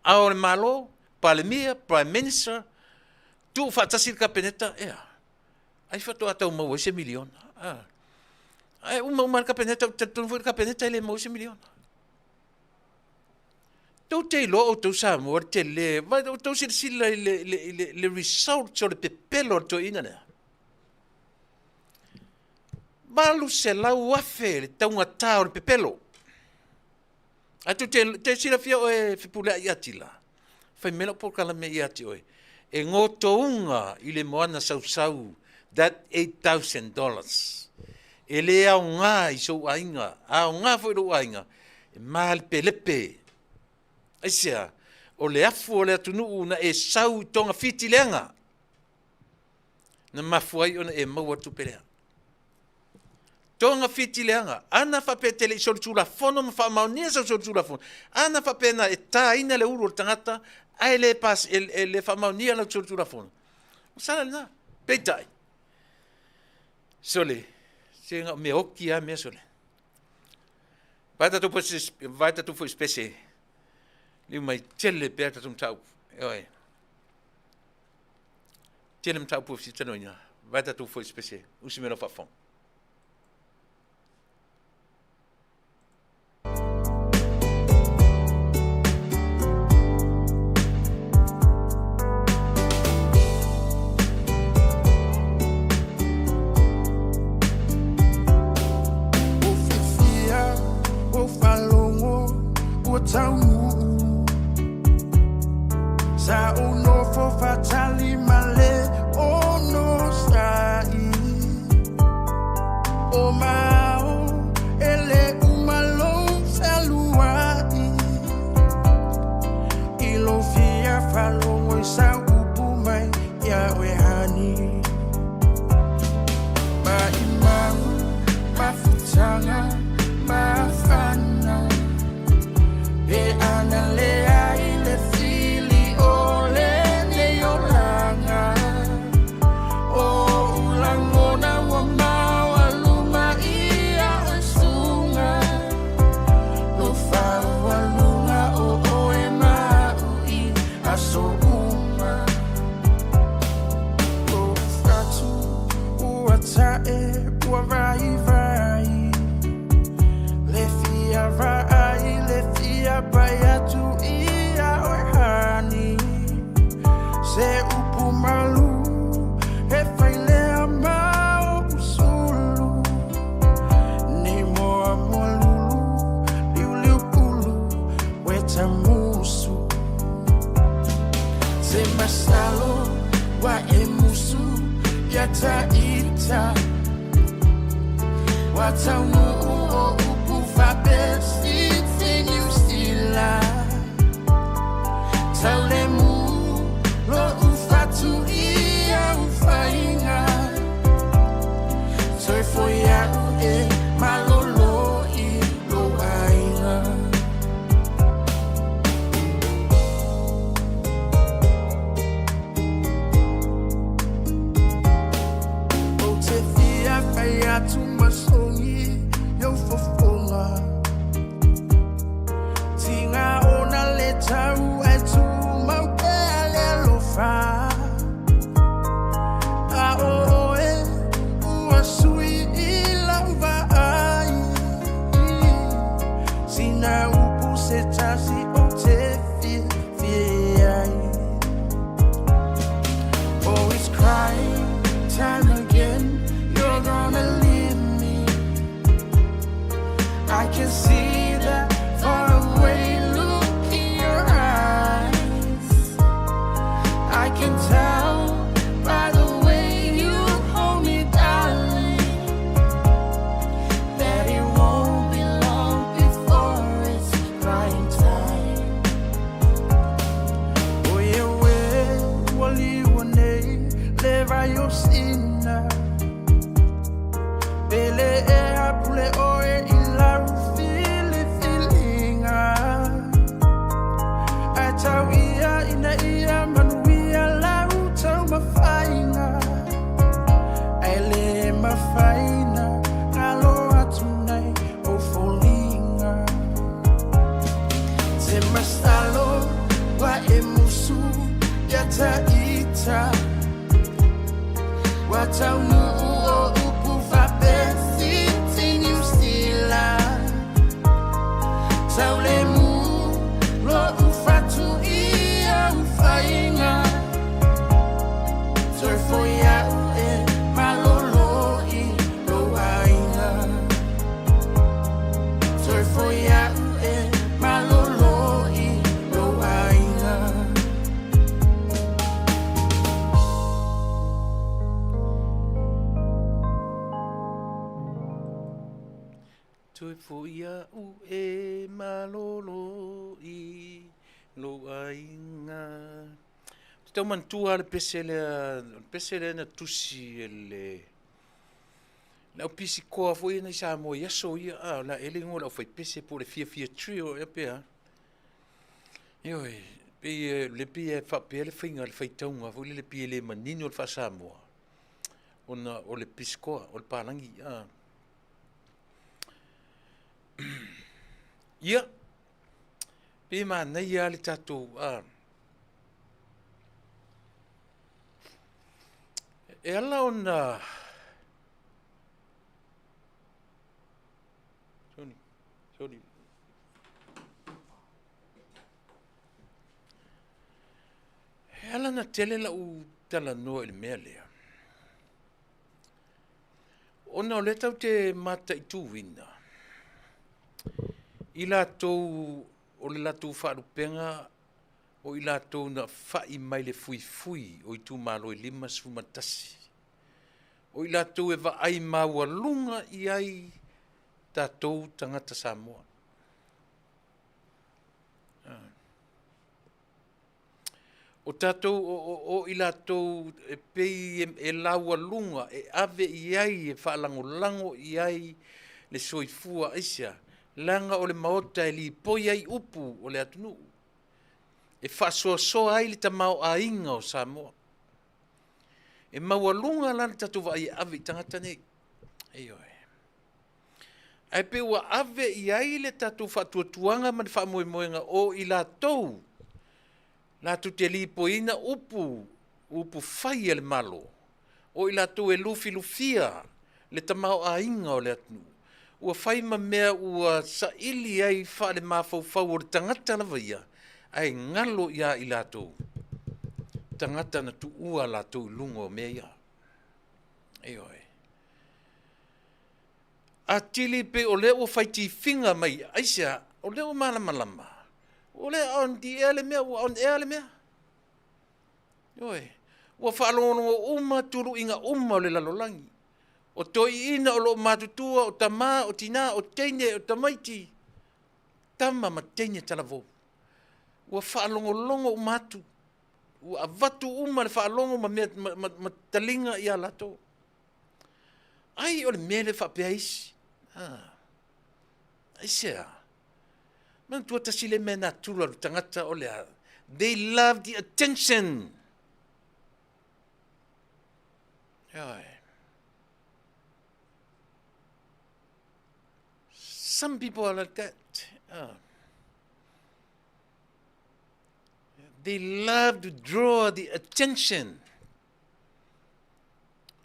Ao o le Malo, Palemia, Prime Minister, tuufaatasi le Kapeneta, ea, ai faatoa tau maua ai se miliona. Ah. Ae uma uma le Kapeneta, ou te talitonu foi le Kapeneta e le maua se miliona. Tou te iloa outou Samoa le tele, vai outou silasila i le, le, le, le results o le pepelo o le toeaina lea. 800,000 le taugata o le pepelo. Ae tou te, te silafia oe Fepuleai Atila, fai mai lau polokalame ia te oe, e gotouga i le moana sausau that $8,000. E le aoga i sou aiga, a aoga foi i lou aiga, e malepelepe. Aisea? O le afu o le atunuu na e sau i togafiti leaga, na mafua ai ona e maua le tupe lea. Togafiti leaga. Ana faapea e te le i solitulafono ma faamaonia sau solitulafono, ana faapea na e taina le ulu o le tagata ae le, pas, e, e le faamaonia lau solitulafono, ua sala lena. Peitai, sole, se na o mea oki lava mea sole. Vai tatou foi, vai tatou foi spese, liu mai tele pea tatou mataupu. Ioe. Tele mataupu e fia talanoaina. Vai tatou foi spese, usi mai lau faafofoga. Ua fiafia, ua faalogo, ua taunuu. Sa ou nofo faatali ma le onosai. ua vaivai Le fia vaai le fia pai atu ia oe honey Se upu malu e fai lea ma o'u sulu Nei moa moa lulu liuliu pulu weta musu Se masalo wa e musu ia ta ita Wa taunu'u o upu faapefiti Niu Sila Taulemu lo'u fatu ia ufaiga Toe foi a'u e malolo i lou aiga. Ou te fia fai atu ma sogi i ou fofoga Tiga ona le tau ae tumau pea le alofa A o oe ua sui i lau vaai Sina upu se tasi ou te fiafia ai Oh, it's crying time again. You're gonna leave me. I can see that faraway look in your eyes. I can tell by the way you hold me, darling, that it won't be long before it's crying time. O ia ue ua liua nei le vai o sina Pele e apule oe i lau filifiliga Ae tau ia ina ia manuia lau taumafaiga Ae le mafai ona galo atu nai ou foliga Te masalo ua e musu ia ta ita Ua taunu'u o upu faapefiti Niu Sila Taulemu lo'u fatu ia ufaiga Toe foi a'u e malolo i lou aiga Toe foi a'u e malolo i lou aiga. Toe foi a'u e malolo i lou aiga. Ou te tau manatua lava le pese lea, o le pese lea na tusi e le le au pisikoa foi ia nai Samoa i aso ia, a, o le a ea le igoa o le aufaipese po o le Fiafia Trio ea pe a. Ioe, pei e, le pei e faapea le faiga le faitauga foi lele pei e le manino le faa-Samoa ona o le pisikoa, o le palagi, a. Ia, pei e manaia lava le tatou, a, e ala ona, sorry, sorry. E ala ona tele lau talanoa i le mea lea, ona o lea tatou te mataituina i latou o le latou faalupega o i latou na fai mai le fuifui o itumalo e 51. O i latou e vaai maualuga i ai tatou tagata Samoa. O tatou, o i latou e pei e laualuga, e ave i ai, e faalagolago i ai le soifua. Aisea? Leaga o le Maota e lipoi ai upu o le atunuu, e faasoasoa ai le tamaoaiga o Samoa. E maualuga la le tatou vaai e ave i tagata nei. Ioe. Ae pei ua ave i ai le tatou faatuatuaga ma le faamoemoega o i latou latou te lipoiina upu, upu fai a le Malo, o i latou e lufilufia le tamaoaiga o le atunuu, ua fai ma mea ua saili ai faalemafaufau o le tagata lava ia, ae galo ia i latou tagata na tuua latou i luga o mea ia. Ioe. Atili pei o lea ua fai tifiga mai, aisea? O lea ua malamalama, o lea on the air le mea, ua on air le mea. Ioe. Ua faalogologo uma tuluiga uma o le lalolagi. O toeaiina o lo o matutua, o tama, o tina, o teine, o tamaiti, tama ma teine talavou. Ua faalogologo uma atu. Ua avatu uma le faalogo ma, mea, ma, ma, ma taliga ia latou. Ai o le mea lea faapea isi. Ah. Aisea? Manatua tasi le mea natura le tagata o le a. They love the attention. Ioe. Some people are like that. They love to draw the attention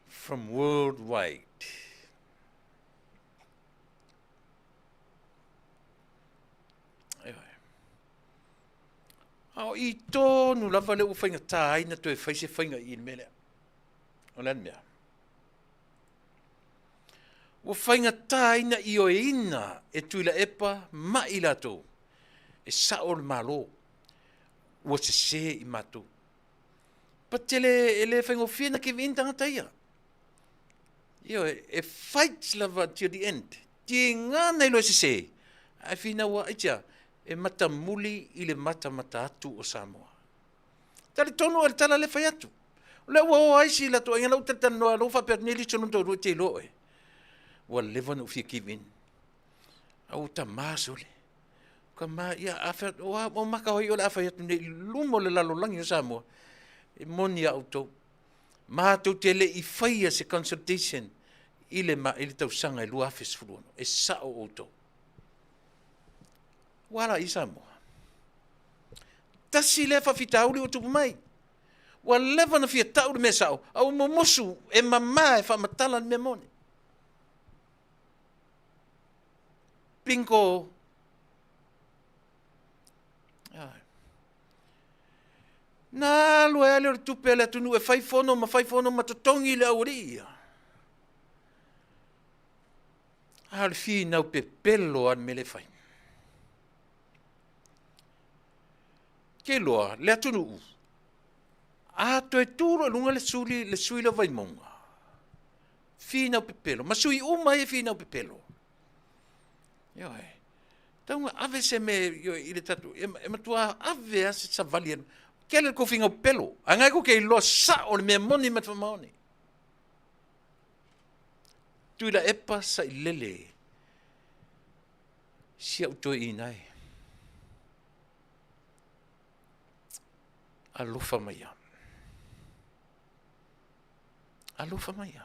from worldwide. A o i tonu lava le ua faigata ai na toe fai se faiga i le mea lea. O le a le mea? Ua faigata ai na ioeina e Tuilaepa ma i latou e sao le Malo ua sese i matou. Patele e le faigofie na give in tagata ia. Ioe, e fight lava till the end. Tiga na iloa e sese, ae finau lava, aitia, e matamuli i le matamata atu o Samoa. Talitonu oe i le tala lea e fai atu. O lea ua o ai si latou aiga, la ua talatalanoa, la ua faapea atu nei le isi o lona toalua e te iloa oe. Ua leva ona ou fia give in. A ua tama sole. Tama, ia, a fai atu, o maka hoi o le a fai atu nei i luma o le lalolagi o Samoa. E moni a outou. Matou te le i faia se consultation i le, i le tausaga e 2016. E sao outou. Ua ala i Samoa. Tasi lea faafitauli ua tupu mai. Ua leva na fia tau le mea sao, a ua mumusu e mama e faamatala le mea moni. Bingo! Na alu ai lea o le tupe a le atunuu e fai fono ma fai fono ma totogi le aualii ia. A o le finau pepelo a le mea le fai. Ke loa, le atunuu, a toe tu loa i luga le suli, le sui lea o Vaimauga, finau pepelo, ma sui uma ia finau pepelo. Ioe. Tau na ave se mea i le tatou, e matua ave lava se savali e kele le tou finau pepelo. Ae ngai kou te iloa sao le mea moni ma le faamaoni. Tuilaepa sailele si au toeaina e. Alofa maia. Alofa maia.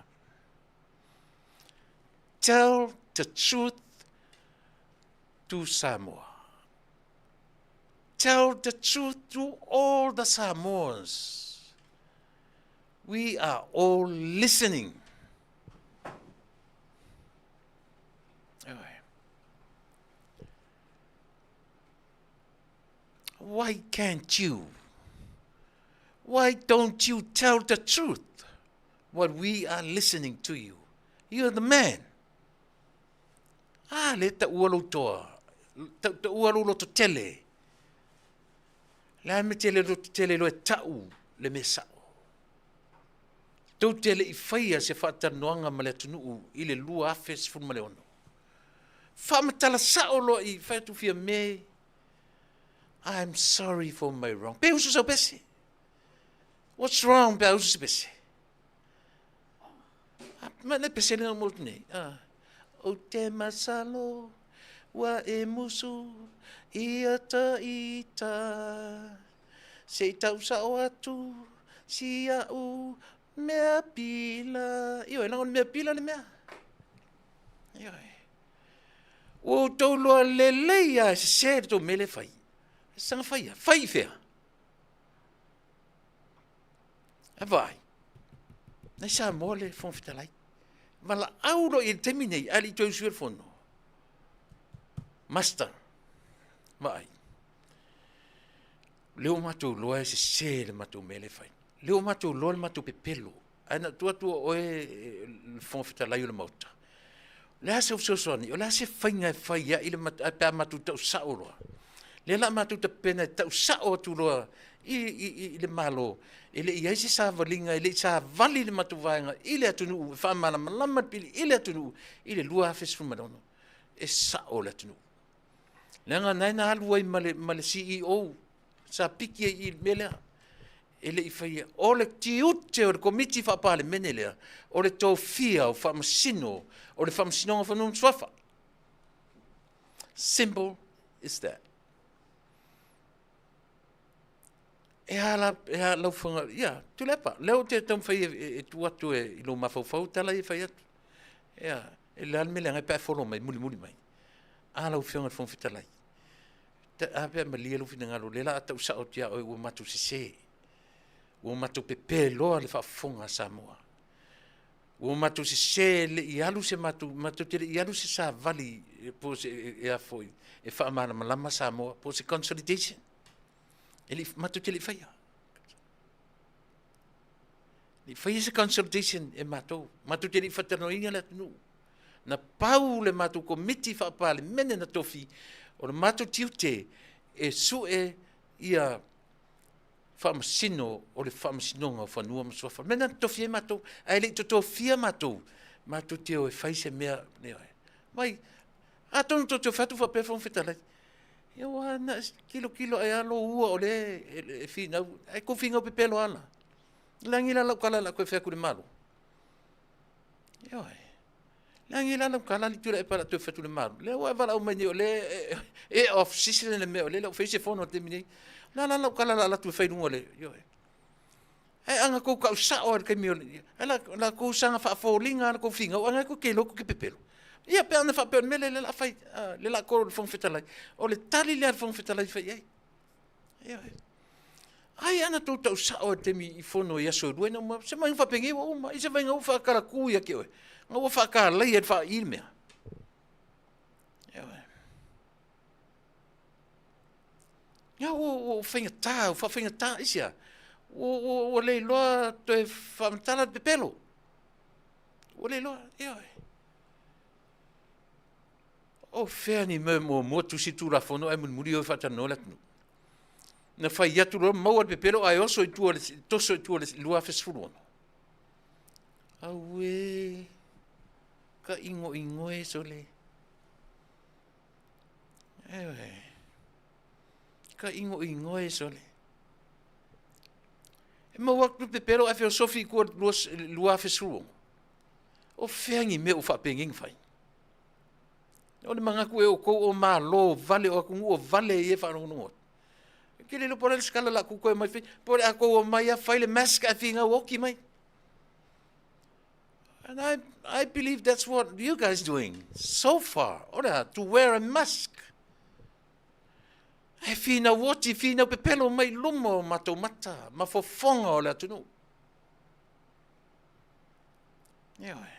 Tell the truth to Samoa. Tell the truth to all the Samoans. We are all listening. Why can't you? Why don't you tell the truth? What we are listening to you. You're the man. Ah, le taua lou toa. Taua lou loto tele. Le a me tele loto tele loe tau le mea sao. Tou te le i faia se faatalanoaga ma le atunuu i le 2016. Faamatala sao loa i fai atu fia me I'm sorry for my wrong. Pe usu sau pese. What's wrong pe a usu se pese? Ma le pese le mo nei. Ah. O te masalo ua e musu ia ta ita se i tau sao atu si au mea pila. Ioe, leaga o le mea pila le mea. Ioe. Ua outou loa lelei lava e sese le tou mea lea e fai. Saga faia. Fai i fea? A vaai, nai Samoa le Fofoga Fetalai. Valaau loa i le taimi nei, ae le i toe usuia le fono. Master, vaai. Lea ua matou iloa e sese le matou mea lea e fai. Lea ua matou iloa le matou pepelo. Ae na tuu atu o oe le Fofoga Fetalai o le Maota. O le a se fesoasoani, o le a se faiga e fai ai le ae pe a matou tau sao loa. Lea la matou tapena e tau sao atu loa i, i, i le Malo, e le i ai se savaliga, e le i savali le matou vaega i le atunuu e faamalamalama le pili i le atunuu i le 2016. E sao le atunuu. Leaga na na alu ai ma le, ma le CEO sa piki ai i le mea lea. E le i faia. O le tiute o le Komiti Faa-Palemene lea, o le tofia o faamasino o le Faamasinoga o Fanua ma Suafa. Simple is that. E a la, e a lau whanga, ia, Tuilaepa, lea ou te taumafai e, e, e tuu atu e, i lou mafaufau tala ia e fai atu. Ia, e le a le mea leaga ai pe a e follow mai, mulimuli mai. A lau Afioga i le Fofoga Fetalai, a pe a malie lou finagalo, o lea la a tau sao atu ia oe ua matou sese. Ua matou pepe loa le faafofoga a Samoa. Ua matou sese le i alu se matou, matou te le i alu se savali po se, e a foi, e faamalamalama Samoa, po se consolidation. E le i, matou te le i faia. Le i faia se consultation e matou. Matou te le i faatalanoaina le atunuu. Na pau le matou komiti faa-Palemene na tofi, o le matou tiute e sue ia faamasino o le Faamasinoga o Fanua ma Suafa. O le mea lena na tofi ai matou, ae le i totofia matou, matou te o e fai se mea, mai, atonu tou te fai atu faapea Fofoga Fetalai, ia ua na tilotilo ae lava lou ua o lea e finau, ae tou finau pepelo lava la. Lagi la lau tala la toe fai atu i le Malo. Ioe. Lagi la lau tala Tuilaepa la toe fai atu i le Malo. Lea ua e valaau mai nei o lea e off season le mea o lea le o fai se fono i le taimi nei. La la lau tala la alu atu e fai i luga o le, ioe. Ae ana tou tau sao lava i le taimi o le, ae la, la tou saga faafoliga lava le tou finau, ana tou te iloa tou te pepelo. Ia pe ana faapea o le mea lea o le a fai, lea o le a call i le Fofoga Fetalai. O le tali lea a le Fofoga Fetalai e fai i ai. Ioe. Ai ana tou tau sao i le taimi i fono i aso e lua ina uma, se maiga faapenei ua uma, i se maiga ua faatalatu ia te oe, na ua faatalaia i le faaii le mea. Ioe. Ia ua, ua faigata, ua faafaigata, aisea? Ua, ua, ua le iloa toe faamatala le pepelo. Ua le iloa, ioe. O fea ni mea muamua tusi Tulafono ae mulimuli o e faatalanoa le atunuu. Na fai atu loa maua le pepelo ae oso i tua le toso i tua le 2016. Auē, ka igoigoe sole. Ioe. Ka igoigoe sole. E maua atu le pepelo ae feosofi i tua le 2016. O fea ni mea ua faapenei na fai? O le manatu e outou o Malo vale, o atunuu o vale ia e faalogologo atu. E te le iloa po o le a le sikala o le a tou toe omai fai, po o le a tou omai lava fai le mask ae finau oti mai. And I believe that's what you guys doing so far. O le a, to wear a mask. Ae finau oti, finau pepelo mai luma o matou mata ma fofoga o le atunuu. Ioe.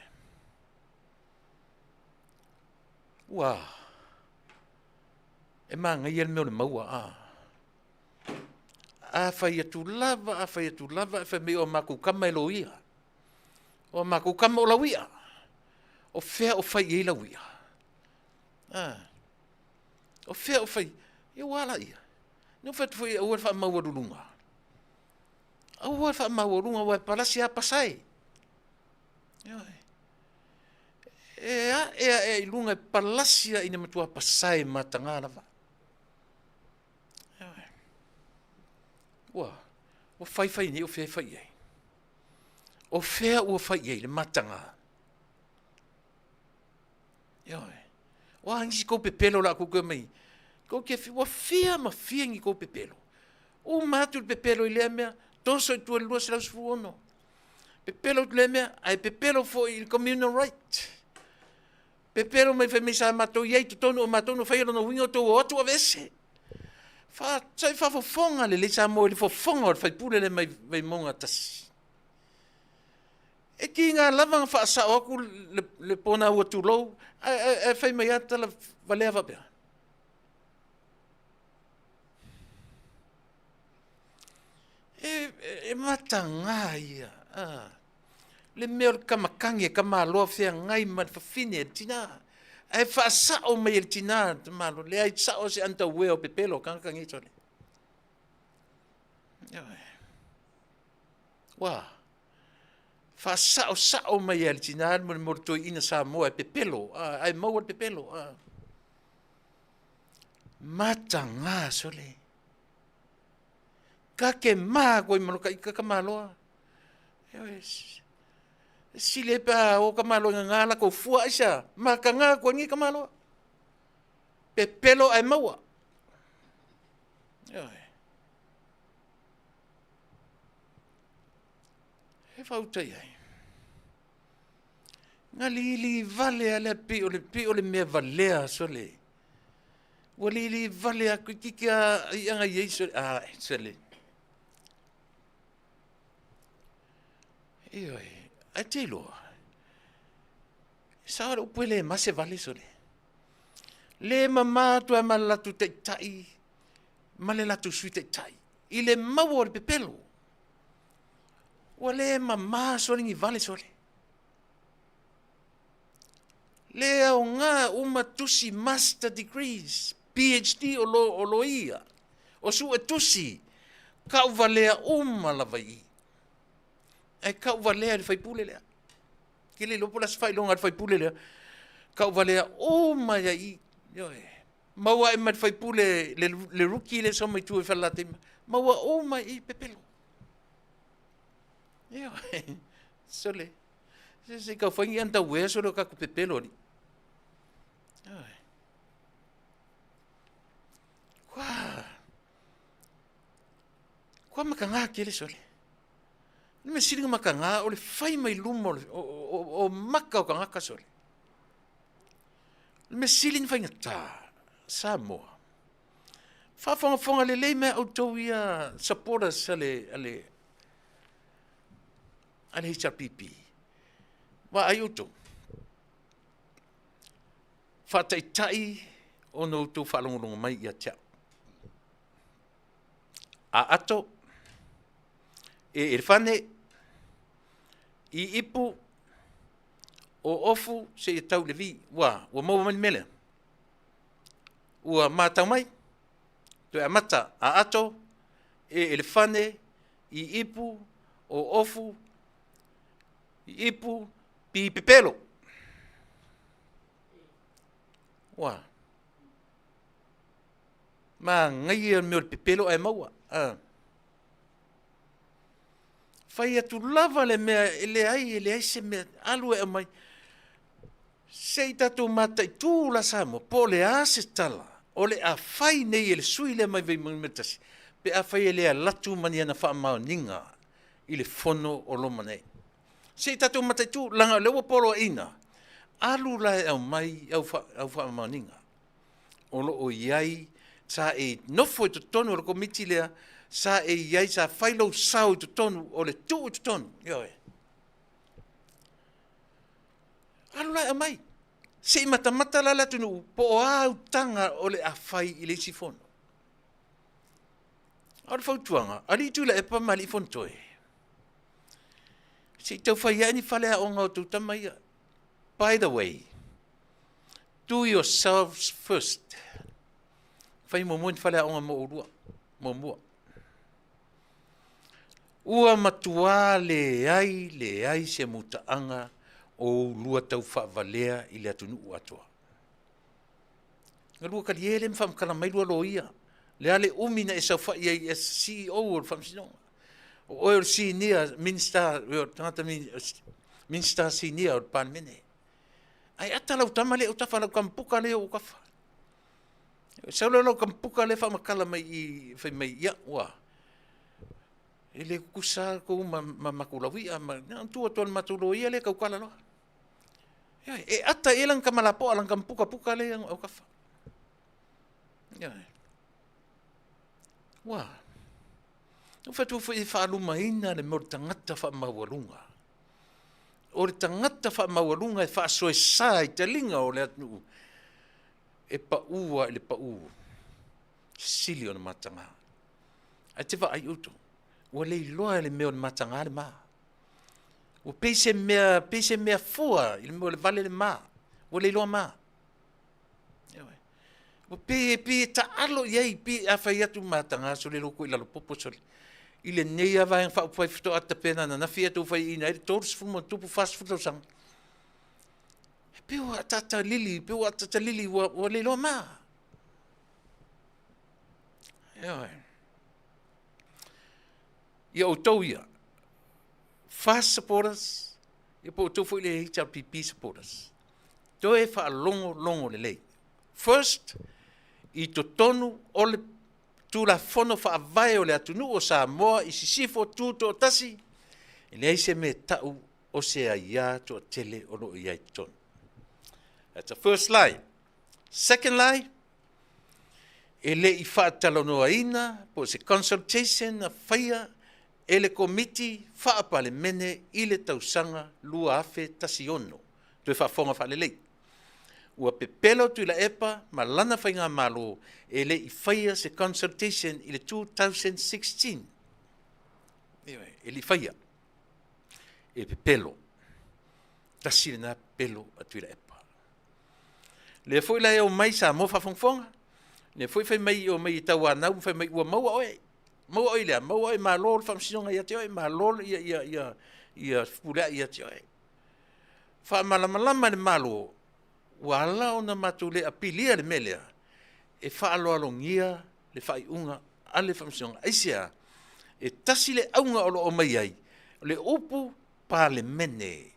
Ua e manaia le mea o le maua a. A fai atu lava, a fai atu lava, e fai mai o matou tama e loia. O matou tama o lauia. O fea o fai i ai lauia? A. O fea o fai? Ia ua ala ia. Na fai atu foi aua le faamaualuluga. Aua le faamaualuga aua e palasi lava pasae. Ioe. E ae ae i luga e palasi lava ina matua pasae mataga lava. Ioe. Ua, ua faifai nei o fea e fai i ai. O fea ua fai i ai le mataga? Ioe. O a nisi kou pepelo la kou ke mai. Kou ke ua fia ma fia ni kou pepelo. Uma atu le pepelo i lea mea, toso i tua i le 216. Pepelo i lea mea, ae pepelo foi i le communal right. Pepelo mai fai mai sa matou i ai totonu o matou na faia lona uiga o tou o atu aveese. Fa, sai faafofoga lelei Samoa i le fofoga o le faipule lea mai Vaimauga 1. E kiga lava na faasao atu le, le ponaua tulou, ae, ae, ae fai mai lava tala valea faapea. E, e, e mataga ia. Ah. Le mea o le kamakagi e kamaloa feagai ma le fafine e le tinā. Ae faasao mai e le tinā le tamaloa, leai sao se underwear o pepelo o tagata nei sole. Ua faasaosao mai e le tinā le mo le toeaina Samoa e pepelo, ae maua le pepelo. Mataga sole. Ka ke mā koe ma loka i ka kamaloa. Sili ai pe a o kamaloa i ngā lako fua aisa, mataga koe ni kamaloa. Pepelo ae maua. Ioe. E fauta i ai. Na lili vale a lea pei o le, pei o le mea valea sole. Ua lili vale atu itiiti a iʻa i ai sole. A, sole. Ioe, ae te iloa, e sao le upu e le mase vale sole. Le mama atu ai ma le latou taitai ma le latou sui taitai i le maua o le pepelo. Ua le mama sole ni vale sole. Le aoga uma tusi master degrees, PhD o lo, o loia, o suetusi, kauvalea uma lava i i. Ae kauvalea i le faipule lea. Ke le iloa po o le a se faailoga a le faipule lea. Kauvalea uma ia i i. Ioe. Maua ae ma le faipule le, le rookie lea sau mai tua i Falelatai. Maua uma i i pepelo. Ioe. Sole. Se se tau fai ni underwear sole o tatou pepelo alii. Ioe. Kua. Kua mataga tele sole. Le mea sili ona mataga o le fai mai luma o, o, o, o maka o tagata sole. Le mea sili ona faigata, Samoa. Faafogafoga lelei mai outou ia supporters a le, a le, a le HRPP. Vaai outou. Faataitai ona outou faalogologo mai ia te au. Aato, e elefane, i ipu, o ofu seia tau i le vi. Ua, ua maua mai le mea lea? Ua matau mai? Toe amata, aato, e elefane, i ipu, o ofu, i ipu, pi pepelo. Ua. Manaia le mea o le pepelo ae maua. A. Fai atu lava le mea e leai, e leai se mea, alu e aumai. Se i tatou mataitu la Samoa, po o le a se tala o le a fai nei e le sui lea mai Vaimauga Nu.1, pe afai e le alu atu ma ni ana faamaoniga i le fono o loma nei. Se i tatou mataitu, leaga o lea ua poloaiina, alu la e aumai au, fa, au faamaoniga. O lo o i ai, sa e nofo i totonu o le komiti lea, sa e i ai, sa fai lou sao i totonu o le tuu i totonu. Ioe. Alu la e aumai. Se i matamata la le atunuu po o a autaga o le a fai i le isi fono. A o le fautuaga, Alii Tuilaepa ma Alii Fonotoe, se i tau fai ae ni faleaoga o tou tama ia. By the way, do yourselves first. Fai muamua ni faleaoga mo oulua, muamua. Ua matuā leai, leai se mutaaga o oulua tau faavalea i le atunuu atoa. Galua talie lea ma faamatala mai lua loia. Le a le umi na e saofai ai as CEO o le Faamasinoga. O oe o le senior minister, o le tagata minister senior o le Palemene. Ae ata lau tama lea o tafa, lau tama puka lea o tafa. Sau lea lau tama puka lea faamatala mai i, fai mai, ia, ua, e le tutusa tou ma, ma matou lauia, ma, na tu atu le matou loia lea tautala loa. Ia, e ata i ai lana tama lapoa, lana tama puka puka lea o tafa. Ia, ua, na fai atu foi e faalumaina le mea o le tagata faamaualuga. O le tagata faamaualuga e faasoesa i taliga o le atunuu, e pau lava i le pau sili ona mataga. Ae te vaai outou, ua le iloa e le mea o le mataga le ma. Ua pei se mea, pei se mea fua i le mea o le vale le ma. Ua le iloa ma. Ua pei, pei e taalo i ai, pei a fai atu mataga sole loko i lalo popo sole. I lenei lava Vaega Faaupufai faatoa tapena ananafi ia tou faiaina ai le 30 ma ono tupu 40 tausaga. E pei ua ataata lili, pei ua ataata lili ua, ua le iloa ma. Ioe. Ia outou ia, FAST supporters, ia po o outou foi le HRPP supporters, toe faalogologo lelei. First, i totonu o le Tulafono Faavae o le atunuu o Samoa i Sisifo Tutoatasi, e leai se mea e tau o se aia toatele o lo o i ai i totonu. That's the first lie. Second lie, e le i faatalanoaina po o se consultation na faia e le Komiti Faa-Palemene i le tausaga 2016. Toe faafofoga faalelei. Ua pepelo Tuilaepa ma lana faigamalo e le i faia se consultation i le 2016. Ioe, e le i faia. E pepelo. Tasi lena pepelo a Tuilaepa. Lea foi la e omai Samoa faafogafoga, lea foi fai mai omai i Tauanau ma fai mai ua maua oe. Maua oe i le a? Maua oe malo le faamasinoga ia te oe, malo ia, ia, ia, ia Fepuleai ia te oe. Faamalamalama e le Malo, ua ala ona matou le apilia le mea lea, e faaaloalogia le faaiuga a le Faamasinoga. Aisea? E tasi le auga o lo o aumai ai, o le upu Palemene.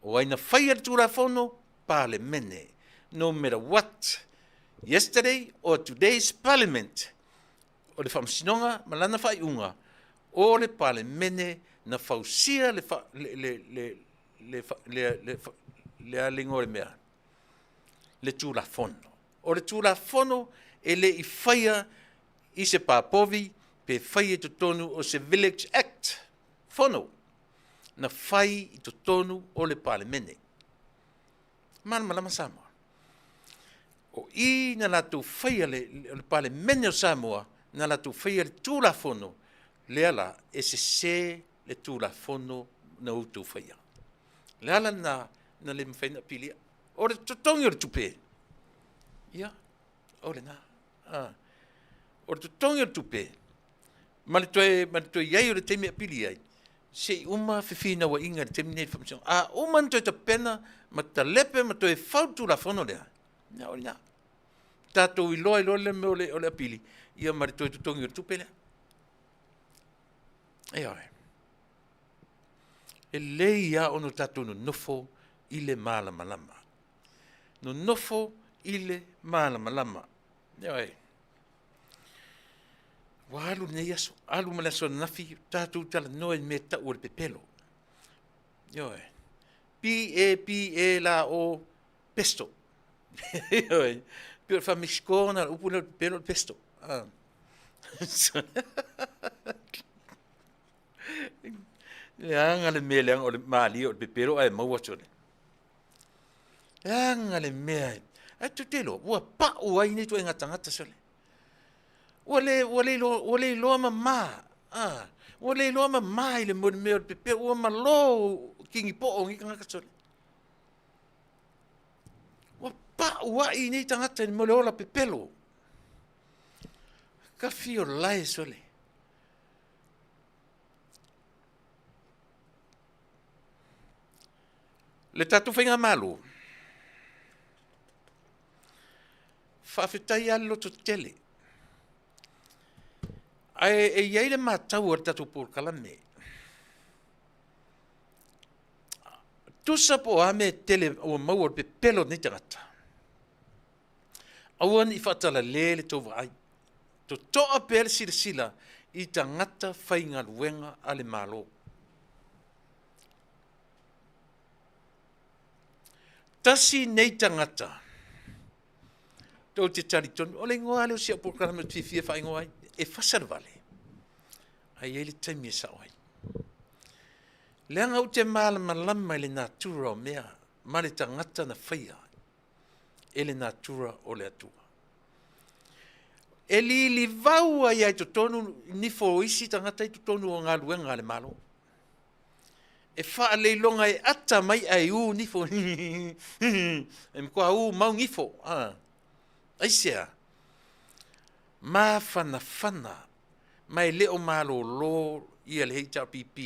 O ai na faia le Tulafono? Palemene. No matter what, yesterday or today's Parliament, o le Faamasinoga ma lana faaiuga, o le Palemene na fausia le, fa, le, le, le, le, le, le, le, a le igoa o le mea, le Tulafono. O le Tulafono e le i faia i se papovi pe faia i totonu o se Village Act, Fono, na fai i totonu o le Palemene. Malamalama Samoa. O i na latou faia le, le Palemene o Samoa, na latou faia le Tulafono, lea la e sese le Tulafono na outou faia. Le ala lena na le mafai ona apilia. O le totogi o le tupe, ia, o lena. Ah. O le totogi o le tupe, ma le toe, ma le toe i ai o le taimi e apili ai, se i uma fefinauaiga i le taimi lenei i le Faamasinoga. A uma ona toe tapena ma talepe ma toe fau le Tulafono lea, ia o lena. Tatou iloa ai loa le mea o le, o le apili, ia ma le toe totogi o le tupe lea. Ioe. E lelei lava ona tatou nonofo i le malamalama. Nonofo i le malamalama. Ioe. Ua alu lenei aso, alu ma le aso ananafi, tatou talanoa i le mea e tau o le pepelo. Ioe. P-E-P-E la o pesto. Ioe. Pei o le faa-Mexico na upu lea o le pepelo o le pesto. Ah. Leaga le mea leaga o le malie o le pepelo ae maua atu le. Leaga le mea. Ae tou te iloa, ua pau ai nei ituaiga tagata sole. Ua le, ua le iloa, ua le iloa mama. Ah, ua le iloa mama i le mea o le pepelo, ua malo kinipoo o nei tagata sole. Ua pau ai nei tagata i le mea o le ola pepelo. Kafi o lae sole. Le tatou faigamalo, faafetai lava le lototele. Ae e i ai le matau a le tatou polokalame, tusa po o a mea e tele ua maua o le pepelo o lenei tagata, aua ne i faatalale le tou vaai. Totoa pea le silasila i tagata faigaluega a le Malo. Tasi nei tagata, tou te talitonu, o le igoa lava lea o si au polokalame ou te fiafia e faaigoa ai, e fasa le vale, ae i ai le taimi e sao ai. Leaga ou te malamalama i le natura o mea ma le tagata na faia e le natura o le Atua. E lilivau ai i totonu nifo o isi tagata i totonu o galuega a le Malo. E faaleiloga e ata mai ae u nifo. E matua u mau nifo. Aisea? Mafanafana ma e le o malolo ia le HRPP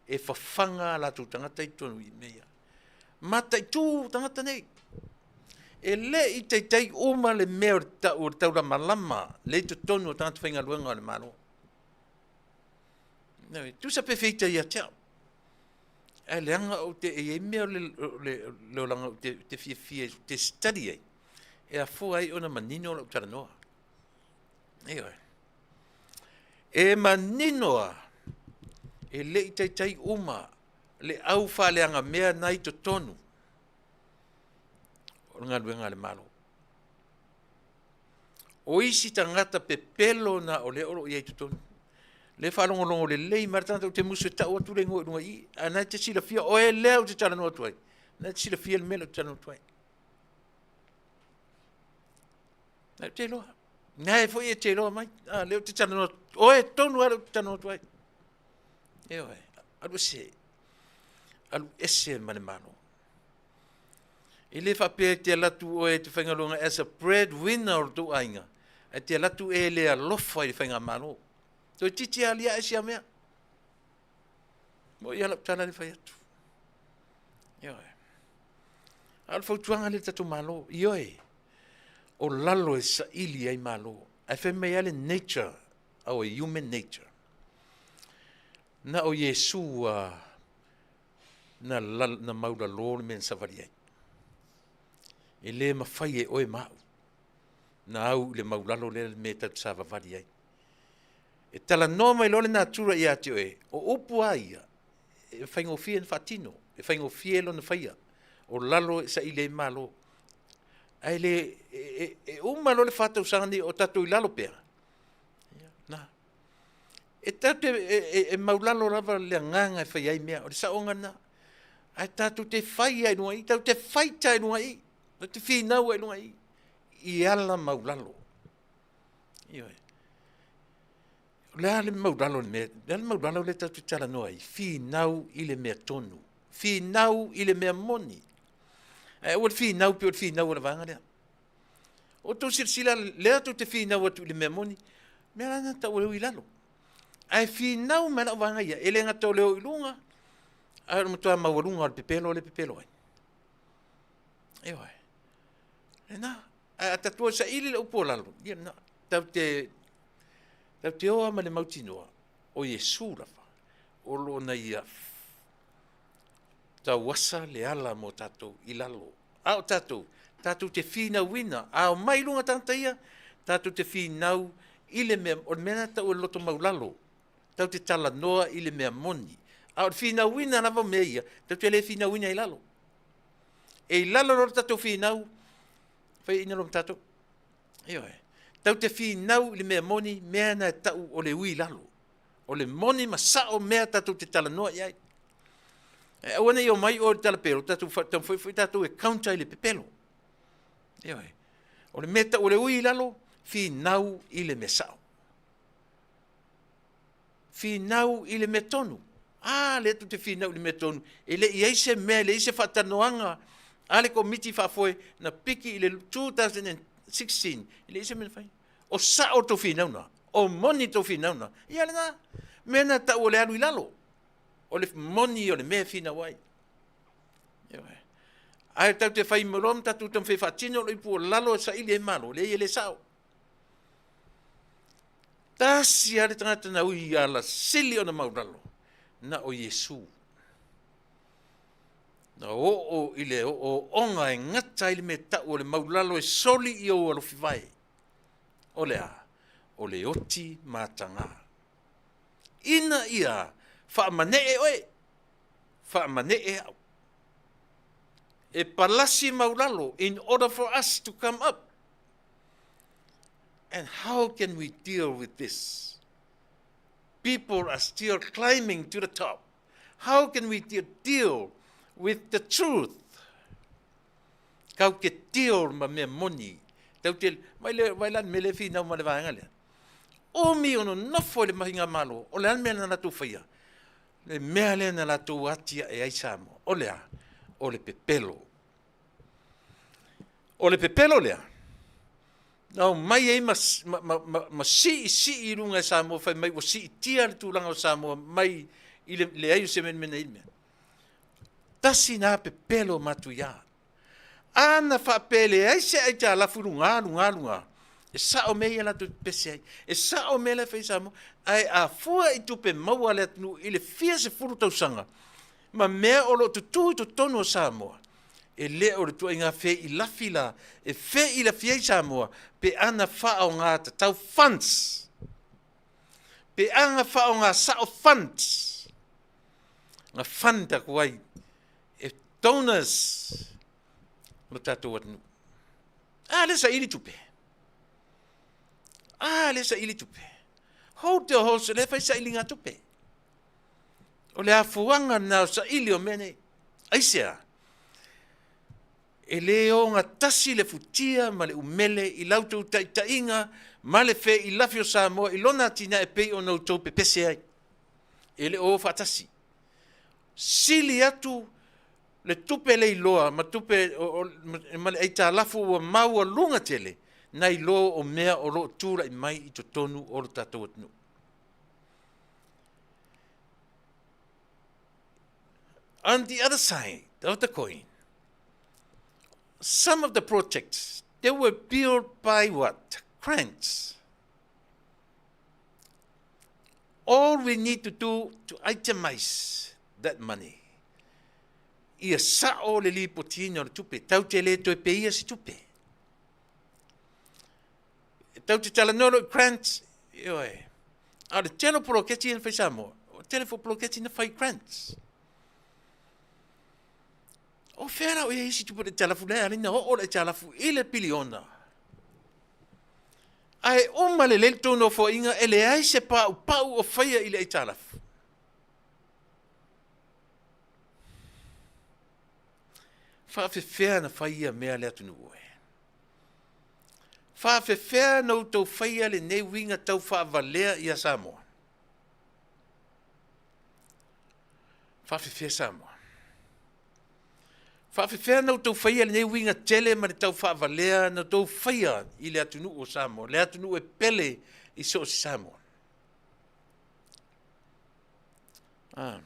e fafaga a latou tagata i totonu i mea ia. Mataitu tagata nei. E le i taitai uma le mea o le tau o le taulamalama le i totonu o tagata faigaluega o le Malo. Tusa pe feita ia te au. Ae leaga ou te, e i ai mea o le, le, le olaga ou te, te fiafia te study ai, e afua ai ona manino lau talanoa. Ioe. E manino a, e le i taitai uma le au faaleaga mea na i totonu o le galuega a le Malo. O isi tagata pepelo na o lea o lo o i ai i totonu. Le faalogologo lelei mai le tagata ou te musu e tau atu le igoa i luga i i, ae na e te silafia, oe lea ou te talanoa atu ai, na e te silafia le mea lea ou te talanoa atu ai. Na ou te iloa. Na e foi e te iloa mai. A, lea ou te talanoa atu, oe tonu lava lea ou te talanoa atu ai. Ioe, alu ese, alu ese ma le Malo. E le faapea e te alu atu oe e te faigaluega as a breadwinner o le tou aiga, ae te alu atu e le alofa i le faigamalo. Toeitiiti lava aliae sia mea. Mo ia lau tala le fai atu. Ioe. A o le fautuaga lea i le tatou Malo, ioe, o lalo e saili ai Malo. Ae fai mai lava le nature, our human nature. Na o Iesu a na, na maulalo le mea na savali ai. E le mafai e oe ma au na au i le maulalo lea le mea e tatou te savavali ai. E talanoa mai loa le natura ia te oe, o upu a ia, e faigofie ona faatino, e faigofie lona faia, o lalo e saili ai Malo. Ae le, e, e, e uma loa le 4 tausaga nei o tatou i lalo pea. Ia, na. E tatou te, e, e, e maulalo lava le agaga e fai ai mea, o le saoga lena. Ae tatou te fai ai i luga i, tatou te faita i luga i, tatou te finau ai i luga i, i ala maulalo. Ioe. O le a le maulalo o le mea, le a le maulalo lea tatou te talanoa ai, finau i le mea tonu, finau i le mea moni. Ae aua le finau pei o le finau a le vaega lea. O tou silasila, lea tou te finau atu i le mea moni, mea la na tau o le ui i lalo. Ae finau mai lau vaega ia, e le gata o le o i luga, ae o le matua maualuga o le pepelo le pepelo ai. Ioe. Lena. Ae a tatou saili le upu o lalo, ia lena. Tatou te o lava ma le mautinoa, o Iesu lava, o lona ia tauasa le ala mo tatou i lalo. A o tatou, tatou te finauina, a omai i luga tagata ia, tatou te finau i le mea, o le mea lena tau o le loto maulalo, tatou te talanoa i le mea moni. A o le finauina lava o mea ia, tatou te le finauina i lalo. E i lalo loa le tatou finau, faiaina loa ma tatou. Ioe. Tatou te finau i le mea moni, mea na e tau o le ui i lalo. O le moni ma sao mea tatou te talanoa i ai. E aua ne i omai oe i le talapelo, tatou taumafai foi tatou e counter i le pepelo. Ioe. O le mea tau o le ui i lalo, finau i le mea sao. Finau i le mea tonu. A, lea tou te finau i le mea tonu. E le i ai se mea, e le i se faatalanoaga a le komiti faafoe na piki i le 2016, e le i se mea na fai. O sao tou finauga, o moni tou finauga. Ia lena, mea na tau o le alu i lalo. O le moni o le mea e finau ai. Ioe. Ae tatou te fai loa ma tatou taumafai e faatino le ipu o lalo e saili ai Malo, leai e le sao. Tasi lava le tagata na ui ala sili ona maulalo, na o Iesu. Na oo i le ooooga e gata ai le mea tau o le maulalo e soli i ou alofivae. O le a? O le oti mataga. Ina ia faamanee oe, faamanee au. E palasi maulalo in order for us to come up. And how can we deal with this? People are still climbing to the top. How can we deal with the truth? Kau ke deal ma mea moni. Tau te, mai le, mai la mele finau ma le vaega lea. Umi ono nofo i le mahinga malo, o le a le mea na latou faia? Le mea lea na latou atia e ai Samoa, o le a? O le pepelo. O le pepelo lea, na omai ai ma, ma, ma, ma, ma siisii i luga e Samoa, fai mai ua siitia le tulaga o Samoa mai i le leai o se menemene i le mea. Tasi na pepelo matuia. A na faapea e leai se aitalafu i luga, luga, luga, e sao mea ia latou te pepese ai. E sao mea la e fai e Samoa. Ae a fua i tupe maua a le atunuu i le fia sefulu tausaga ma mea o lo o tutū i totonu o Samoa, e le o le ituaiga feilafi la e feilafi ai Samoa pe ana faaaoga tatau funds. Pe ana faaaoga sao funds. Na fund aku ai e donors lo tatou atunuu. A le saili tupe. A le saili tupe. Hold your horse, le fai sailiga tupe. O le afuaga lena o saili o mea nei. Aisea? E le ogatasi le futia ma le umele i la outou taitaiga ma le feilafi o Samoa i lona atinae e pei ona outou pepese ai. E le o o faatasi. Sili atu le tupe leiloa ma tupe ma le aitalafu ua maualuga tele nai lo o mea o lo o tulai mai i totonu o lo tatou atunuu. On the other side of the coin, some of the projects, they were built by what? Grants. All we need to do to itemize that money, ia sao le lipotiina o le tupe, tau te le toe peia se tupe. Tau te talanoa loa i grants, ioe. A o le tele o poloketi ia na fai Samoa, o le tele foi o poloketi na fai grants. O fea la o i ai isi tupe o le aitalafu lea e ala ai ona oo le aitalafu i le piliona? Ae uma lelei le tou nofoaiga e leai se paupau o faia i le aitalafu. Faafefea na fai ia mea le atunuu e? Faafefea na outou faia lenei uiga tau faavalea ia Samoa? Faafefea Samoa? Faafefea na outou faia lenei uiga tele ma le tau faavalea na outou faia i le atunuu o Samoa, le atunuu e pele i so o se Samoa? Ah.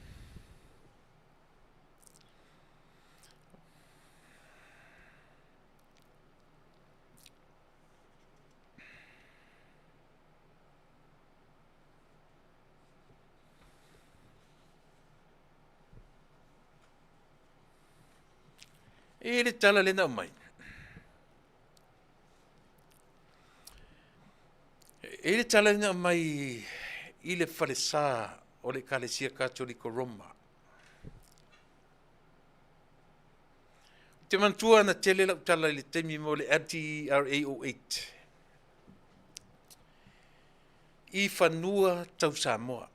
E i le tala lea na aumai. E i le tala lea na aumai i le falesa o le Ekalesia Katoliko Roma. Ou te manatua na tele lau tala i le taimi mo le LTRA 08 i fanua tau Samoa.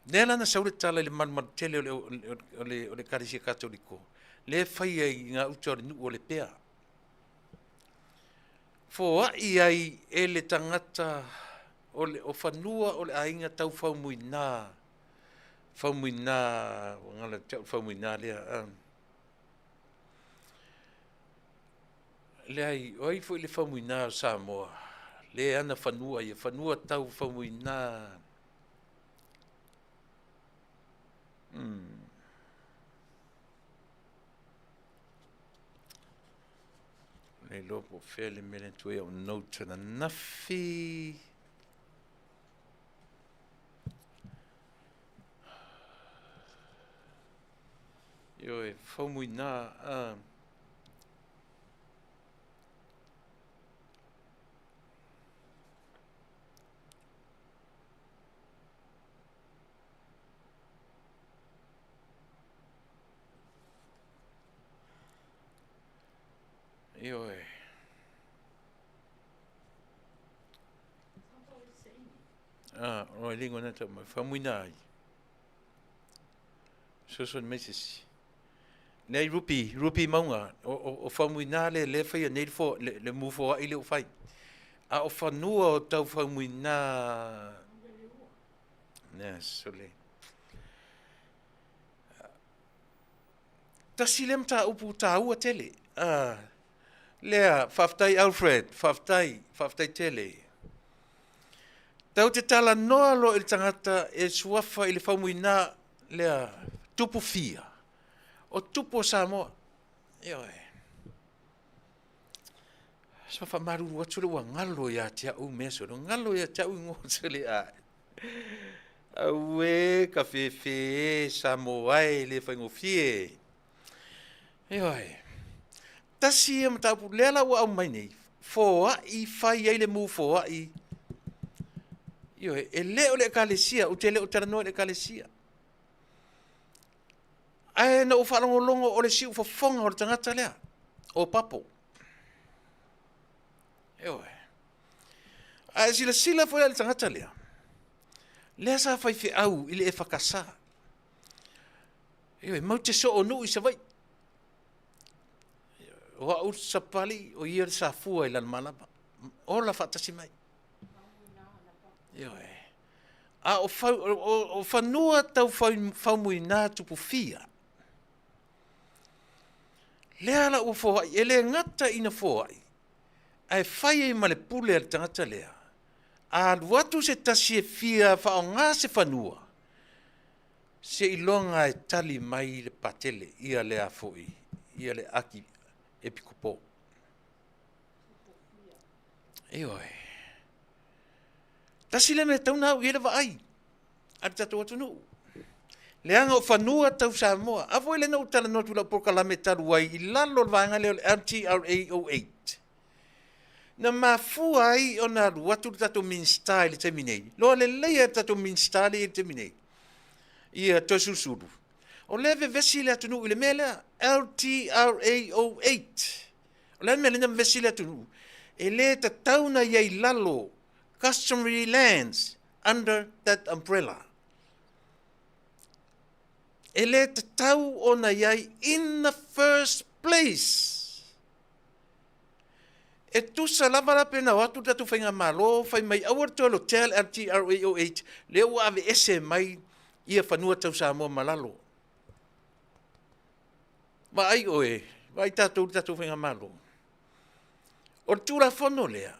Lea la na sau le tala i le malumalu tele o le, o le, o le Ekalesia Katoliko, lea e faia i gauta o le nuu o Lepea. Foai ai e le tagata o, le, o fanua o le aiga tau Faumuina, Faumuina, ua galo ia te au le Faumuina lea. Leai, o ai foi le Faumuina o Samoa, le ana fanua ia, fanua tau Faumuina. Le iloa po o fea le mea lea na tuai au note ananafi. Ioe, Faumuina. Ioe. Ah, o e lingo na tau mai. Famuina ai. Fesoasoani mai se isi. Leai Rupi, Rupi Mauga, o, o, o Faumuina le lea faia nei le, fo, le, le mu foai le ua fai. A o fanua o tau Faumuina... Yes, o le... Tasi lea mataupu taua tele. Lea, faafetai Alfred, faafetai, faafetai tele. Tau te talanoa loa i le tagata e suafa i le faumuina lea tupu fia, o tupu o Samoa. Ioe. Sa faamalulu atu le ua galo ia te au mea solo, galo ia te au ingoa sole a. Auē ka fefe e Samoa e le faigofie. Ioe. Tasi ia mataupu lea la ua aumai nei, foai fai ai le mu foai. Ioe, e le o le ekalesia, ou te le o talanoa i le ekalesia. Ae na ou faalogologo o le siufofoga o le tagata lea, o Papo. Ioe. Ae silasila foi la i le tagata lea, lea sa faifeau i le EFKS. Ioe, matou te soonuu i Savaii. O au le Sapali, o ia le Safua i Lalomalava. Ola faatasi mai. Ioe. A o, fau, o, o fanua tau faumuina tupufia, lea la ua foai, e le gata ina foai, ae fai ai ma le pule a le tagata lea. A alu atu se tasi e fia faaaoga se fanua, seiloga e tali mai le patele, ia le a foi, ia le aki epikopo. Ioe. Tasi lea mea e tatau ona au i ai le vaai a le tatou atunuu. Leaga o fanua tau Samoa. A foi lea na ou talanoa atu i lau polokalame talu ai i lalo o le vaega lea o le LTRA 08. Na mafua ai ona alu atu le tatou Minisita i le taimi nei. Loa lelei lava le tatou Minisita lea i le taimi nei, ia Toeolesulusulu. O lea e vevesi le atunuu i le mea lea, LTRA 08. O le a le mea lea na vevesi le atunuu? E le tatau ona i ai i lalo customary lands under that umbrella. E le tatau ona i ai in the first place. E tusa lava la pe na o atu le tatou faigamalo fai mai aua le toe lotea le LTRA08 lea ua aveese mai ia fanua tau Samoa ma lalo. Vaai oe, vaai tatou i le tatou faigamalo. O le Tulafono lea,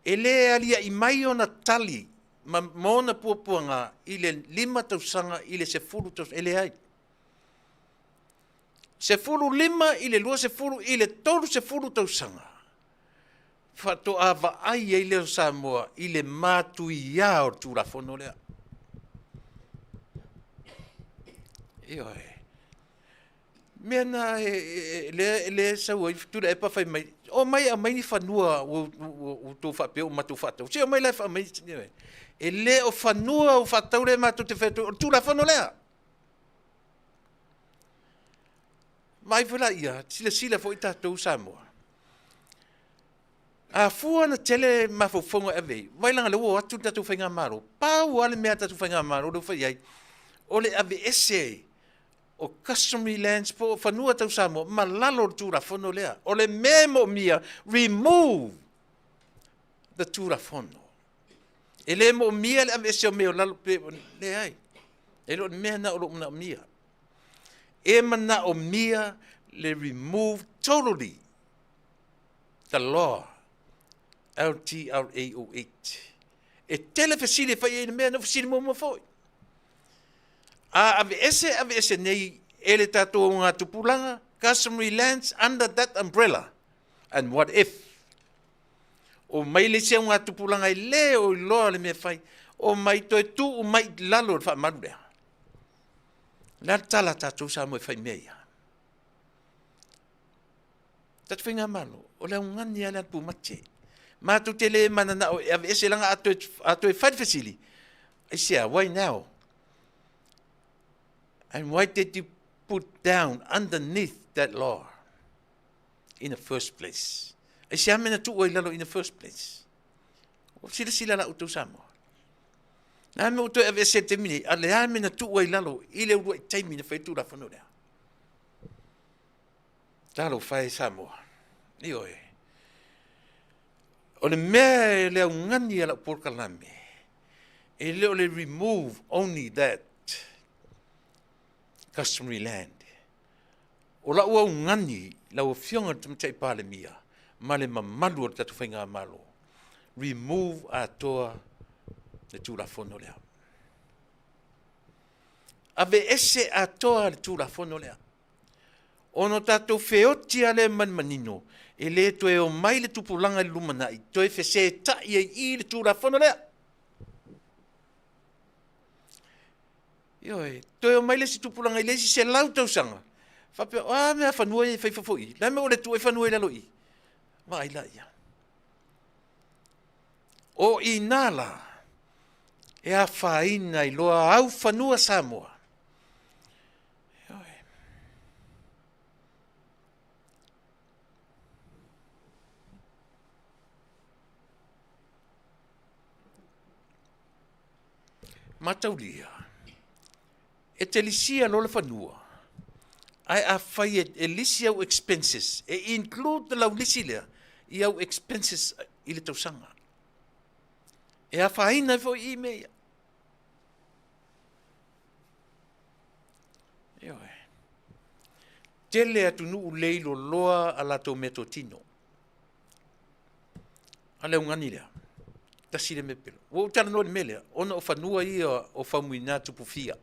e le alia'i mai ona tali ma ona puapuaga i le 5 tausaga i le 10 tausaga, e leai. 15 i le 20 i le 30 tausaga faatoa vaai ai lea o Samoa i le matuia o le Tulafono lea. Ioe. Mea na lea e sau ai Tuilaepa fai mai, omai e aumai ni fanua ua outou faapea ua matou faatau. Se omai la e aumai. E le o fanua ua faatau lea matou te fai atu ai, o le Tulafono lea. Vaai foi laia, silasila foi tatou Samoa. A fua na tele mafaufauga e ave ai, vai leaga lea ua o atu le tatou faigamalo, pau lava le mea a le tatou faigamalo lea ua fai ai, o le aveese o customary lands po o fanua tau Samoa ma lalo o le Tulafono lea. O le mea e moomia, remove the Tulafono. E le moomia le aveese o mea o lalo pe, leai. E le o le mea lena o lo o manaomia. E manaomia le remove totally the law LTRA 08. E tele fesili e fai ai i le mea na fesili muamua foi. A aveese, aveese nei e le tatou augatupulaga customary lands under that umbrella. And what if? O mai le isi augatupulaga e le o iloa le mea e fai, o mai toe tuu mai i lalo o le faamalu lea. O le a le tala a tatou Samoa e fai mea ia? Tatou faigamalo, o le augani lava le alu pumate. Matou te le mananao e aveese leaga a toe, a toe fai le fesili, aisea, why now? And why did you put down underneath that law in the first place? Aisea mea na tuu ai lalo in the first place? Ua silasila la outou Samoa. Le a mea ua toe aveese i le taimi nei, a le a mea na tuu ai i lalo i le uluai taimi na fai ai le Tulafono lea? Talofa e Samoa. Ioe. O le mea e le augani a lau polokalame, e le o le remove only that customary land. O lau augani lau Afioga i le Tamaitai Palemia ma le mamalu o le tatou Faigamalo, remove atoa le Tulafono lea. Aveese atoa le Tulafono lea. Ona tatou feoti lava lea ma le manino, e le toe omai le tupulaga i le lumanai toe fesetai ai i le Tulafono lea. Ioe, toe omai le isi tupulaga i le isi 100 tausaga, faapea, o a mea fanua ia e fai fafo i i? Le a mea ua le tuu ai fanua i lalo i i? Vaai laia. O i ina la, e afaina ai loa au fanua Samoa. Ioe. Mataulia, e te lisia loa le fanua, ae afai e lisi au expenses, e include lau lisi lea i au expenses i le tausaga. E afaina ai foi i mea ia. Ioe. Tele atunuu leiloloa a latou meatotino. A le augani lea, tasi le mea pelo. Ua ou talanoa i le mea lea, ona o fanua ia o Faumuina Tupufia.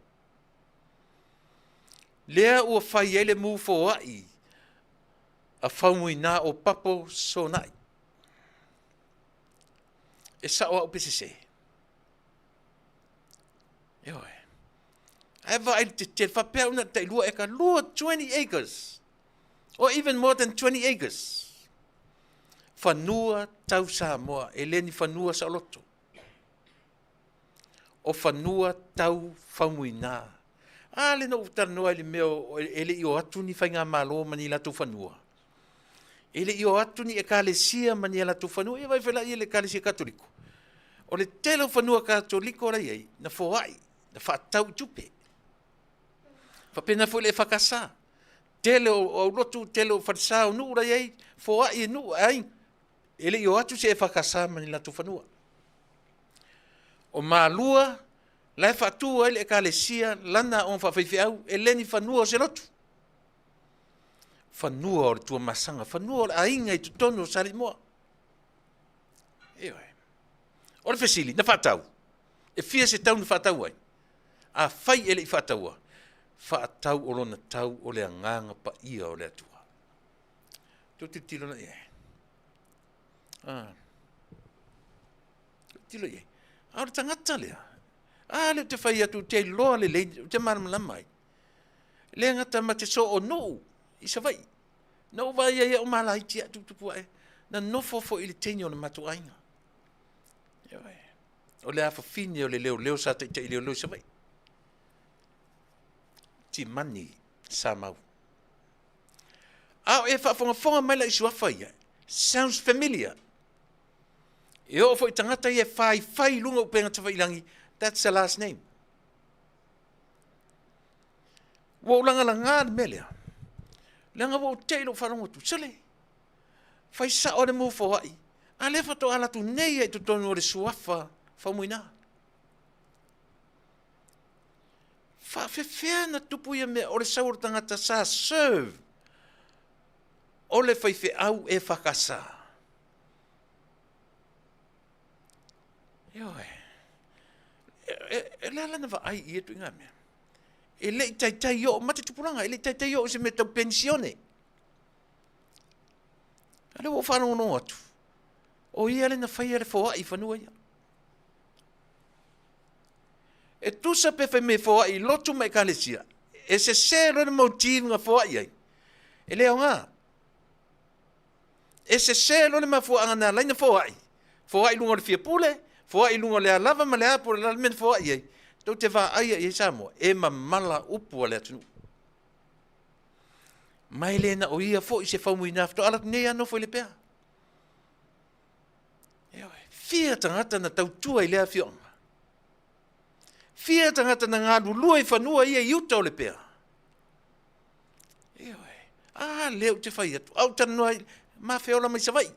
Lea ua fai ai le mu foai a Faumuina o Papo Sonai. E sao au pe sese. Ioe. Ae vaai le tetele, faapea una tai 2 eka, 20 acres. Or even more than 20 acres. Fanua tau Samoa, e le ni fanua saoloto. O fanua tau Faumuina. A le na ou talanoa i le mea e le i o atu ni faigamalo ma ni latou fanua. E le i o atu ni ekalesia ma ni a latou fanua. Ia vaai foi la i le ekalesia Katoliko. O le tele o fanua Katoliko la i ai, na foai, na faatau i tupe. Faapena foi le EFKS. Tele o aulotu, tele o falesa o nuu la i ai, foai e nuu, ai, e le i o atu se EFKS ma ni latou fanua. O Malua, la e faatu ai le ekalesia lana aoga faafaifeau, e le ni fanua o se lotu. Fanua o le Tuamasaga, fanua o le aiga i totonu o Salimoa. Ioe. O le fesili, na faatau? E fia se tau na faatau ai? Afai e le i faataua, faatau o lona tau o le agaga paia o le Atua. Tou tilotilo la i ai. Ah. Tilotilo i ai. A o le tagata lea, a lea ou te fai atu, ou te iloa lelei, ou te malamalama ai. Le gata ma te soo nuu i Savaii. Na ou vaai ai au malaiti a tuputupu ae, na nofo foi i le teine o le matou aiga. O le afafine o le leoleo sa taitai leoleo i Savaii. Timani Samau. A o e faafogafoga mai la i suafa ia, sounds familiar. E oo foi tagata ia e faifai i luga o upega tafailangi, that's the last name. Ua ou lagalaga le mea lea, leaga ua ou te i lou faalogo atu, sole, fai sao le mu foai, a lea faatoa alu atu nei ai totonu o le suafa Faumuina. Faafefea na tupu ia mea o le sau o le tagata sa serve o le faifeau e whakasa. Ioe. E le ala na vaai i e tuiga mea. E le i taitai oo ma te tupulaga, e le i taitai oo i se mea tau penisione. A lea ua ou faalogologo atu, o ia lea na faia le foai i fanua ia. E tusa pe fai mai e foai i lotu ma ekalesia, e sese loa le motive na foai ai, e le aoga. E sese loa le mafuaaga na ala ai na foai, foai i luga o le fia pule, foai i luga o le a lava ma le a po o le a le mea na foai ai, tou te vaaia i ai Samoa, e mamala upu a le atunuu. Ma e le na o ia foi se faumuina faatoa alu atu nei lava nofo i Lepea. Ioe, fia tagata na tautua i lea afioaga. Fia tagata na galulue i fanua ia i uta o Lepea. Ioe. A lea ou te fai atu, a ou talanoa ai, ma feola mai Savaii.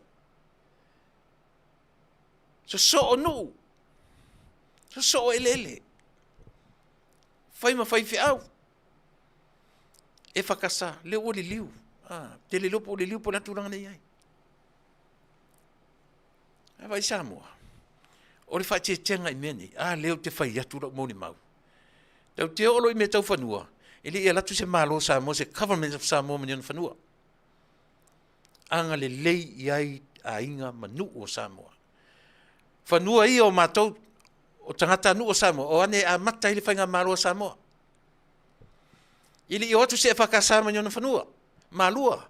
Sosoo nuu, sosoo eleele, fai ma faifeau, e whakasa, lea ua liliu. Ah, te le iloa po o liliu po o le a tulaga lea e i ai. Ae vaai Samoa, o le faaeteetega i mea nei, a lea ou te fai atu lau molimau. Tatou te oo loa i mea tau fanua, e le i alu atu se Malo o Samoa, se Government of Samoa ma ni ona fanua. Agalelei i ai aiga ma nuu o Samoa. Fanua ia o matou, o tagatanuu o Samoa, o ane e amata ai le faigamalo a Samoa. E le i o atu se EFKS ma ni ona fanua. Malua,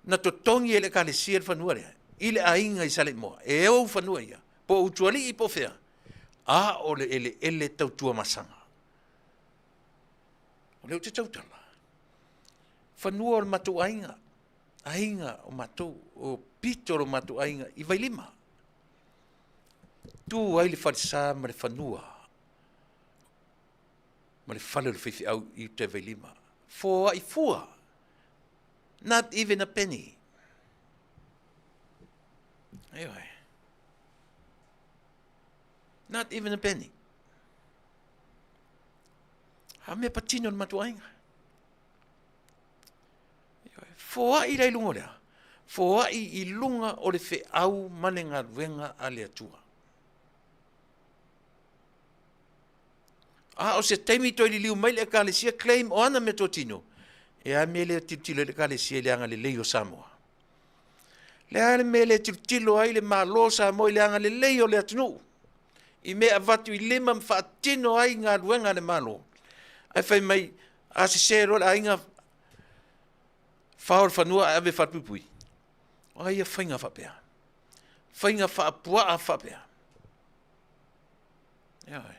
na totogi e le Ekalesia le fanua lea i le aiga i Saleimoa, e ou fanua ia, po o Utualii po o fea, a o le eleele tau Tuamasaga. O lea ou te tautala, fanua o le matou aiga, aiga o matou, o pito o lo matou aiga i Vailima. Tu ai le falesa ma le fanua ma le fale o le faifeau i uta i Vailima. Foai fua, not even a penny. Ioe. Not even a penny. A mea patino le matou aiga. Ioe. Foai la i luga o le a? Foai i luga o le feau ma le galuega a le Atua. A o se taimi toe liliu mai le Ekalesia claim o ana meatotino, e a mea lea tilotilo ai le Ekalesia i le agalelei o Samoa? Le a le mea lea tilotilo ai le Malo o Samoa i le agalelei o le atunuu i mea avatu i lima ma faatino ai galuega a le Malo? Ae fai mai, a sese loa le aiga, fao le fanua ae ave e falepuipui. O ai ia faiga faapea? Faiga faapuaa faapea. Ioe.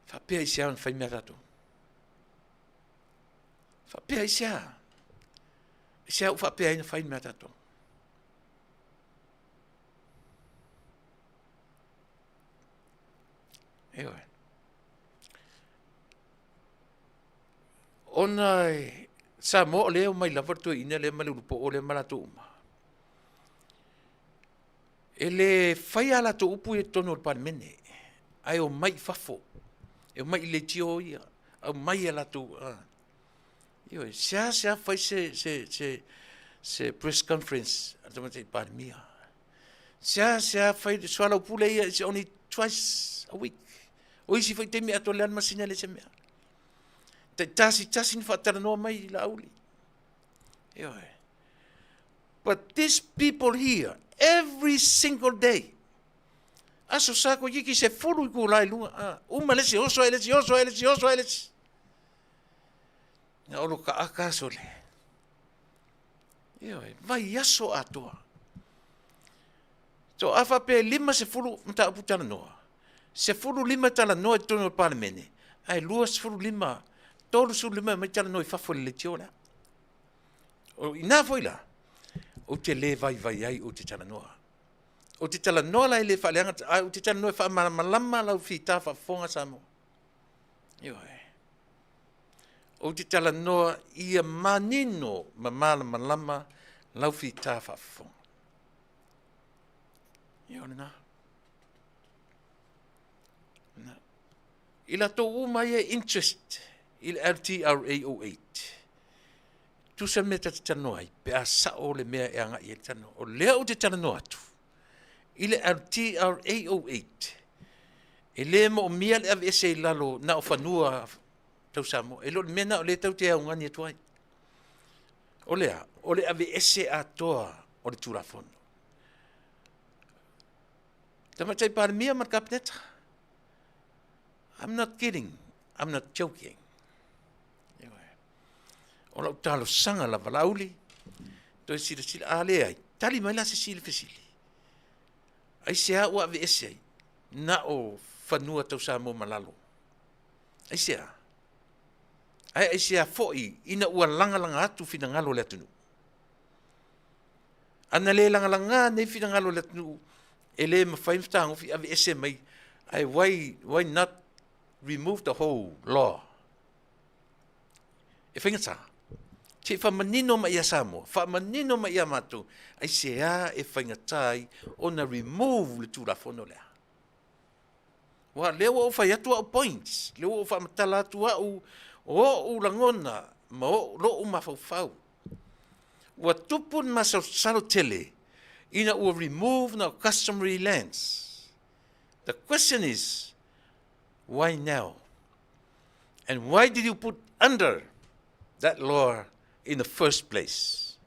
Faapea i se a ona fai mea tatou? Faapea i se a? I se a ua faapea ai ona fai mea tatou? Ioe. Ona e Samoa o lea e omai lava le toeaina lea ma le ulupoo lea ma latou uma. E le faia a latou upu ia i totonu o le Palemene, ae omai i fafo, e omai i leitio ia, aumai a latou, ioe, seasea fai se press conference a le Tamaitai Palemia, seasea fai le soalaupule ia, it's only twice a week. O isi foi taimi atoa le a le masina e leai se mea. Taitasi tasi na faatalanoa mai i Laauli. Ioe. But these people here, every single day, aso sa koe kiki se fulu i kula i lunga, a, uma le isi, oso ai le isi, oso ai le isi, oso ai le isi. Na olo ka aka aso le. Ioe, vai aso atoa. So a faapea e 50 mataupu talanoa, 15 talanoa i totonu o le Palemene, ae 25, 35 e omai talanoa i fafo i le leitio lea. O i ina foi la, ou te le vaivai ai ou te talanoa. Ou te talanoa la e le faaleaga, ae ou te talanoa e faamalamalama lau fita faafofoga Samoa. Ioe. Ou te talanoa ia manino ma malamalama lau fita faafofoga. Ia o lena. Na. I latou uma ia interest i le LTRA 08, tusa le mea ta te talanoa ai, pe a sao le mea e agai i ai le talanoa. O lea ou te talanoa atu i le LTRA 08, e le moomia le aveese i lalo na o fanua tau Samoa. E le o le mea na o lea tau te augani atu ai. O le a? O le aveese atoa o le Tulafono. Tamaitai Palemia ma le Kapeneta, I'm not kidding, I'm not joking. O lau talosaga lava, Laauli, toe silasila, a leai, tali mai la se isi fesili. Aisea ua aveese ai na o fanua tau Samoa ma lalo? Aisea? Ae aisea foi ina ua lagalaga atu finagalo o le atunuu? Ana le lagalaga nei finagalo o le atunuu, E le mafai ona fetagofi aveese mai, ae why, why not remove the whole law? E faigata. Se i faamanino mai ia Samoa, faamanino mai ia matou, aisea e faigata ai ona remove le Tulafono lea? Aua o lea ua ou fai atu au points, lea ua ou faamatala atu au, o ou lagona ma ou, lou mafaufau. Ua tupu le masalosalo tele ina ua remove na o customary lands. The question is, why now? And why did you put under that law in the first place?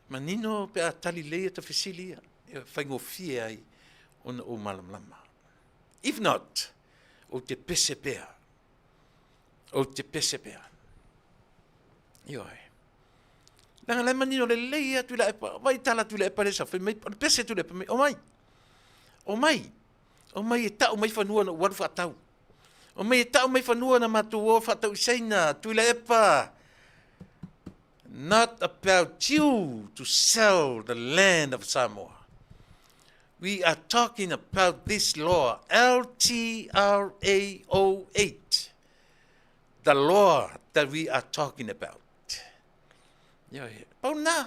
Manino pe a tali lelei ata fesili ia, e faigofie ai ona ou malamalama. If not, ou te pese pea. Ou te pese pea. Ioe. Leaga la e manino lelei atu i la epa, vai tala atu i la epa le sa fai mai, o le pese atu i le epa mai, omai, omai, omai e tau mai fanua na ou alu faatau. Omai e tau mai fanua na matou o faatau i Saina, Tuilaepa. Not about you to sell the land of Samoa. We are talking about this law, LTRA 08, the law that we are talking about. Ioe, pau na.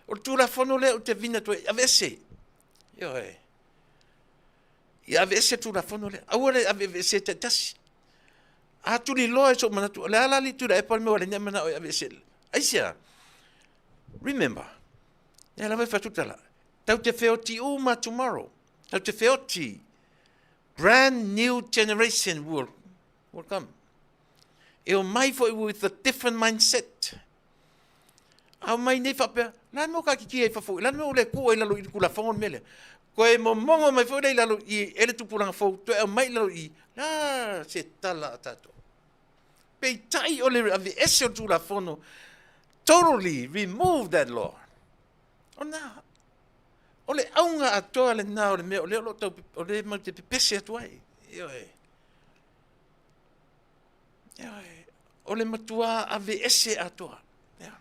O le Tulafono lea ou te vina atu ai, aveese. Ioe. Ia aveese le Tulafono lea. Aua le aveese taitasi. A tuliloa e sou manatu, o le a la le Tuilaepa le mea ua leai ni manao e aveese. Aisea? Remember, lea lava e fai atu tala, tau te feoti uma tomorrow. Tau te feoti. Brand new generation will, will come. E o mai foi with a different mindset. A mai nei faapea, la mea o ka kiki ai fafo, la mea o le ku ai lalo i le kulafono le mea lea. Koe momongo mai foi lea i lalo i e le tupulaga fou, toe aumai i lalo i, la se tala a tatou. Peitai o le aveese o le Tulafono, totally remove that law. O na, o le auga atoa lena o le mea o lea o lo o tau, o lea matou te pepese atu ai. Ioe. Ioe. O le matua aveese atoa. Ia.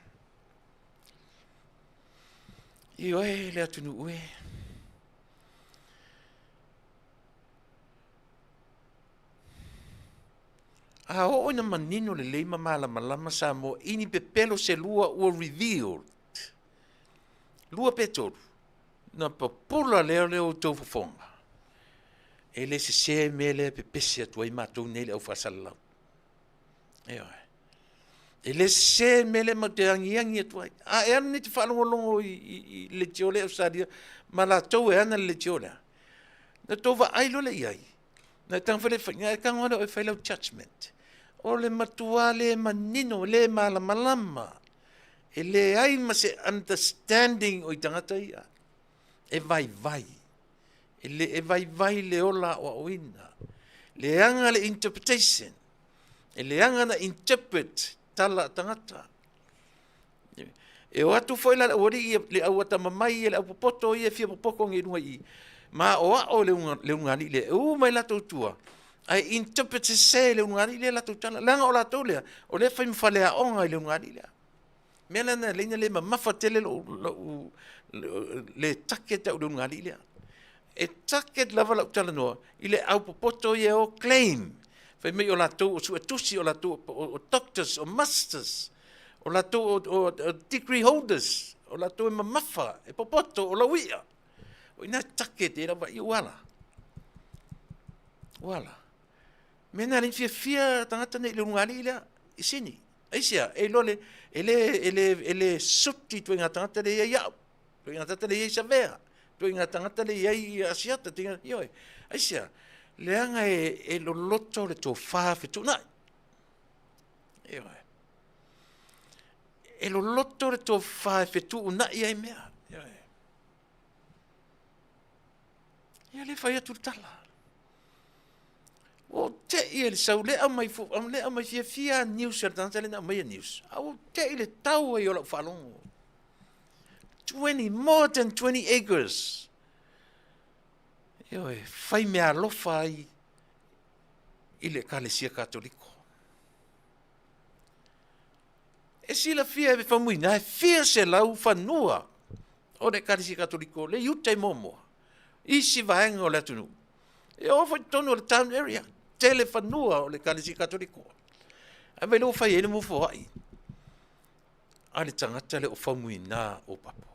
Ioe le atunuu e. A oo ina manino lelei ma malamalama Samoa i ni pepelo se lua ua revealed, lua pe tolu, na papula lea o le outou fofoga, e le sese mea lea e pepese atu ai matou nei le au faasalalau. Ioe. E le sese mea lea matou te agiagi atu ai. A e alu nei te faalogologo i, i, i leitio lea Ausetalia ma latou e ana le leitio lea, na tou vaai loa lea i ai, Na e tago foi le fai, na e tago lea e fai lau judgment. O le matua le manino, le malamalama. E leai ma se understanding o i tagata ia. E vaivai. E, le, e vaivai le ola aoaoina. Leaga le interpretation. E leaga na interpret tala a tagata. E o atu foi la le aualii ia, le au atamamai ia, le au popoto ia e fia popoto nei i luga i i, ma aoao le le ulugalii lea, e u mai latou tua, ae interpret sese le ulugalii lea latou tala, leaga o latou lea, o lea e fai ma faleaoga i le ulugalii lea. Mea lea na ala ai ona le mamafa tele lou, lou, le target au i le ulugalii lea. E target lava lau talanoa i le au popoto ia e o claim, fai mai o latou o suetusi, o latou o doctors, o masters, o latou o, o, o degree holders, o latou e mamafa, e popoto, o lauia. O ina target e lava i ua ala. Ua ala. Mea na le fiafia tagata nei i le ulugalii lea, i Sini. Aisea, e iloa le, e le, e le, e le suti ituaiga tagata lea e i ai au. Ituaiga tagata lea e i ai Savea. Ituaiga tagata lea e i ai Asiata. Ituaiga, ioe. Aisea, leaga e, e loloto le tofa fetuunai. Ioe. E loloto le tofa e fetuunai ai mea. Ioe. Ia le fai atu le tala. Ua ou tei e le sau, le aumai, le aumai fiafia news a le tagata lea na aumaia news. A ua ou tei le tau ai o lau faalogo. 20, more than 20 acres. Ioe, fai mea alofa ai i le Ekalesia Katoliko. E silafia e Faumuina e fia selau fanua. O le Ekalesia Katoliko, le i uta i Moamoa, isi vaega o le atunuu. E oo foi i totonu o le town area, tele fanua o le Ekalesia Katoliko. Ae vaai lea ua fai ai le mufoai a le tagata lea o Faumuina Opapo.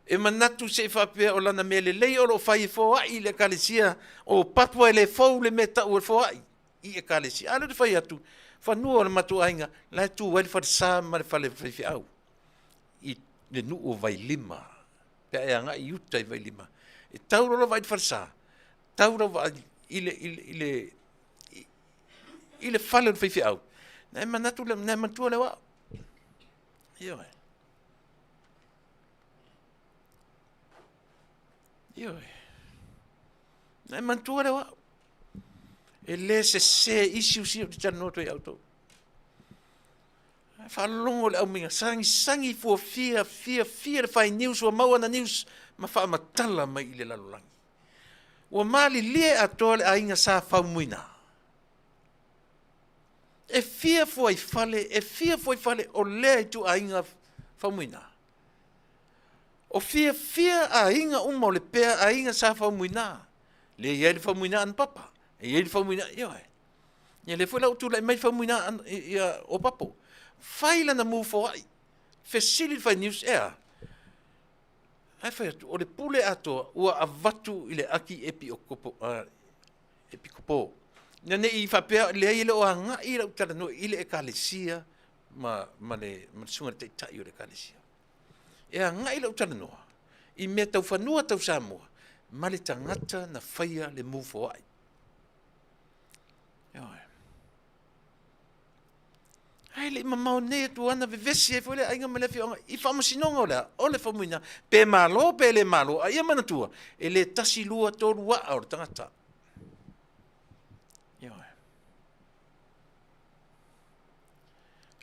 E manatu se i faapea o lana mea lelei o lo o fai e foai i le Ekalesia o Opapo e le fou le mea tau e foai i Ekalesia. A lea ou te fai atu, fanua o le matou aiga, la e tu ai le falesa ma le fale faifeau i le nuu o Vailima, pe a e agai i uta i Vailima. E tau loa lau vaai i le falesa, tau lau vaai i le, i le, i le, i le fale o le faifeau, na e manatu, na e manatua lea o au. Ioe. Ioe. Na e manatua lea o au. E le sese issues ia ou te talanoa atu ai ia outou. Faalogo le aumaiga, sagisagi fuafia, fiafia le fai news, ua maua ana news ma faamatala mai i le lalolagi. Ua malilie atoa le aiga Sa Faumuina. E fia fuaifale, e fia fuaifale o lea ituaiga Faumuina. O fiafia aiga uma o Lepea, aiga Sa Faumuina. Lea e i ai le Faumuina Anapapa, e i ai le Faumuina, ioe. Ia lea foi la ua tulai mai le Faumuina ia Opapo. Fai lana move foai. Fesili le fai news, e a? Ae fai atu, o le pule atoa ua avatu i le aki epikopo, epikopo. Ina ne i faapea, leai e le o agai lau talanoa i le ekalesia ma, ma le, ma le susuga i le taitai o le ekalesia. E agai lau talanoa i mea tau fanua tau Samoa ma le tagata na faia le move foai. Ioe. Ae le i mamao nei atu ana vevesi ai foi le aiga ma le afioaga i faamasinoga o le a? O le famuina, pe malo pe le malo, a ia manatua, e le tasi, lua, tolu aa o le tagata. Ioe.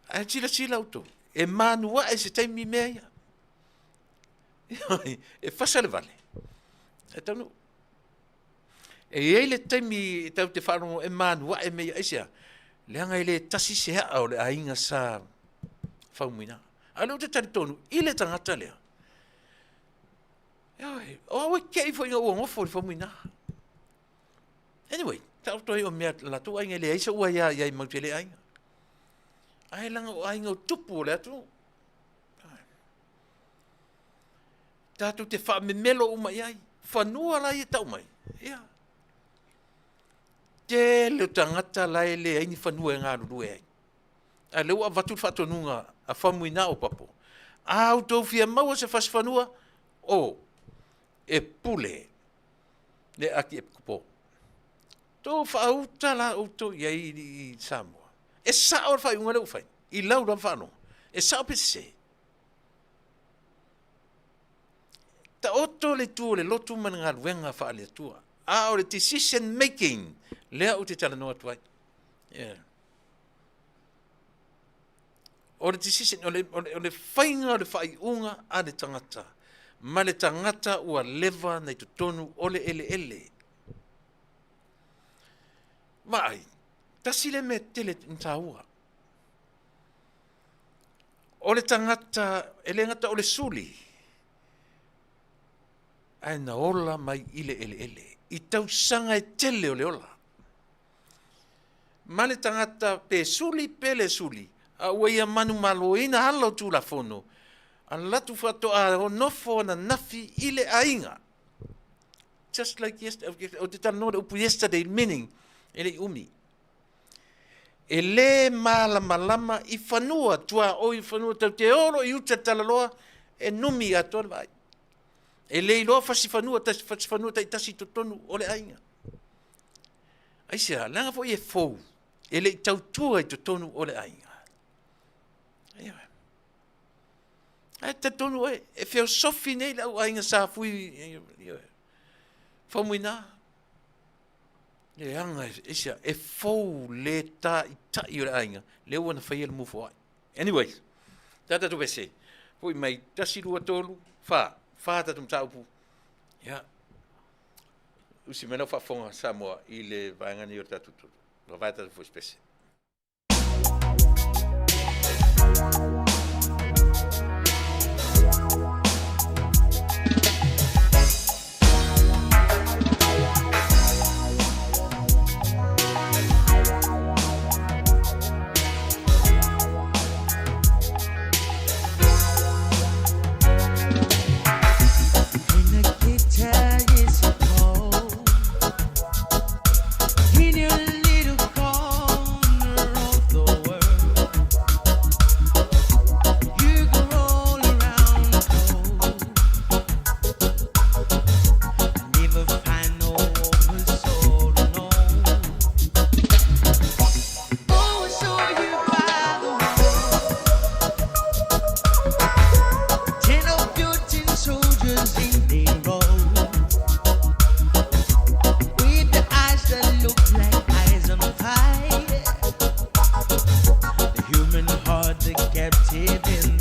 Ae silasila outou, e manuae se taimi mea ia. Ioe, e fasa le vale, e taunuu. E i ai le taimi tatou te faalogo e manuae mea ia, aisea? Leaga e le tasi se aa o le aiga sa Faumuina. A o lea ou te talitonu i le tagata lea. Ioe, o au e kei foi ina ua nofo i le Faumuina. Anyway, taoto ai o mea latou aiga e leai se ua ia i ai mau te le aiga. Ae leaga o aiga o tupu o le atunuu. Tatou te faamemelo uma i ai. Fanua la ia e tau mai, ia. Tele o tagata la e leai ni fanua e galulue ai. A lea ua avatu le faatonuga a Faumuina Opapo, a outou fia maua se fasi fanua, o, e pule le Akiepikopo. Tou faauta la outou i ai i Samoa. E sao le faaiuga lea ua fai, i lau lava faalogo. E sao pe sese? Taoto le itu o le lotu ma le galuega faale-Atua, a o le decision making lea ou te talanoa atu ai. Yeah. O le decision, o le, o le, o le faiga o le faaiuga a le tagata, ma le tagata ua leva na i totonu o le eleele. Vaai, tasi le mea tele na taua. O le tagata, e le gata o le suli, ae na ola mai i le eleele, i tausaga e tele o le ola. Ma le tagata pe suli pe le suli, a ua ia manumaloina ala o Tulafono, alu atu faatoa nofo ananafi i le aiga. Just like yesterday, ou te talanoa le upu yesterday, meaning, e le i umi. E lē malamalama i fanua tuaoi fanua tau te olo i uta talaloa e numi atoa le vaai. E le iloa fasi fanua tasi fasi fanua taitasi i totonu o le aiga. Aisea, leaga foi e fou, e le i tautua i totonu o le aiga. Ioe. Ae talitonu oe, e feosofi nei le au aiga sa fui, ioe. Faumuina. Leaga e, e fou le tāita'i o le aiga, lea ua na faia le mufoai. Anyways, tā tatou vese, foi mai, tasi, lua, tolu, whā, whā tatou mataupu. Ia, usi mai lau faafofoga Samoa i le vaega nei o le tatou tolu. Vavae tatou foi spese.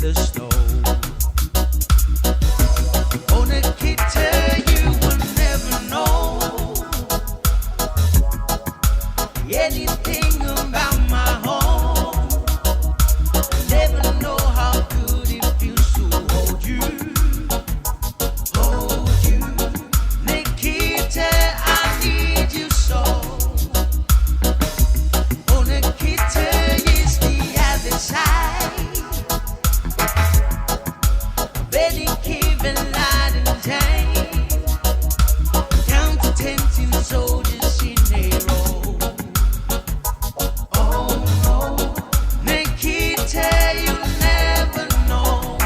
the snow. Oh, Nikita, you will never know anything about my home. Never know how good it feels to hold you, hold you. Nikita, I need you so. Oh, Nikita is the other side of any given light and day. Count to 10 tin soldiers in a row. Oh no, Nikita, you'll never know.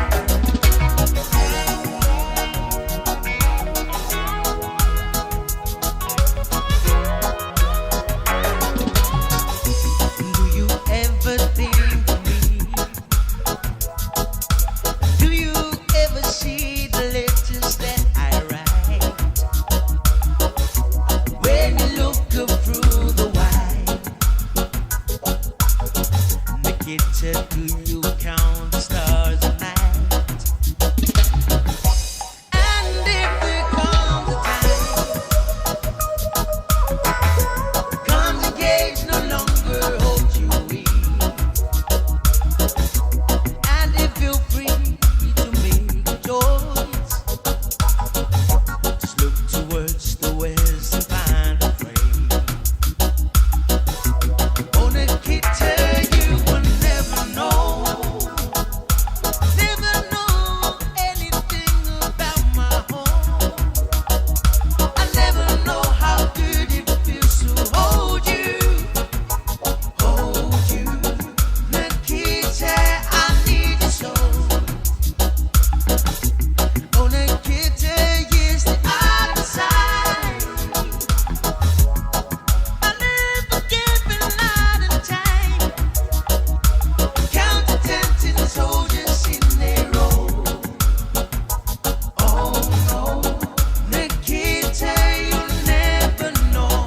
Do you ever think of me? Do you ever see the letters that I write? When you look up through the wire, Nikita, do you count the stars at night? And if there comes a time, comes a cage no longer holds you in, and if you're free to make a choice, just look towards the west and find a friend. Oh, Nikita, you will never know, never know anything about my home. I never know how good it feels to hold you, hold you. Nikita, I need you so. Oh, Nikita, is the other side. I never give a lot of time. Count to 10 tin soldiers in a row. Oh no, Nikita, you'll never know.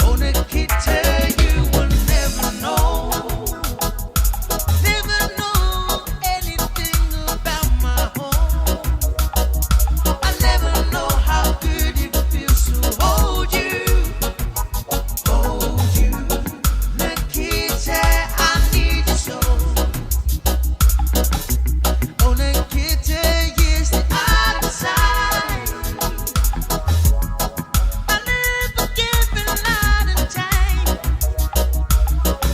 Oh, Nikita, you will never know. Never know anything about my home. I never know how good it feels to hold you, hold you. Nikita, I need you so. Oh, Nikita, is the other side. I never give a lot of time.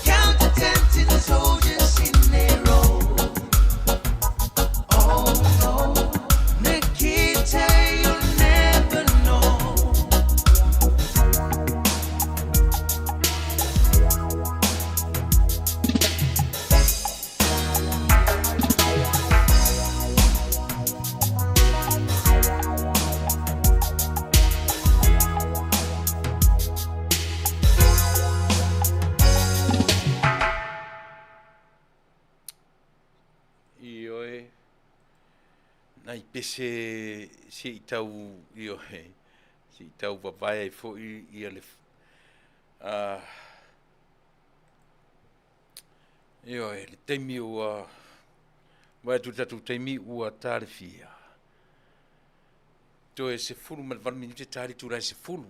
Count to 10 tin soldiers in a row. Oh no, Nikita, you'll never know. Ioe, nai pese se i tau, ioe, se i tau vavae ai fo'i ia le, ioe, le taimi ua, vaai atu i le tatou taimi ua talefia. Toe 18 minute ta le itula e 10.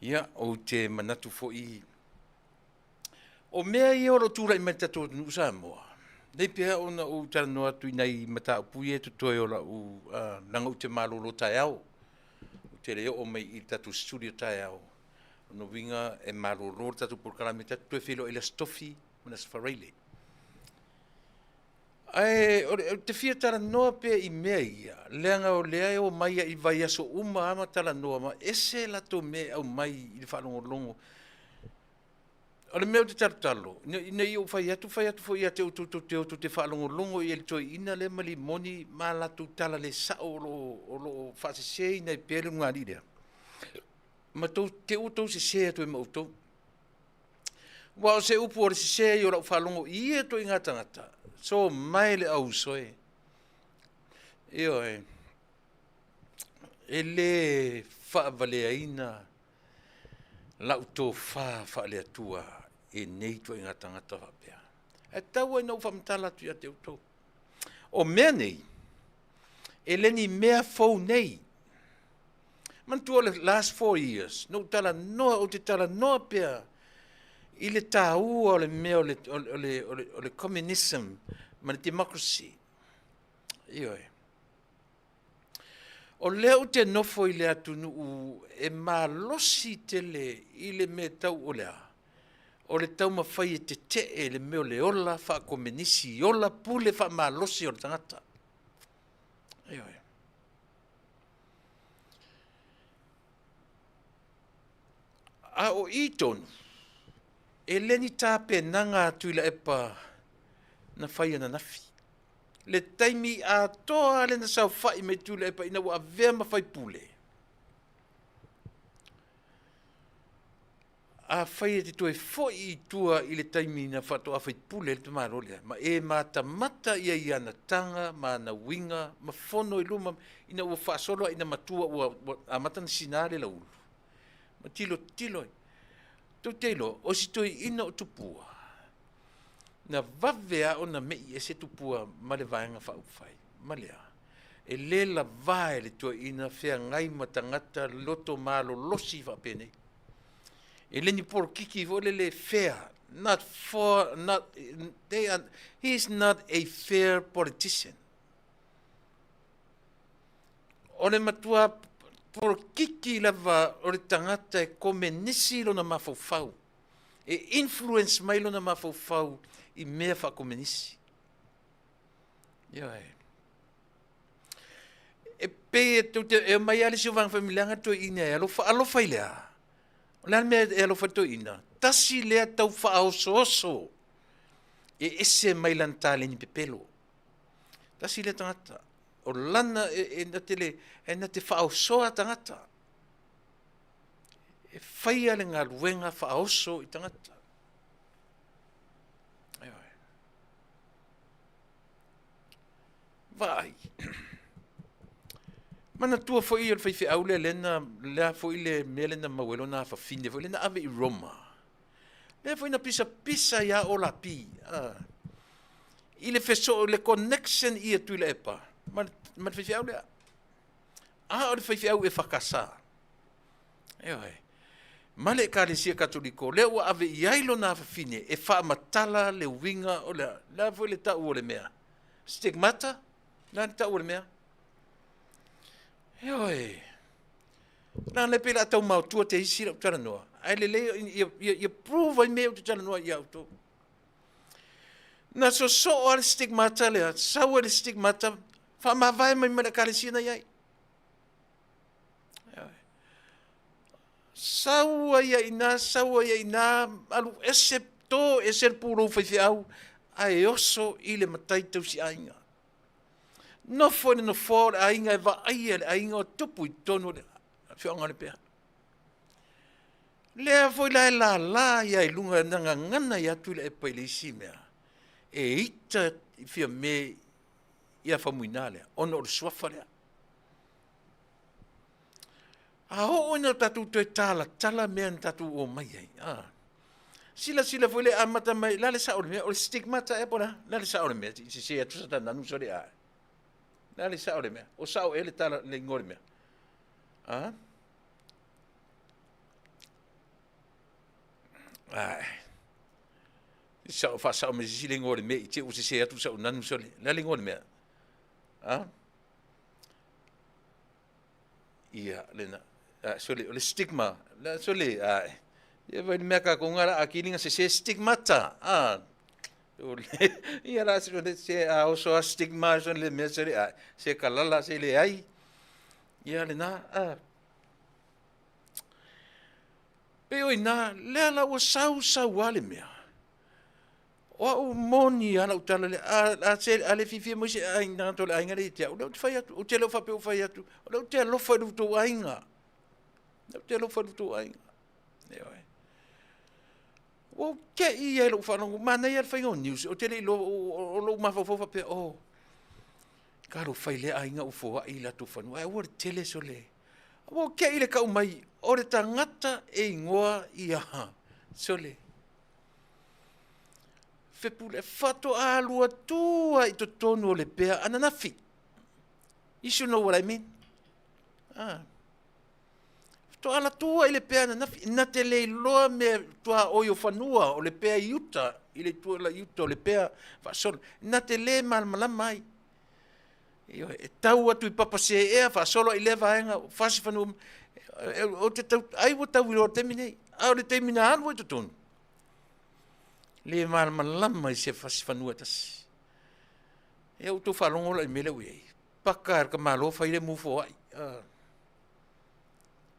Ia, ou te manatu fo'i, o mea ia o lo o tulai mai i le tatou atunuu Samoa, nei pea ona ou talanoa atu i nai mataupu ia e totoe o lau, leaga ou te malolo taeao. Ou te le oo mai i le tatou studio taeao. O lona uiga e malolo le tatou polokalame, tatou toe feiloai i le Aso Tofi ma le Aso Faraile. Ae ou te fia talanoa pea i mea ia, leaga o lea e omai ai i vaiaso uma lava ma talanoa ma ese latou mea e aumai i le faalogologo. O le mea ou te talotalo, ina ia ou fai atu, fai atu foi ia te outou tou te o tou te faalogologo i ai i le toeaina lea ma Limoni ma a latou tala le sao o lo o lo o faaseseina ai pea le ulugalii lea. Ma tou te ua tou sese atu ai ma outou. Aua o se upu o le sese ai o lau faalogo i ia ituaiga tagata, so mae le auuso e. Ioe, e le faavaleaina lau tofa faale-Atua i nei ituaiga tagata faapea. Ae tau ai na ou faamatala atu ia te outou. O mea nei, e le ni mea fou nei. Manatua le last 4 years, na ou talanoa, ou te talanoa pea i le taua o le mea o le communism ma le democracy. Ioe. O lea ou te nofo i le atunuu e malosi tele i le mea tau o le a? O le taumafai e tetee le mea o le ola faakomenisi, ola pule faamalosi o le tagata. Ioe. A o i tonu, e le ni tapenaga a Tuilaepa na fai ananafi. Le taimi atoa lea na saofai mai Tuilaepa ina ua avea ma faipule, afai e te toe foi i tua i le taimi na faatoa faipule le tamalo lea, ma e matamata ia i ana taga ma ana uiga ma fono i luma ina ua faasolo ina matua ua amata na sina le laulu, ma tilotilo ai. Tou te iloa, o si toeaina o Tupua, na vave lava ona mei ese Tupua ma le Vaega Faaupufai. Ma lea, e le lava e le toeaina feagai ma tagata loto malolosi faapenei. E le ni polokiki foi lele fair, not for, not, they are, he is not a fair politician. O le matua polokiki lava o le tagata e komenisi lona mafaufau, e influence mai lona mafaufau i mea faakomenisi. Ioe. E pei e tou te, e omai lava le isi o vaega familiaga toeaina e alofa, alofa i le a? O le a le mea e alofa i le toeaina? Tasi lea tau faaosooso e ese mai lana taleni pepelo. Tasi lea tagata. O lana e na te le, e na te faaosoa tagata. E faia le galuega faaoso i tagata. Ioe. Vaai. Manatua foi o le faifeau lea lena, lea foi le mea lena maua ai lona afafine foi lea na ave i Roma. Lea foi na pisapisa ia Olapi. I le fesoo, le connection ia Tuilaepa ma le faifeau lea. A o le faifeau e fakasa. Ioe. Ma le Ekalesia Katoliko, lea ua ave i ai lona afafine e faamatala le uiga o le, le a foi le tau o le mea? Stigmata? Le a le tau o le mea? Ioe. Na le pei la tau maotua te isi lau talanoa. Ae lelei ia prove ai mea ou te talanoa ia outou. Na sosoo lava le stigmata lea, sau ai le stigmata, faamavae mai ma le Ekalesia na i ai. Sau ai ai ina, sau ai ai ina, alu ese, to ese le pulou faifeau, ae oso i le matai tausiaiga. Nofo i le nofoa o le aiga e vaaia le aiga o tupu i totonu o le afioaga o Lepea. Lea foi la e lala ia i luga na gagana ia Tuilaepa i le isi mea, e ita i Fiame ia Faumuina lea, ona o le suafa lea. A oo ina tatou toe talatala mea na tatou omai ai, silasila foi le amata mai, la le sao o le mea, o le stigmata ea po o le a? La le sao o le mea, i sese atu sa nanu sole a. La le sao o le mea, o sao ea le tala, le igoa o le mea. Ai. Sao faasao mai se isi le igoa o le mea i te i ua sese atu sau nanu sole. Le a le igoa o le mea? Ia, lena. Sole, o le stigma. La, sole, ai. Ia vai le mea kākou ngā la akili nga sese stigmata. O le, ia la se se a oso a stigma so le mea sole ai. Se kalala se le ai. Ia lena. Pei o ina, lea la ua sau sau a le mea. O au moni lava lau tala lea, a le fiafia mai se aiga tagata o le aiga lea ia te au, o lea ou te fai atu, ou te le o faapea ua fai atu, o lea ou te alofa i lo outou aiga. O lea ou te alofa i lo outou aiga. Ioe. Ua ou tei ai i lou faalogo, manaia le faiga o news, ou te le iloa, o lou mafaufau faapea, oh, talofa i lea aiga ua foai i latou fanua, ae aua le tele sole. Ua ou tei i le tau mai, o le tagata e igoa ia sole. Fepuleai, faatoa alu atu lava i totonu o Lepea ananafi. You should know what I mean. Ah. Faatoa alu atu lava i Lepea ananafi. Na te le iloa mea tuaoi o fanua o Lepea i uta, i le itu la i uta o Lepea faasolo. Na te le malamalama ai. Ioe, e tau atu i Papaseea, faasolo ai i lea vaega, o Fasifanua, ou te tau, ai ua tau iloa i le taimi nei, a o le taimi na alu ai totonu, le malamalama i se fasifanua e tasi. Ia ua outou faalogo la i le mea lea ua i ai. Paka e le tamaloa fai le mu foai.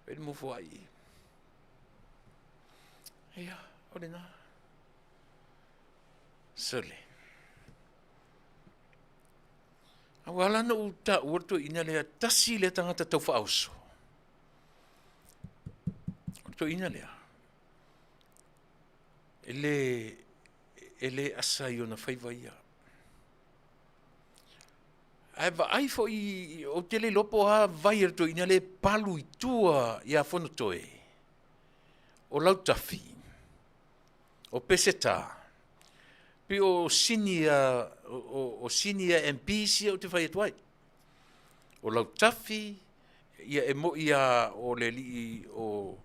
Fai le mu foai. Ia, o lena. Sole. A ua ala ona ou taua le toeaina lea, tasi lea tagata tau faaoso. O le toeaina lea, e le, e le asa i ona faiva ia. Ae vaai foi, ou te le iloa po o a vai a le toeaina lea e palu i tua ia Fonotoe, o Lautafi, o Peseta, pei o senior, o senior MPs ia ou te fai atu ai. O Lautafi, ia e moi lava o le alii o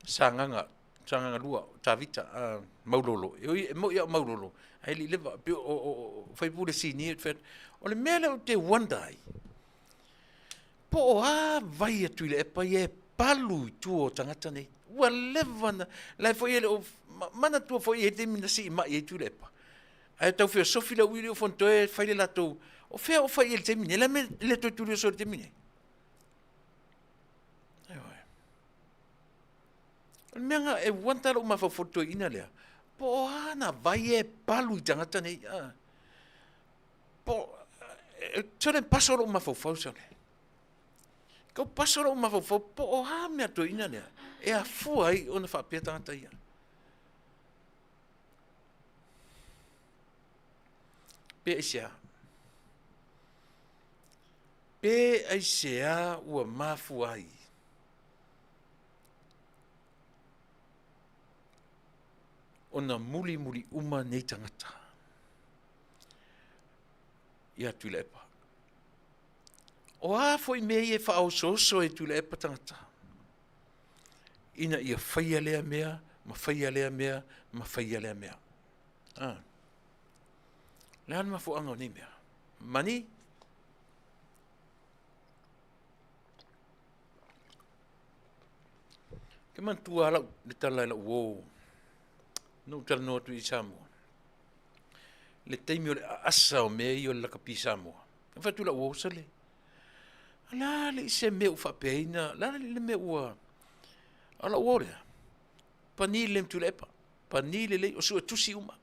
Sagaga, Sagaga 2, o Tavita Maulolo. E ui e moi lava o Maulolo, ae le i leva, pei o faipule sinia ou te fai atu. O le mea lea ou te wonder ai, Po o a vai a Tuilaepa ia e palu i tua o tagata nei. Ua leva na, la e foi e le o manatua foi e i ai le taimi na sii mai ai Tuilaepa. Ae tau feosofi le auili o Fonotoe fai le latou, o fea o fai i ai i le taimi nei, la me le toe tuli oso i le taimi nei. Ioe. O le mea na e wanta lou mafaufau toeaina lea, po o a na vai e palu i tagata nei. Po, sole paso lou mafaufau sole. Kau paso lou mafaufau po o a mea toeaina lea e afua ai ona faapea tagata ia. Pe aisea? Pe aisea ua mafua ai ona mulimuli uma nei tagata? ia Tuilaepa. O a foi mea ia e faaosooso e Tuilaepa tagata, ina ia faia lea mea, ma faia lea mea, ma faia lea mea. Ah. Le a le mafuaaga o nei mea? Money? Ke manatua lau le tala i lau uō, na ou talanoa atu i Samoa. le taimi o le aasa o mea ia o le lakapi Samoa. Na fai atu lau uo, sole, o le a le se mea ua faapeaina, o le a le mea ua, o lau uo lea, pani lelei ma Tuilaepa, pani lelei, o suetusi uma.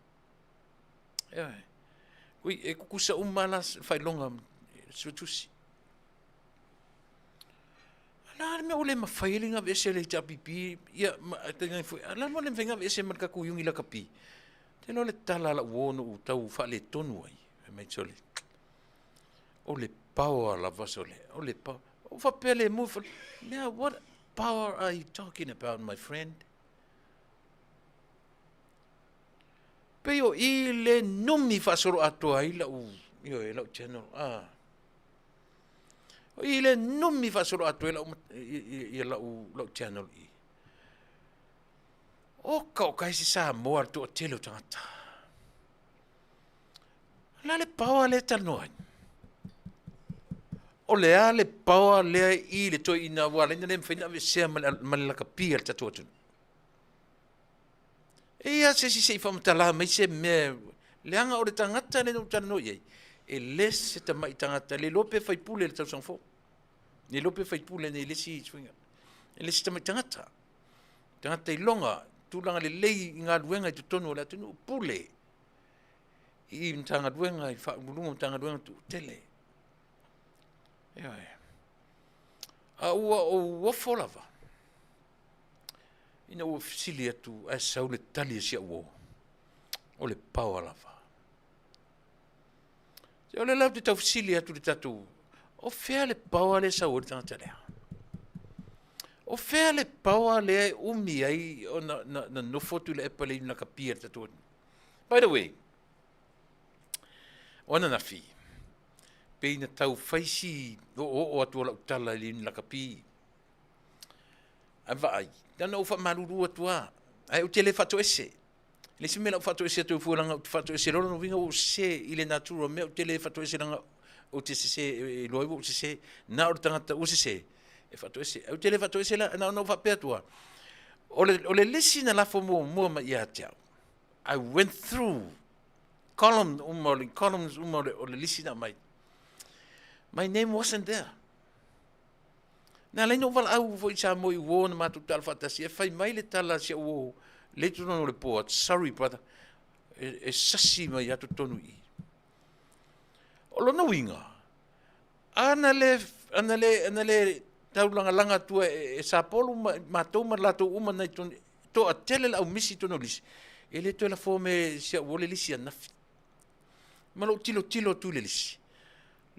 Ioe. Ui, e kukusa uma la faailoga suetusi. O le a le mea ua le mafai ai le aveese e le HRPP, ia, ma, foi, o le a le mea ua le mafai ona aveese ma le tatou Iuni Lakapi? Ou te iloa le tala a lau uo na ou tau faaletonu ai, fai mai, sole, o le power lava sole, o le power. Ou faapea le mu, mea, what power are you talking about, my friend? Pei o i le numi faasoloatoa ai lau, ioe, lau channel. Ah. O i le numi faasoloatoa ai lau, ia lau, lau channel i. Oka o kai se Samoa le toatele o tagata. O le a le power lea e talanoa ai? O le a le power lea i le toeaina ua ala ai ona le mafai ona aveesea ma le lakapi a le tatou atunuu? E i ai lava se isi se i faamatala mai se mea, leaga o le tagata lea na ou talanoa i ai, e le se tamai tagata, le iloa pe faipule i le tausaga fou. Le iloa pe faipule nei i le isi suiga. E le se tamai tagata. Tagata iloga, tulaga lelei i galuega i totonu o le atunuu, pule i Matagaluega, i Faauluuluga o Matagaluega tuutele. Ioe. A ua ou ofo lava ina ua fesili atu ae sau le tali a si au uo, o le power lava. O lea la ou te tau fesili atu i le tatou, o fea le power lea e sau ai le tagata lea? O fea le power lea e umi ai ona na nofo Tuilaepa i le lakapi a le tatou atunuu? By the way, o ananafi, pei na tau fai si o'oo'o atu o la'u tala i le Iuni Lakapi, ae vaai, na ona ou faamalulu atu lava, ae ou te le faatoese. Le isi mea o le a ou faatoese atu ai fua leaga ou te faatoese loa lona uiga ua ou sese i le natura o mea ou te le faatoese leaga ou te sese e iloa ai ua ou sese. Na o le tagata ua sese e faatoese. Ae ou te le faatoese la, na ona ou faapea atu lava, o le, o le lisi na lafo muamua mai ia te au, I went through column uma o le columns uma o le lisi na aumai. My name wasn't there. Na ala ai ona ou valaau foi i Samoa i uo na matou tatalo faatasi e fai mai le tala a si au uo lea i totonu o le board, sorry brother, e, e sasi mai lava totonu i i. O lona uiga, ana le, ana le, ana le taulagalaga atua e, e Sapolu ma matou ma latou uma na i totonu, toatele le au misi i totonu o lisi, e le toe lafoa me si au uo le lisi ananafi. Ma lou tilotilo atu i le lisi,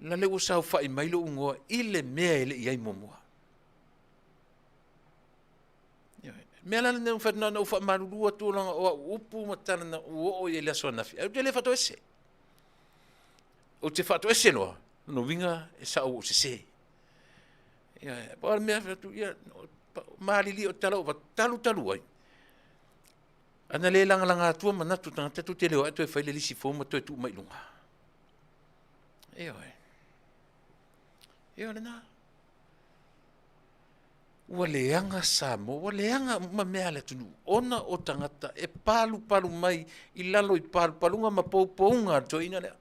la le ua saofai mai lou igoa i le mea e le i ai muamua. Mea la lenei ua fai atu na ona ou faamalulu atu leaga o au upu ma tala na ou oo i ai i le aso ananafi, ae ou te le faatoese. Ou te faatoese loa, lona uiga e sao ua ou sese. Ia, pau le mea fai atu, ia, malilie o tala ua avatu, talu talu ai. Ana le lagalaga atua manatu o tagata, tou te le o ae toe fai le lisi fou ma toe tuu mai i luga. Ioe. Ioe lena. Ua leaga Samoa, ua leaga uma mea a le atunuu, ona o tagata e palupalu mai i lalo i palupaluga ma poupouga a le toeaina lea.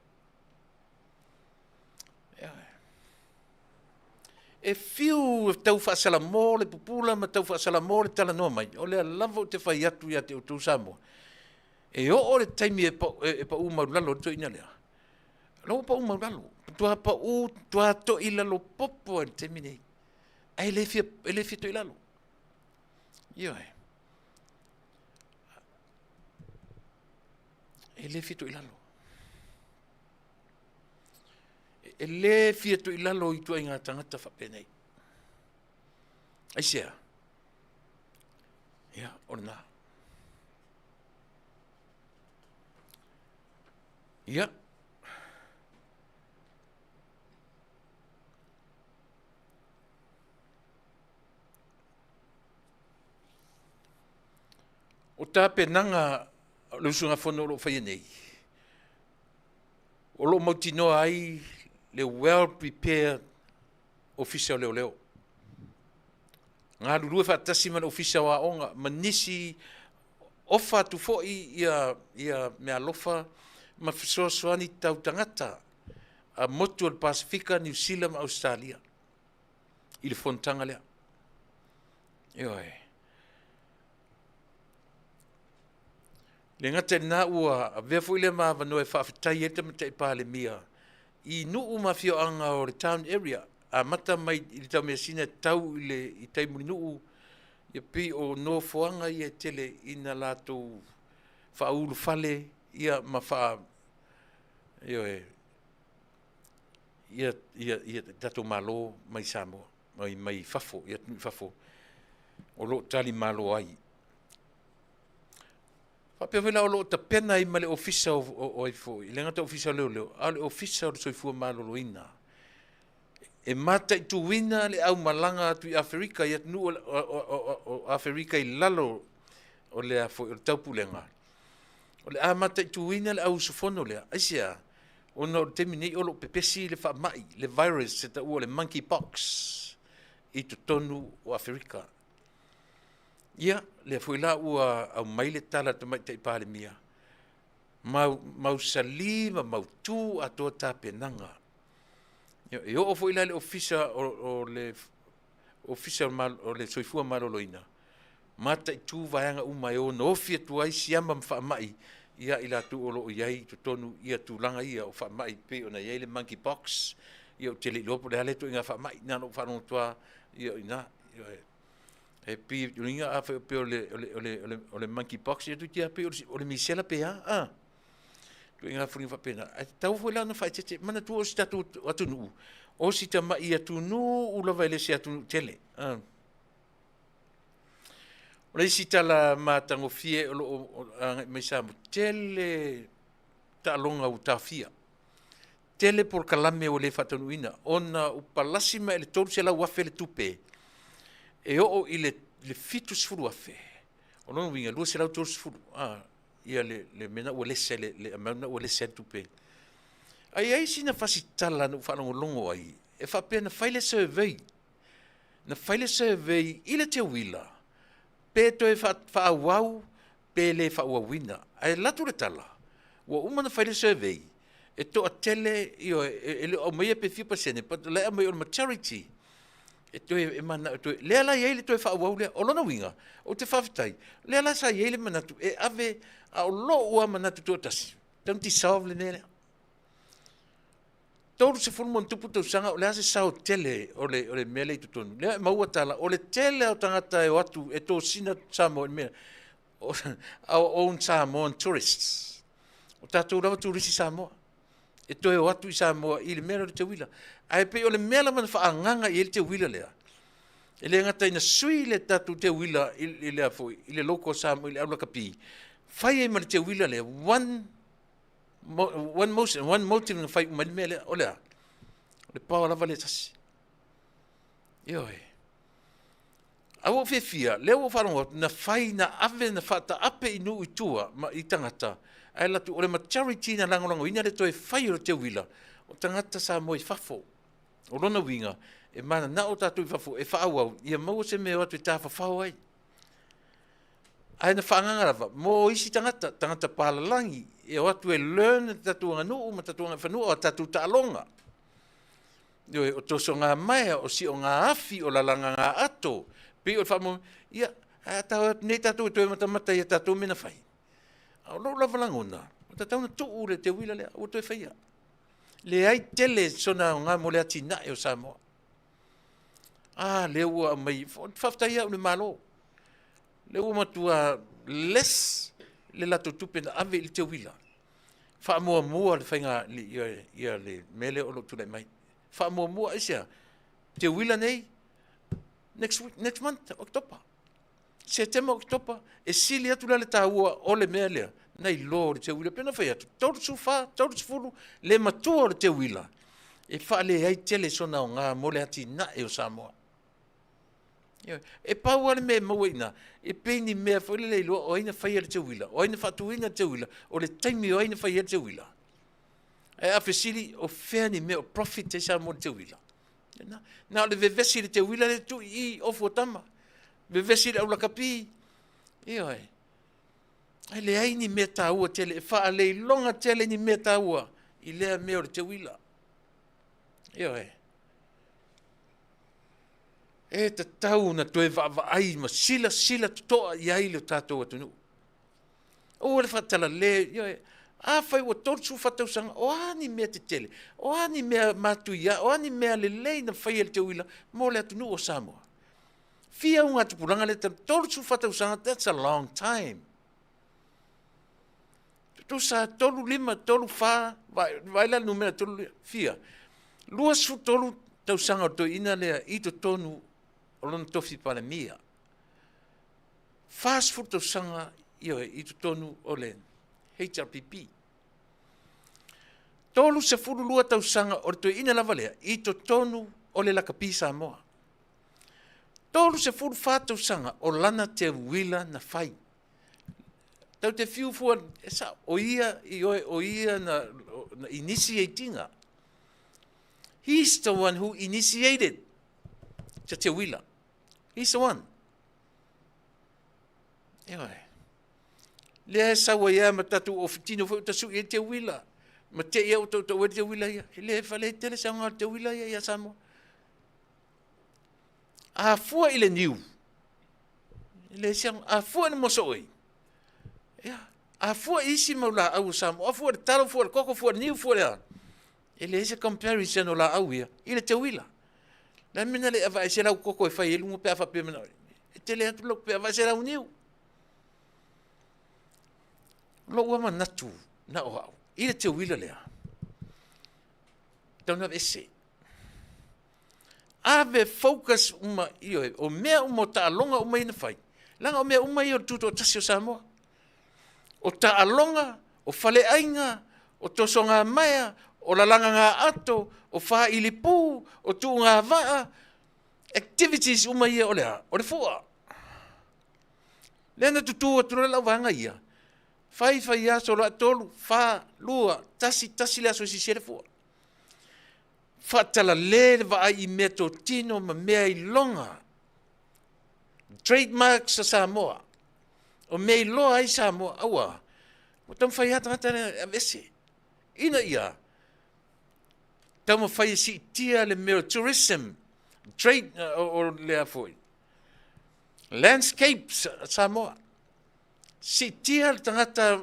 Ioe. E fiu e tau faasalamo le pupula ma tau faasalamo le talanoa mai, o lea lava ou te fai atu ia te outou Samoa, e oo le taimi e, pa, e, e pau maulalo le toeaina lea, la ua pau maulalo, matua pau, matua toilalo popo ai le taimi nei. Ae le fia, e le fia toilalo. Ioe. E le fia toilalo. E le fia toilalo i ituaiga tagata faapenei. Aisea? Ia, o lena. Ia. O tapenaga o le usugafono o lo o faia nei, o lo o mautinoa ai le well prepared Ofisa o Leoleo. Galulue faatasi ma le Ofisa o Aoga ma nisi ofa atu foi ia, ia meaalofa ma fesoasoani tau tagata a motu o le Pasefika, Niu Sila ma Ausetalia i le fonotaga lea. Ioe. Le gata i lena ua avea foi lea ma avanoa e faafetai ai le Tamaitai Palemia i nuu ma afioaga o le town area, amata mai i le Taumeasina e tau i le i tai Mulinuu, ia pei o nofoaga ia e tele ina latou faaulufale ia ma faa ioe ia ia ia tatou Malo mai Samoa mai mai fafo i atunuu i fafo o lo o talimalo ai. Faapea foi la o lo o tapena ai ma le Ofisa o, o, o ai foi, e le gata Ofisa o Leoleo, a o le Ofisa o le Soifua Maloloina. E mataituina le aumalaga atu i Aferika, i atunuu o, o, o, o Aferika i lalo o le, a foi, o le taupulega. O le a mataituina le au usufono lea. Aisea? Ona o le taimi nei o lo o pepesi le faamai, le virus e taua o le monkey pox i totonu o Aferika. Ia, lea foi la ua aumai le tala a le Tamaitai Palemia, mau, mausali ma mautū atoa tapenaga. Ia, e oo foi la i le Ofisa o, o le Ofisa o le Soifua Maloloina, mataitu vaega uma e ono ofi atu ai siama ma faamai ia i latou o lo o i ai i totonu ia tulaga ia o faamai pei ona i ai le monkey pox. Ia ou te le iloa po o le a lea ituaiga faamai, na ona ou faalogo atu lava ia o i ina. E pei o inga a fai pei o le o le o le o le o le monkey pox ia toeitiiti lava pei o le misela pe a a. Ituaiga foliga faapena. Ae tatau foi la ona faaeteete. Manatua o si tatou atunuu, o si tamai atunuu lava e le se atunuu tele. A. O le isi tala matagofie o lo o agai mai Samoa, tele taaloga ua taofia. Tele polokalame ua le faataunuuina ona ua palasi mai le $300,000 le tupe e oo i le $70,000. O lona uiga, 230, a, ia le, le mea ua lese, le amount na ua lese ai le tupe. Ae i ai sina fasitala na ou faalogologo ai, e faapea na fai le survey, na fai le survey i le teuila, pe toe faaauau pe le faaauauina. Ae alu atu le tala, ua uma ona fai le survey, e toatele, ioe, e le o aumaia pe fia pasene, but o la e aumai o le majority e toe e mananao e toe, lea la e i ai le toe faaauau lea. O lona uiga, ou te faafetai, lea la sa i ai le manatu e ave, a o lou lava manatu toatasi, don't dissolve le mea lea. 30 ma ona tupu tausaga o le a se sao tele o le mea lea i totonu. Lea e maua tala, o le tele o tagata e o atu e tosina Samoa i le mea, our own Samoan tourists. O tatou lava turisi Samoa e toe o atu i Samoa i le mea lea o le teuila. Ae pei o le mea lava na faaagaga i ai le teuila lea, e le gata ina sui le tatou teuila i le foi, i le logo o Samoa i le au lakapi, fai ai ma le teuila lea, one one motion, one motive na fai uma ai le mea lea, o le a? O le power lava lea e tasi. Ioe. A ua ou fiafia, lea ua ou faalogo atu, na fai, na ave, na faataape i nuu i tua ma i tagata, ae alu atu, o le majority na lagolagoina le toe fai o le teuila, o tagata Samoa i fafo. O lona uiga, e mananao tatou i fafo e faaauau, ia maua se mea e o atu e tafafao ai. Ae na faaagaga lava mo isi tagata, tagata palalagi, e o atu e learn le tatou aganuu ma tatou agaifanua, o tatou taaloga. Ioe, o tosogamaea, o siogaafi, o lalagagaato, pei o le faamoemoe, ia, ae a tau atu nei tatou e toe matamata i a tatou mea na fai. A o lou lava lagona, ua tatau ona tuu le teuila lea, aua toe faia. Leai tele sona aoga mo le atinae o Samoa. A, lea ua aumai, faafetai au i le Malo. Lea ua matua less le latou tupe na ave i le teuila. Faamuamua le faiga, ia le mea lea o lo o tulai mai. Faamuamua, aisea? Teuila nei, next week, next month, October. Setema, Oketopa, e sili atu la le taua o le mea lea, nai lo o le teuila. Pei ona fai atu, 34, 30 le matua o le teuila, e faaleai tele sona aoga mo le atinae o Samoa. E pau lava le mea e maua i ina, e pei ni mea foi lele e iloa o ai na faia le teuila, o ai na faatuina le teuila, o le taimi o ai na faia le teuila. Ae a fesili, o fea ni mea o profit ai Samoa i le teuila? Na, na o le vevesi i le teuila lea tuu i i, ofu o tama. Vevesi i le aulakapi. Ioe. Ae leai ni mea taua tele, e faaleiloga tele ni mea taua i lea mea o le teuila. Ioe. E tatau ona toe vaavaai ma silasila totoa i ai le tatou atunuu. Aua le faatalale, ioe. Afai ua 34 tausaga, o a ni mea tetele, o a ni mea matuia, o a ni mea lelei na faia e le teuila mo le atunuu o Samoa. Fia augatupulaga lea talu, 34 tausaga, that's a long time. Tusa 35, 34, vaai la le numera 3, fia? 23 tausaga o le toeaina lea i totonu o lona tofi Palemia. 40 tausaga ioe i totonu o le HRPP. 32 tausaga o le toeaina lava lea i totonu o le lakapi Samoa. 34 tausaga o lana teuila na fai. Tau te fiu fua, e sao, o ia, ioe, o ia na, na initiate ina. He's the one who initiated te teuila. He's the one. Ioe. Lea e sau ai lava ma tatou ofutino foi o tasui ai teuila. Ma te i au tautau ai le teuila ia. E le fale tele se aoga o le teuila ia ia Samoa. A fua i le niu, e leai se aoga. A fua i le mosooi, ia, a fua i isi mau laau o Samoa, a fua i le talo, fua i le koko, fua i le niu, fua i le a, e leai se comparison o laau ia i le teuila. Le a le mea na le aveese lau koko e fai ai luga pe a faapea manao e tele atu lau pe aveese lau niu. Lou lava manatu na o au i le teuila lea, tau na aveese. Ave focus uma, ioe, o mea uma o taaloga uma ia na fai. Leaga o mea uma ia o le tutoatasi o Samoa. O taaloga, o faleaiga, o tosogamaea, o lalagagaato, o faailipu, o tuugavaa, activities uma ia o le a? O le fua. Lea na tutū atu loa le lauvaega ia, fai fai aso loa 3, 4, 2, 1, 1 le aso e sisi ai le fua. Faatalale le vaai i meatotino ma mea iloga. Trademarks a Samoa. O mea iloa ai Samoa, aua, ua taumafai lava tagata e aveese. Ina ia taumafai e siitia le mea o tourism, trade, o lea foi, landscapes a Samoa. Siitia le tagata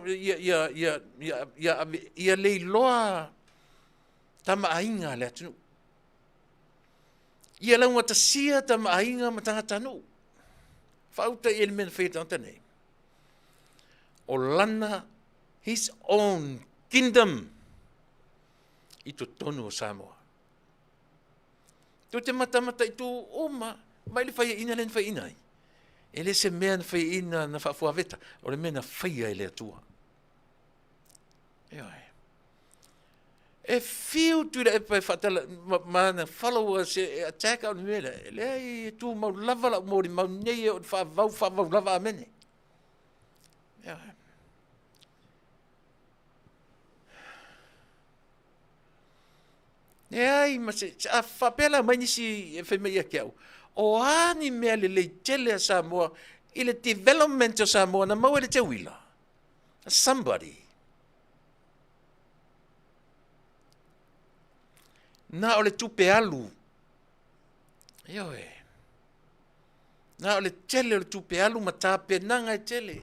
ia leiloa tamaaiga a le atunuu. Ia laugatasia tamaaiga ma tagatanuu. Faauta i ai le mea na faia e le tagata nei. O lana, his own kingdom i totonu o Samoa. Tou te matamataitu uma mai le faiaina lea na faiaina ai. E le se mea na faiaina na faafuaveta, o le mea na faia e le Atua. Ioe. E fiu Tuilaepa e faatala ma ana followers e attack au i le mea lea, e leai, e tumau lava lau molimau nei e oo i le faavavau, faavavau lava. Amene. Ioe. Leai ma se, a faapea la mai nisi e fai mai ia te au, o a ni mea lelei tele a Samoa i le development o Samoa na maua i le teuila? Somebody. Na o le tupe alu. Ioe. Na o le tele o le tupe alu ma tapenaga e tele.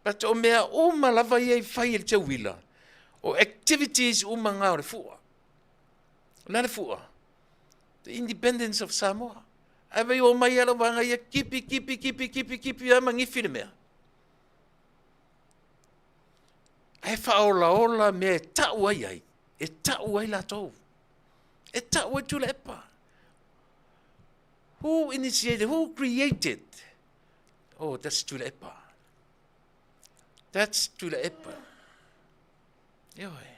But o mea uma lava ia i fai e le teuila, o activities uma ngā o le fua. O le a le fua? The independence of Samoa. Ae vai o mai ala vanga ia kipi, kipi, kipi, kipi, kipi, a mangifi le mea. Ae faaolaola mea e tau ai ai, e tau ai latou. E tau ai Tuilaepa. Who initiated, who created? Oh, that's Tuilaepa. That's Tuilaepa. Ioe.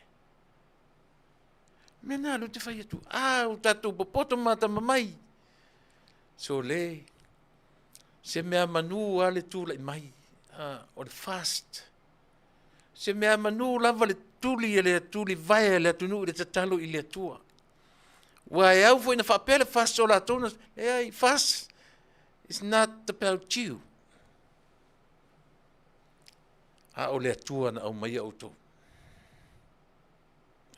Mea nā lu te whai atu. Ah, o tātou popoto mātama mai. So le, se mea manu a le tūlai mai. Ah, o le fast. Se mea manu lava le tuli e le tuli vae le atunuu i le tatalo i le Atua. Ua e au foi na faapea le fast o latou na, leai, fast is not about you. A o le Atua na aumaia outou.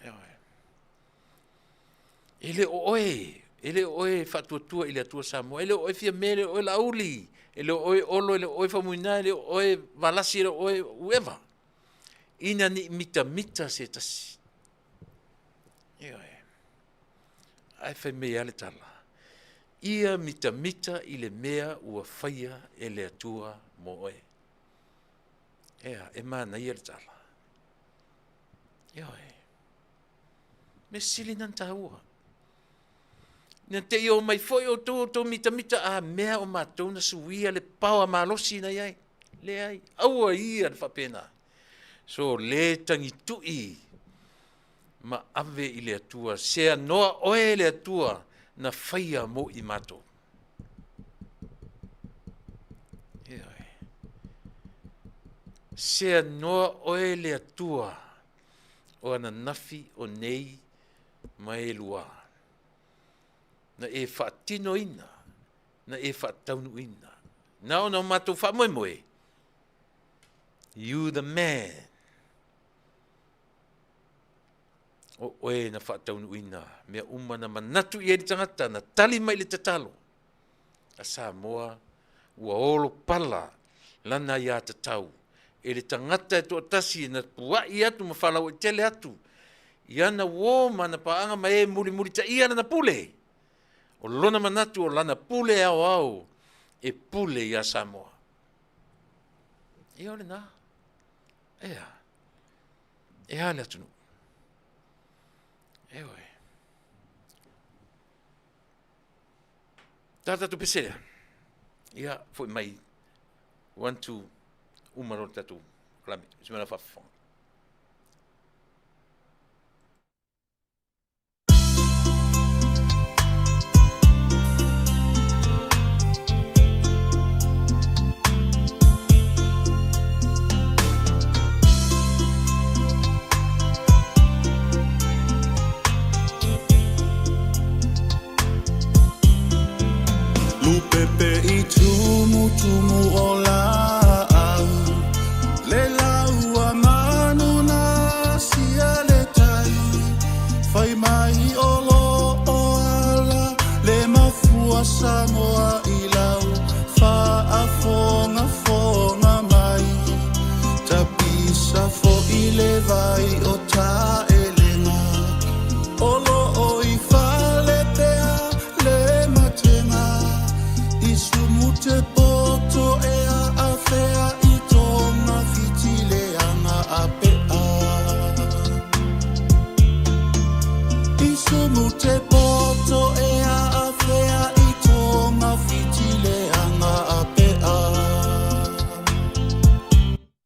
Ioe. E le o oe, e le o oe e faatuatua i le Atua Samoa, e le o oe Fiame, e le o oe Laauli, e le o oe Olo, e le o oe Faumuina, e le o oe Valasi, e le o oe whoever. Ina ni mitamita se tasi. Ioe. Ae fai mai lava le tala, ia mitamita i le mea ua faia e le Atua mo oe. Ea, e manaia le tala. Ioe. Mea sili na taua. Na te i o mai foi outou outou mitamita a mea o matou na suia le paoa malosi na i ai. Leai, aua ia le faapena. So le tagitui ma ave i le Atua, seanoa oe le Atua na faia mo i matou. Ioe. Seanoa oe le Atua o ananafi o nei ma e lua. Na e faatinoina, na e faataunuuina. Na ona o matou faamoemoe, you the man. O oe na faataunuuina mea uma na manatu i ai le tagata, na tali mai i le tatalo a Samoa ua olo pala lana iā tatau e le tagata e toatasi na pua'i atu ma faalauaitele atu i ana uō ma ana paaga ma e mulimulitaia lana pule. O lona manatu o lana pule aoao e pule iā Samoa. Ia o lena. Ea. E a le atunuu. Ioe. Ta tatou pese lea. Ia, foi mai. One, two, uma loa le tatou kalame. Se mea la faafofoga. Lupepe i tumutumu o laau, Le lau a manu na asia le tai, Fai mai o lo o ala le mafua Samoa i lau faafogafoga mai, Tapisa foi le vai o taelega, O lo o i fale pea le matega, I sumute poto ea afea i tonga fitileaga a pea. I sumute poto ea afea i tonga fitileaga a pea.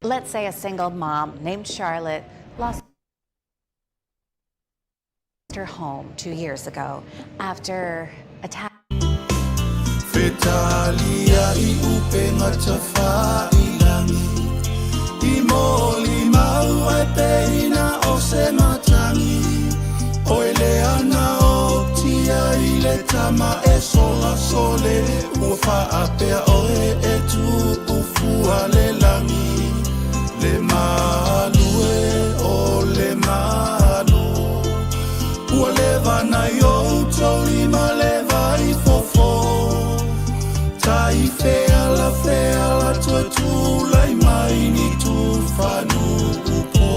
Let's say a single mom named Charlotte lost her home 2 years ago after attack. Fetalia i upega tafailangi, I molimau ai peina o se matagi, Oe lea na otia i le tama e solasole, Ua faapea oe e tuufua le lagi, Le malu e o le malo. Ua leva nai outou lima le vai fofo, Tai feala feala toe tulai mai ni tufanu upo.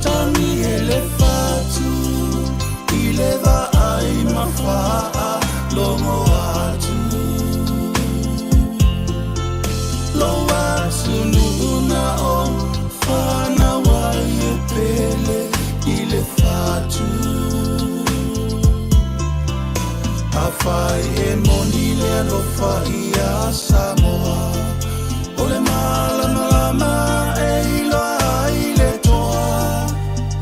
Tagi e le fatu i le vaai ma faalogo atu. Lou atunuu na ou fanau ai e pele i le fatu. Afai e moni le alofa ia Samoa, O le malamalama e iloa ai le toa,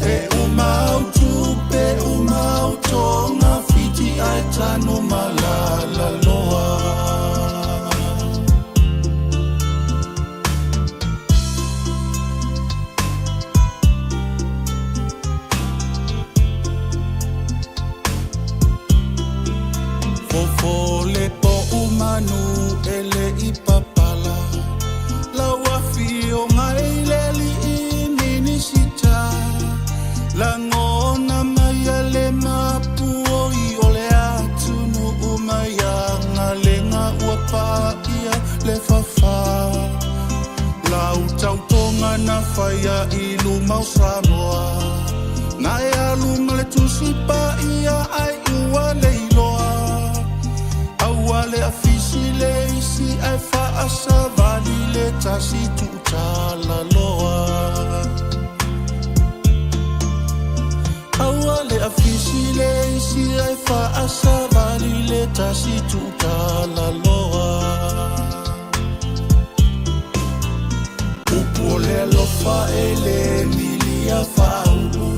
E uma au tupe, uma au toga, Fiti ae tanu malala loa. Fofo le pou manu e le i papala, Lau afioga i le alii Minisita, Lagona mai a le mapuoi o le atunuu mai agalega ua paia le fafa. Lau tautoga na faia i luma o Samoa, Na e alu ma le tusi paia ai ua le iloa. Aua le afisi le isi ae faasavali le tasi tuutalaloa. Aua le afisi le isi ae faasavali le tasi tuutalaloa. Upu o le alofa e le milia faaulu,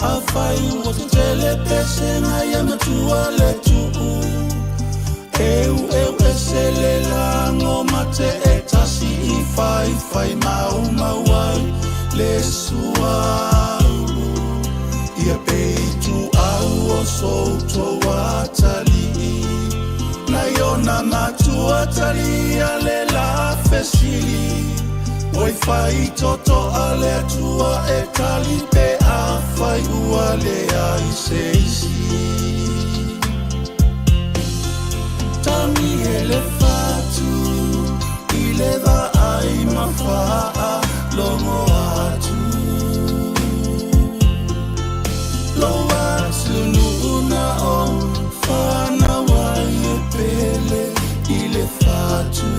Afai ua tetele pesega ia matua le tuu, Eueu ese le lago mate e tasi i faifai maumau ai le suaulu. Ia peitu au o soutou atalii, Nai ona matua talia le la fesili, Ua fai totoa le Atua e tali pe afai ua leai se isi. Tagi e le fatu i le vaai ma faalogo atu. Lou atunuu na ou fanau ai e pele i le fatu.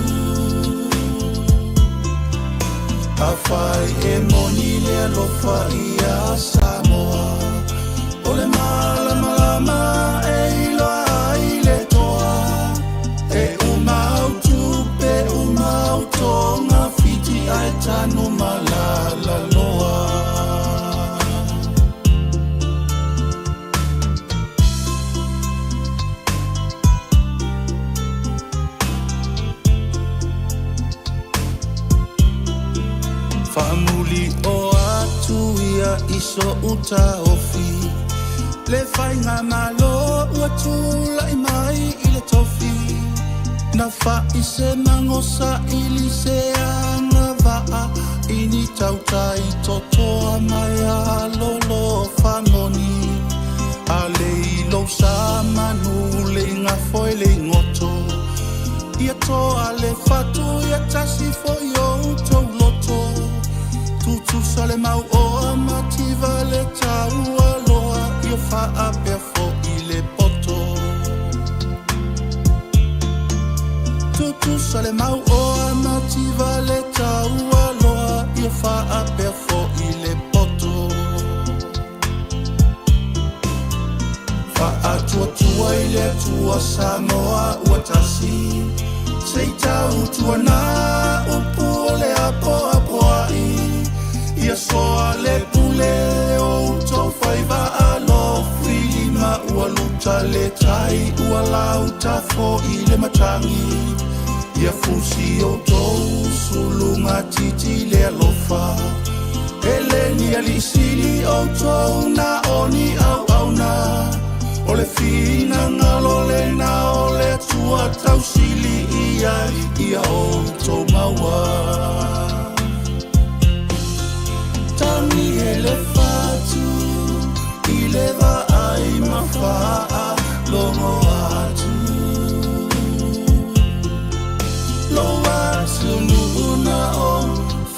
Afai e moni le alofa ia Samoa, O le malamalama Tuli o atu ia i so'u taofi le faigamalo ua tula'i mai i le tofi na fa'i se mago saili se agava'a i ni tautai totoa mai alolo famoni a le ilou sa manu le igafo e le igoto ia toa le fatu ia tasi fo'i outou loto tutusa le mau oa mativa le taua loa ia faapea fo'i le poto tutusa le mau oa mativa le taua loa ia faapea fo'i le poto Faatuatua i le Atua Samoa ua tasi se i tautuana upu o le apoapoai ia soa le pule o outou faiva alofi lima ua luta le tai ua lauta fo'i le matagi ia fusi outou suluga titi le alofa e le ni alii sili outou na o ni auauna o le finagalo lena o le Atua tausili i ai ia outou maua tagi e le fatu i le vaai ma faalogo atu lou atunuu na ou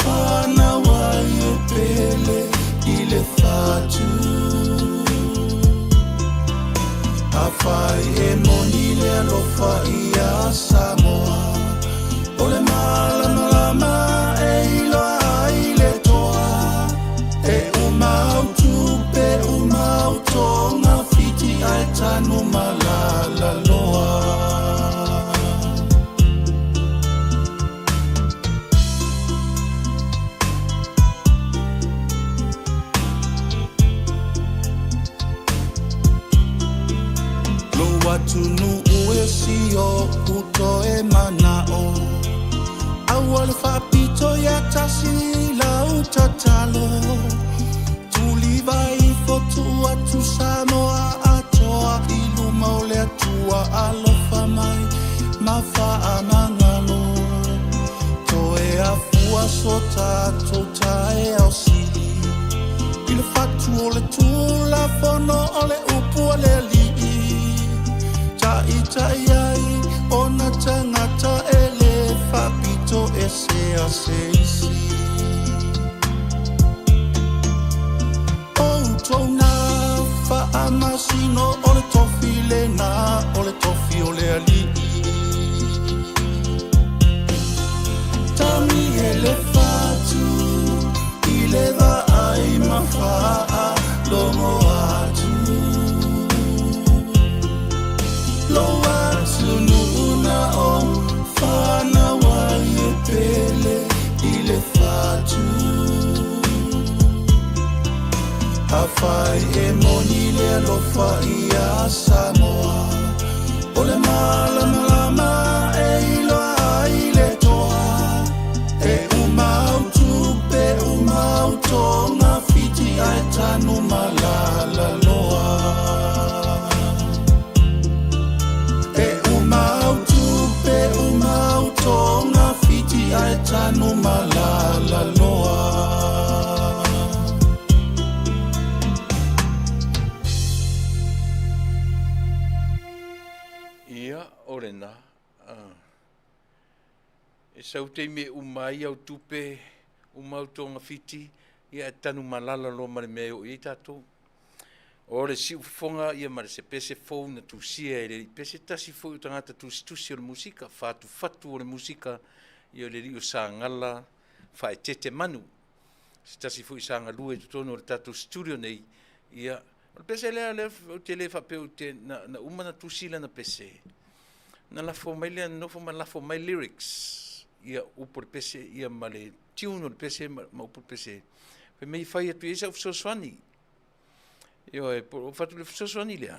fanau ai e pele i le fatu afai e moni le alofa ia Samoa o le malamalama e iloa ai le toa e uma au tupe uma au toga fiti ae tanu malala loa. Lou atunuu e si o'u toe mana'o aua le faapito ia tasi lau tatalo tuliva ifo tuu atu Samoa atoa i luma o le Atua alofa mai ma faamagalo toe afua so tatou taeao sili i le fatu o le Tulafono o le upu a le alii taʻitaʻi ai ona tagata e lē faapito ese a se isi outou na faamasino o le tofi lena o le tofi o le alii tagi e le fatu i le vaai ma faalogo atu lou atunuu na ou fanau ai e pele i le fatu afai e moni le alofa ia Samoa o le malamalama e iloa ai le toa e uma au tupe uma au toga fiti ae tanu malala loa e uma au tupe uma au toga fiti ae tanu malala loa. Ia, o lena. Ah. E sau taimi e uma ai au tupe, uma au togafiti, ia e tanu malala loa ma le mea e oo i ai tatou. O le siufofoga ia ma le se pese fou na tusia e le alii pese tasi foi o tagata tusitusi o le musika, fatufatu o le musika, ia o le alii o Sagala Faaeteete Manu. Se tasi foi sa galue i totonu o le tatou studio nei, ia, o le pese lea, lea ou te le faapea ou te, na, na uma na tusi lana pese, na lafo mai lea, nofo ma lafo mai lyrics, ia upu o le pese, ia ma le tune o le pese ma, ma upu o le pese. Fai mai fai atu i ai sau fesoasoani. Ioe, po o fatu le fesoasoani lea.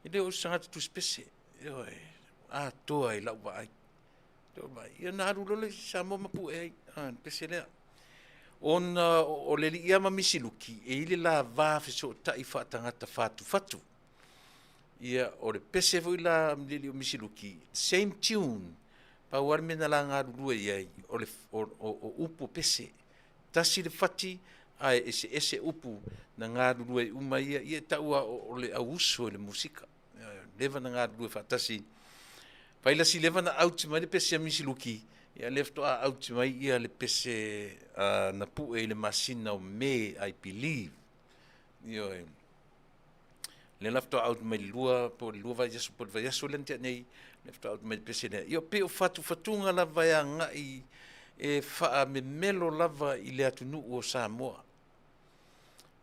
E le o se tagata tusi pese. Ioe, atoa i lau vaai. Ia na alu loa le isi Samoa ma pue ai, a, le pese lea. Ona o le alii lava ma Misi Luki, e i ai le la va fesootai faatagata fatufatu. Ia, o le pese foi la a le alii o Misi Luki, same tune, pau lava le mea na la galulue i ai, o le, o, o, o upu o pese. Tasi le fati, ae eseese upu na galulue ai uma ia, ia e tau lava o le auuso i le musika. Leva na galulue faatasi. Fai lasi leva na out mai le pese a Misi Luki, ia lea faatoa out mai ia le pese na pue i le masina o Me, I believe. Ioe. Lea la faatoa out mai le lua, po o le lua vaiaso, po o le vaiaso lea na tea nei, lea faatoa out mai le pese lea. Ia pei o fatufatuga lava e agai e faamemelo lava i le atunuu o Samoa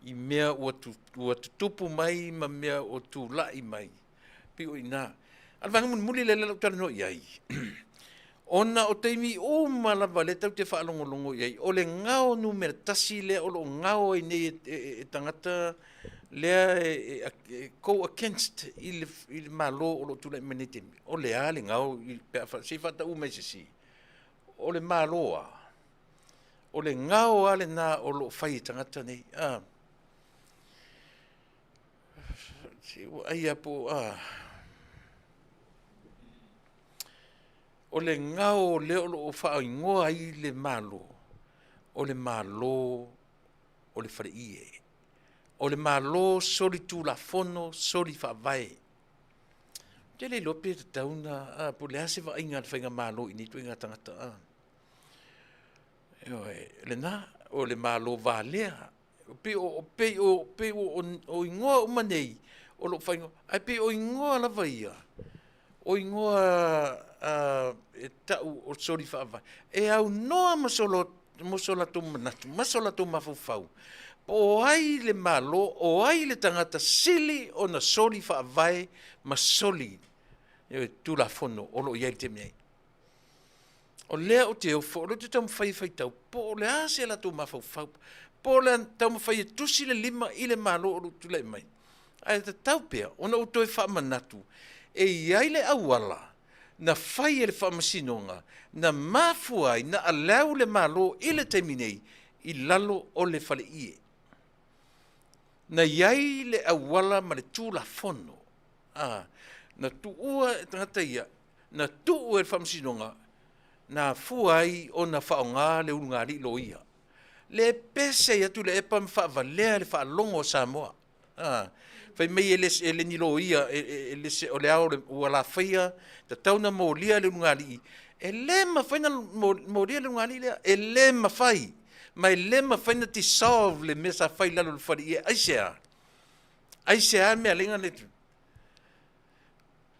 i mea ua, tu, ua tutupu mai ma mea ua tulai mai. Pei o i ina. A o le vaega mulimuli lea lea o le a ou talanoa i ai, ona o taimi uma lava lea tatou te faalogologo i ai, o le gao numera tasi lea o lo o gao ai nei e, e, e tagata lea e, e, e go against i le, i le Malo o lo o tulai mai nei taimi. O le a le gao i, pe a, se i faataua mai se isi. O le Malo a. O le gao lava lena o lo o fai e tagata nei. Ah. Se ua ai a po a. O le gao lea o lo o faaigoa ai le Malo, o le Malo o le Faleie. O le Malo solitulafono, solifaavae. Ou te le iloa pe tatau ona, a, po o le a se vaaiga a le faigamalo i nei ituaiga tagata, a. Ioe, lena, o le Malo valea. Pei o, pei o, pei o, o igoa uma nei o lo o faaigoa, ae pei o igoa lava ia, o igoa e tau o soli faavae, e aunoa ma so, ma so latou manatu, ma so latou mafaufau, po o ai le Malo, o ai le tagata sili ona soli faavae ma soli Tulafono o lo o i ai i le taimi nei. O lea ou te ofo, o lea ou te taumafai e faitau, po o le a se latou mafaufau, po o le a taumafai e tusi le lima i le Malo o lo o tulai mai. Ae tatau pea ona ou toe faamanatu, e i ai le auala na fai e le Faamasinoga na mafua ai na allow le Malo i le taimi nei i lalo o le faleie. Na i ai le auala ma le Tulafono, a, na tuua e tagata ia, na tuu e le Faamasinoga na afua ai ona faaaoga le ulugalii loia. Le pese ai atu le epa ma faavalea le faalogo a Samoa. A, fai mai e le, e le ni loia, e, e, e le se, o le ao ua lafaia, tatau na molia le ulugalii. E le mafai na molia le ulugalii lea. E le mafai. Ma e le mafai na dissolve le mea sa fai i lalo o le faleie. Aisea? Aisea le mea lenga le...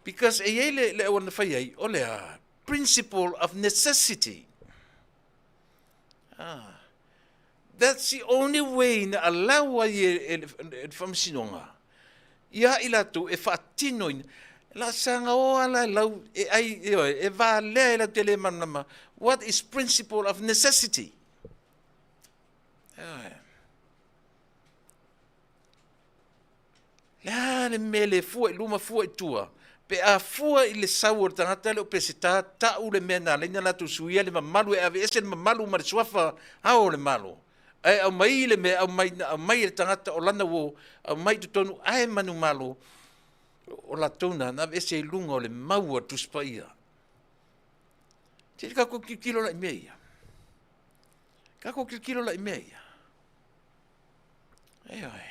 Because e i ai le, le auala na fai ai, o le a? Principle of necessity. Ah. That's the only way na allow ai e, e, e, le faamasinoga ia i latou e faatinoina la sagaoa la lau e ai e, e valea e lau te le malamalama what is principle of necessity. Ah. Le a le mea le fua i luma fua i tua? Pe a fua i le sau o le tagata lea o Peseta, tau le mea na ala ai ona latou suia le mamalu e aveese le mamalu ma le suafa Ao o le Malo. Ae aumai le mea aumai na aumai e le tagata o lana uo, aumai i totonu ae manumalo o latou na na aveese i luga o le mau a le Tusi Paia. Se i tatou tilotilo la i mea ia. Tatou tilotilo la i mea ia. Ioe.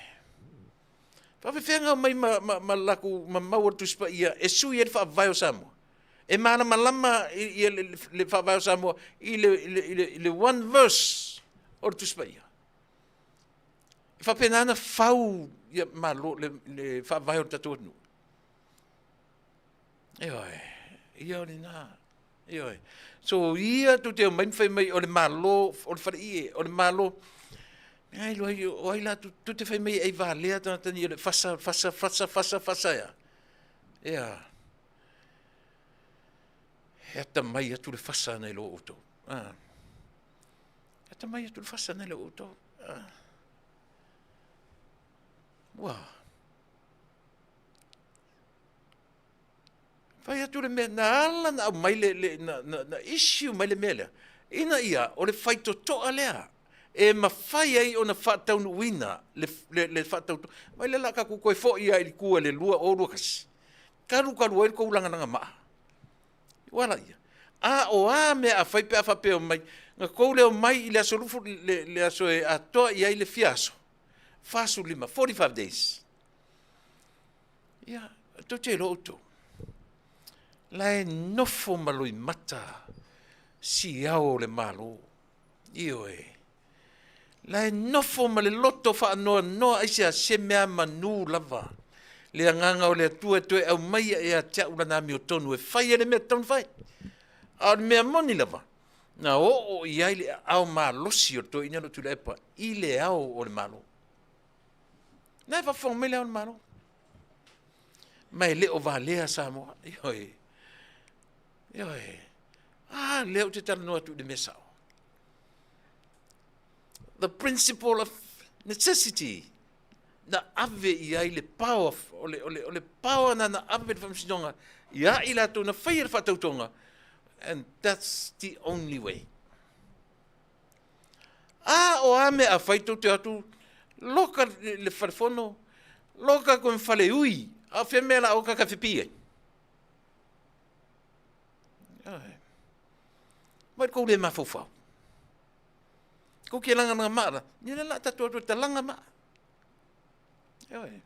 Faafefea na omai ma, ma, ma latou ma mau o le Tusi Paia e sui ai le faavae o Samoa? E malamalama i, i le, le, le faavae o Samoa i le, i le, i le, i le one verse o le Tusi Paia. E faapena na fau ia malo le, le faavae o le tatou atunuu. Ioe, ia o lena. Ioe. So ia tou te omai ma fai mai o le Malo, o le faleie, o le Malo. Ai loa o ai la tou te fai mai ai valea tagata ni o le fasa fasa fasa fasa fasa ia. Ia. E atamai atu le fasa nai lo outou. Ah. E atamai atu le fasa nai lo outou. Ah. Ua. Fai atu le mea, na ala na aumai le, le na, na, na issue mai le mea lea, ina ia, o le faitotoa lea. E mafai ai ona faataunuuina le, le, le faatautoga. Mai le la tatou toe foi lava i le tua i le 2021, talu talu ai le tou lagalaga maa. Ua ala ia. A o a mea a fai pe a faapea mai, na tou le omai i le aso lufu, le, le aso e atoa i ai le fia aso, 45, 45 days. Ia, tou te iloa outou, la e nofo ma loimata si ao o le Malo. Ioe. La e nofo ma le loto faanoanoa aisea se mea manu lava. Le agaga o le Atua e toe aumaia ia te au lana amiotonu e fai ai le mea e tatau ona fai. A o le mea moni lava, na oo i ai le aao malosi o le toeaina lea o Tuilaepa i le ao o le Malo. Na e faafofoga mai le ao o le Malo. Ma e le o valea Samoa. Ioe. Ioe. A lea ou te talanoa atu i le mea sao. The principle of necessity na ave i ai le power, o le, o le, o le power na na ave le faamasinoga ia i latou na faia le faatautoga and that's the only way. A o a mea a fai tou te atu loka le falefono, loka koe fale ui, a o fea mea la o ka ka fepi ai. Mai kou le mafaufau. Kou ke langa langa maa la. Ni le la tatou atu e talaga maa. Ioe.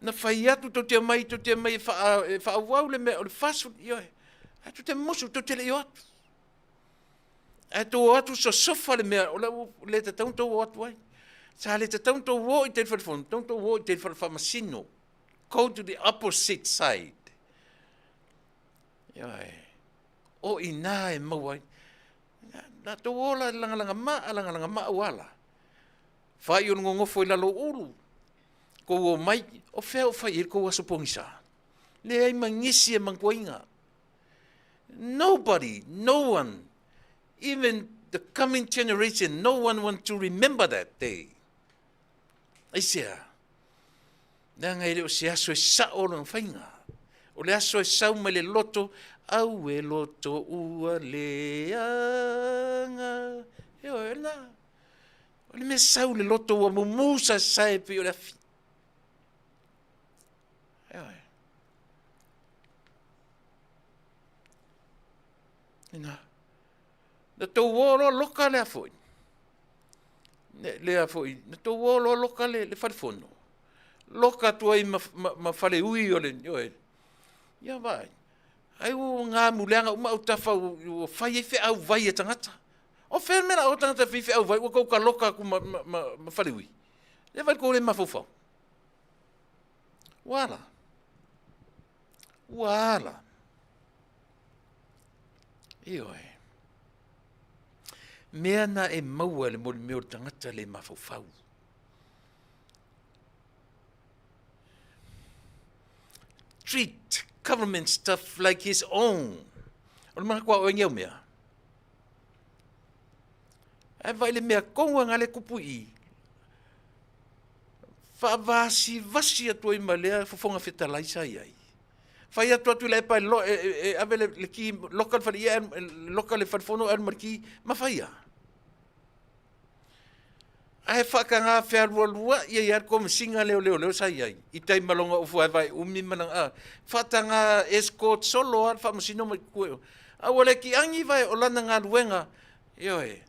Na fai atu tou te mai, tou te mai e, wha, e whaauau le mea o le fasu. Ioe. Ae tou te musu, tou te le i o atu. Ae tou o atu sosofa le mea o le le tatau tou o atu ai. Sa le tatau tou o i te whare tatau tou o i te whare whamasino. Go to the opposite side. Ioe. O i nā e maua ai. Na tou ola lagalaga maa, lagalaga maa ua ala. Whai o ngongofo i lalo ulu. Kou o mai, o fea o whai e kou aso pongisa. Le ai mangisi e manguainga. Nobody, no one, even the coming generation, no one want to remember that day. Aisea, leaga e le o se aso e sao lona faiga. O le aso e sau mai le loto, au e loto ua leaga. Ioe, lena. O le mea sau le loto ua mumu saesae pei o le afi. Ioe. Lena. Na tou o loa loka lea foi. Lea foi, na tou o loa loka le, le falefono. Loka atu ai ma, ma, ma faleui o le, ioe. Ia vaai. Ai ua ngamu leaga uma autafa ua fai ai feau vai e tagata. O fea le mea la o tagata e fai feau vai ua tou ka loka atu ma, ma, ma, ma faleui. Le vai kou le mafaufau. Ua ala. Ua ala. Ioe. Mea na e maua e le molimeo o le tagata le mafaufau. Treat government stuff like his own. O le manatu a oe ni au mea. Ae vai le mea konga nga le kupu i. Faavasivasi atu ai ma lea fofoga fetalai sa i ai. Fai atu atu i le epa e, lo, e, e, e ave le, le ki, loka le fale, ia, loka le falefono, alu ma le ki, ma faia. Ae whaakanga whealualua ia ia komisiga leo leo leo sa iai. I tai malonga ufu ai vai umi mana a. Whaatanga escort solo a whaamasino mai kue. A ua le ki angi vai o lana galuega, ioe,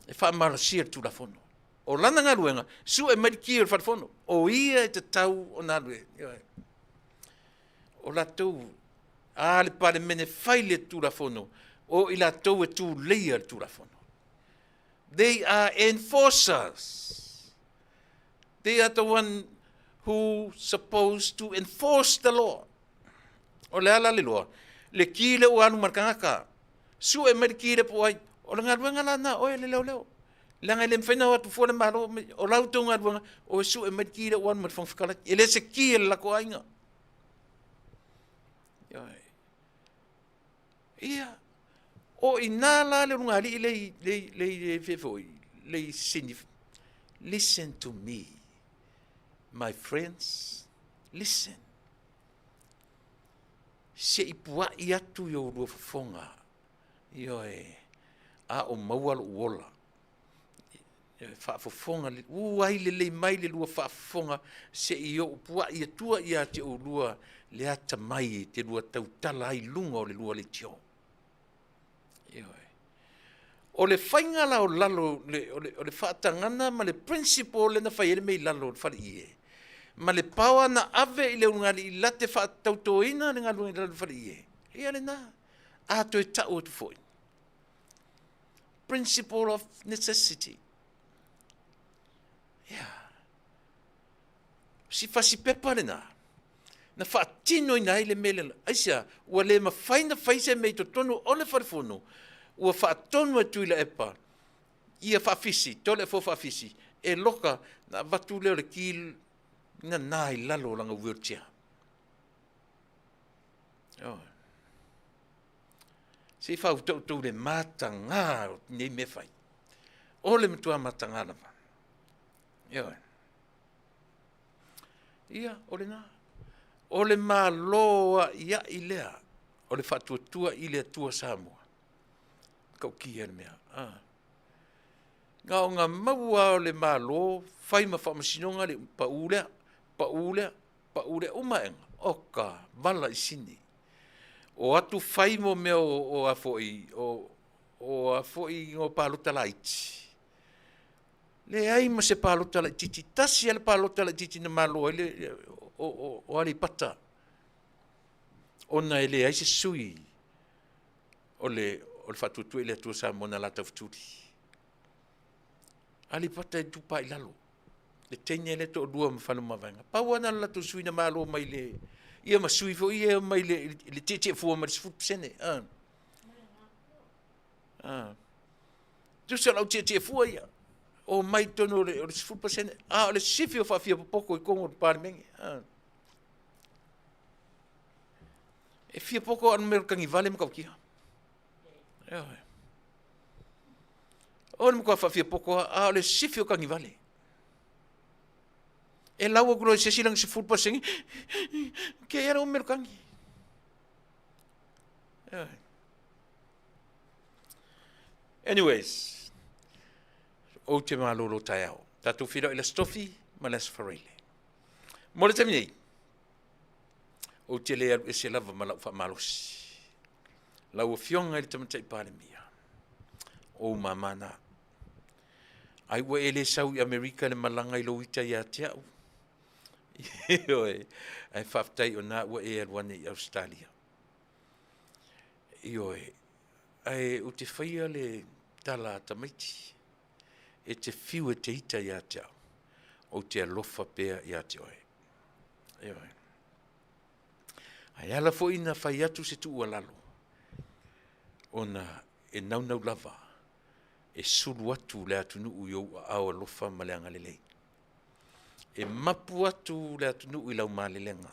e whaamalasia le tulafono. O lana galuega, sue mai le ki o le falefono. O ia e tatau ona alu e, ioe. O latou, a le Palemene fai le tulafono, o i latou e tuleia le tulafono. They are enforcers. They are the one who supposed to enforce the law. O le ala le loa, le ki le ua alu ma le tagata, sue mai le ki le po ai, o le galuega la na oe le leoleo. Leaga e le mafai ona o atu fua le Malo, o la outou galuega, o e sue mai le ki le ua alu ma le Fofoga Fetalai. E le se ki e le lako aiga. Ia, o i nā la le lugalii le i, le i, le i, le i, foi, le i sini. Listen to me, my friends, listen. Se i pua'i atu i o lua fofoga, ioe, a o maua lo'u ola. E faafofoga, u ai lelei mai le lua faafofoga se i ou pua'i atua ia te oulua le atamai e te lua tautala ai i luga o le lua leitio. Ioe. O le faiga la o lalo, o le, o le faatagana ma le principle lea na fai ai le mea i lalo o le faleie, ma le power na ave i le ulugalii late faatautoina le galuega i lalo o le faleie, ia lena. A toe tau atu foi. Principle of necessity. Yeah. Si fasipepa lena, na faatinoina ai le mea lea. Aisea? Ua le mafai na fai se mea i totonu o le falefono, ua faatonu e Tuilaepa ia faafisi, Toleafoa faafisi, e loka, na avatu lea o le ki nana i lalo o lana wheelchair. Oh. Se i faauta outou le matagā o nei mea fai. O le matua matagā lava. Ioe. Ia, o lena. O le Malo a'ia'i lea o le Faatuatua i le Atua Samoa. Tautia le mea. Ah. Na o na maua o le Malo fai ma faamasinoga le pau lea, pau lea, pau lea, uma aega, oka, vala i sini. O atu fai mo mea o, o a foi, o, o a foi no palota laiti. Leai ma se palota laitiiti, tasi lava le palota laitiiti na malo ai le, o, o, o Aleipata, ona e leai se sui o le, o le Faatuatua i le Atua Samoa na latou fetuli. Aleipata e tupa i lalo. Le teine lea toalua ma Faleomavaega. Pau lava na o le latou sui na malo mai le, ia ma sui foi ia mai le, le tietie fua mai le 10%. Ah. Ah. Tusa o le au tietie fua ia. O mai tonu o le, o le 10%. A o le sifi o faafia popoko i tonu o le Palemene. Ah. E fia poko a numero tagivale ma tautia. Ioe. O le matua faafia poko a o le sifi o tagivale. E lau atu loa i se isi lana 10%, ke ia le umelo tagi. Ioe. Anyways, ou te malolo taeao. Tatou feiloai i le Aso Tofi ma le Aso Faraile. Mo le taimi nei, ou te le alu ese lava ma lau faamalosi. Lau Afioga i le Tamaitai Palemia, o ou mama na. Ai ua e le sau i Amerika le malaga i lou ita ia te au. Ioe, ae faafetai o na ua e alu ane i Ausetalia. Ioe, ae ou te faia le tala a tamaiti, e te fiu e te ita ia te au, ou te alofa pea ia te oe. Ioe. Ae ala foi na fai atu se tuualalo, ona e naunau lava e sulu atu le atunuu i ou aao alofa ma le agalelei. E mapu atu le atunuu i lau malelega.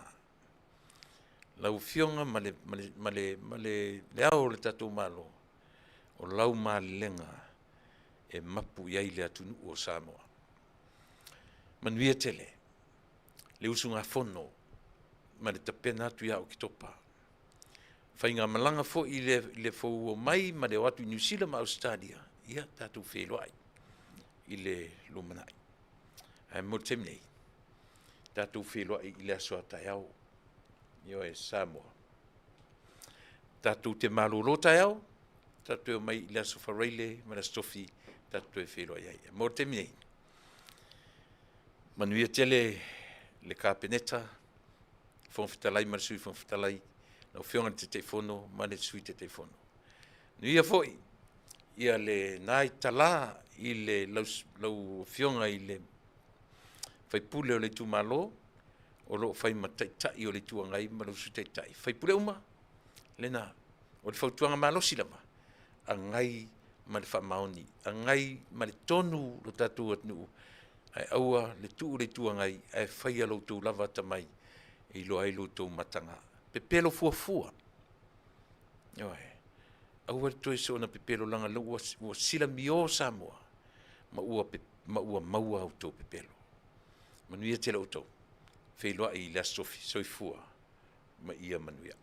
Lau Afioga ma le, ma le, ma le, ma le, le ao o le tatou Malo, o lau malelega e mapu i ai le atunuu o Samoa. Manuia tele le usugafono ma le tapena atu ia Oketopa. Faigamalaga foi i le, i le fou o mai ma le o atu i Niu Sila ma Ausetalia, ia tatou feiloai i le lumanai. Ae mo le taimi nei, tatou feiloai i le aso a taeao. Ioe, Samoa. Tatou te malolo taeao, tatou toe omai i le aso Faraile ma le aso Tofi, tatou toe feiloai ai. Mo le taimi nei, manuia tele le Kapeneta, Fofoga Fetalai ma le Sui Fofoga Fetalai, lau Afioga i le Taitaifono ma le Sui Taitaifono. Manuia foi ia le na talā i le lau, lau Afioga i le faipule o le itumalo o lo o fai ma taitai o le Itu Agai ma lou Sui Taitai. Faipule uma, lena, o le fautuaga malosi lava, agai ma le faamaoni, agai ma le tonu lo tatou atunuu, ae aua le tuu le Itu Agai ae faia lo outou lava atamai e iloa ai lo outou mataga. Pepelo fuafua. Ioe. Aua le toe soona pepelo leaga ua, ua silamio Samoa ma ua, ma ua maua a outou pepelo. Manuia tele outou. Feiloai i le Aso Tofi. Soifua ma ia manuia.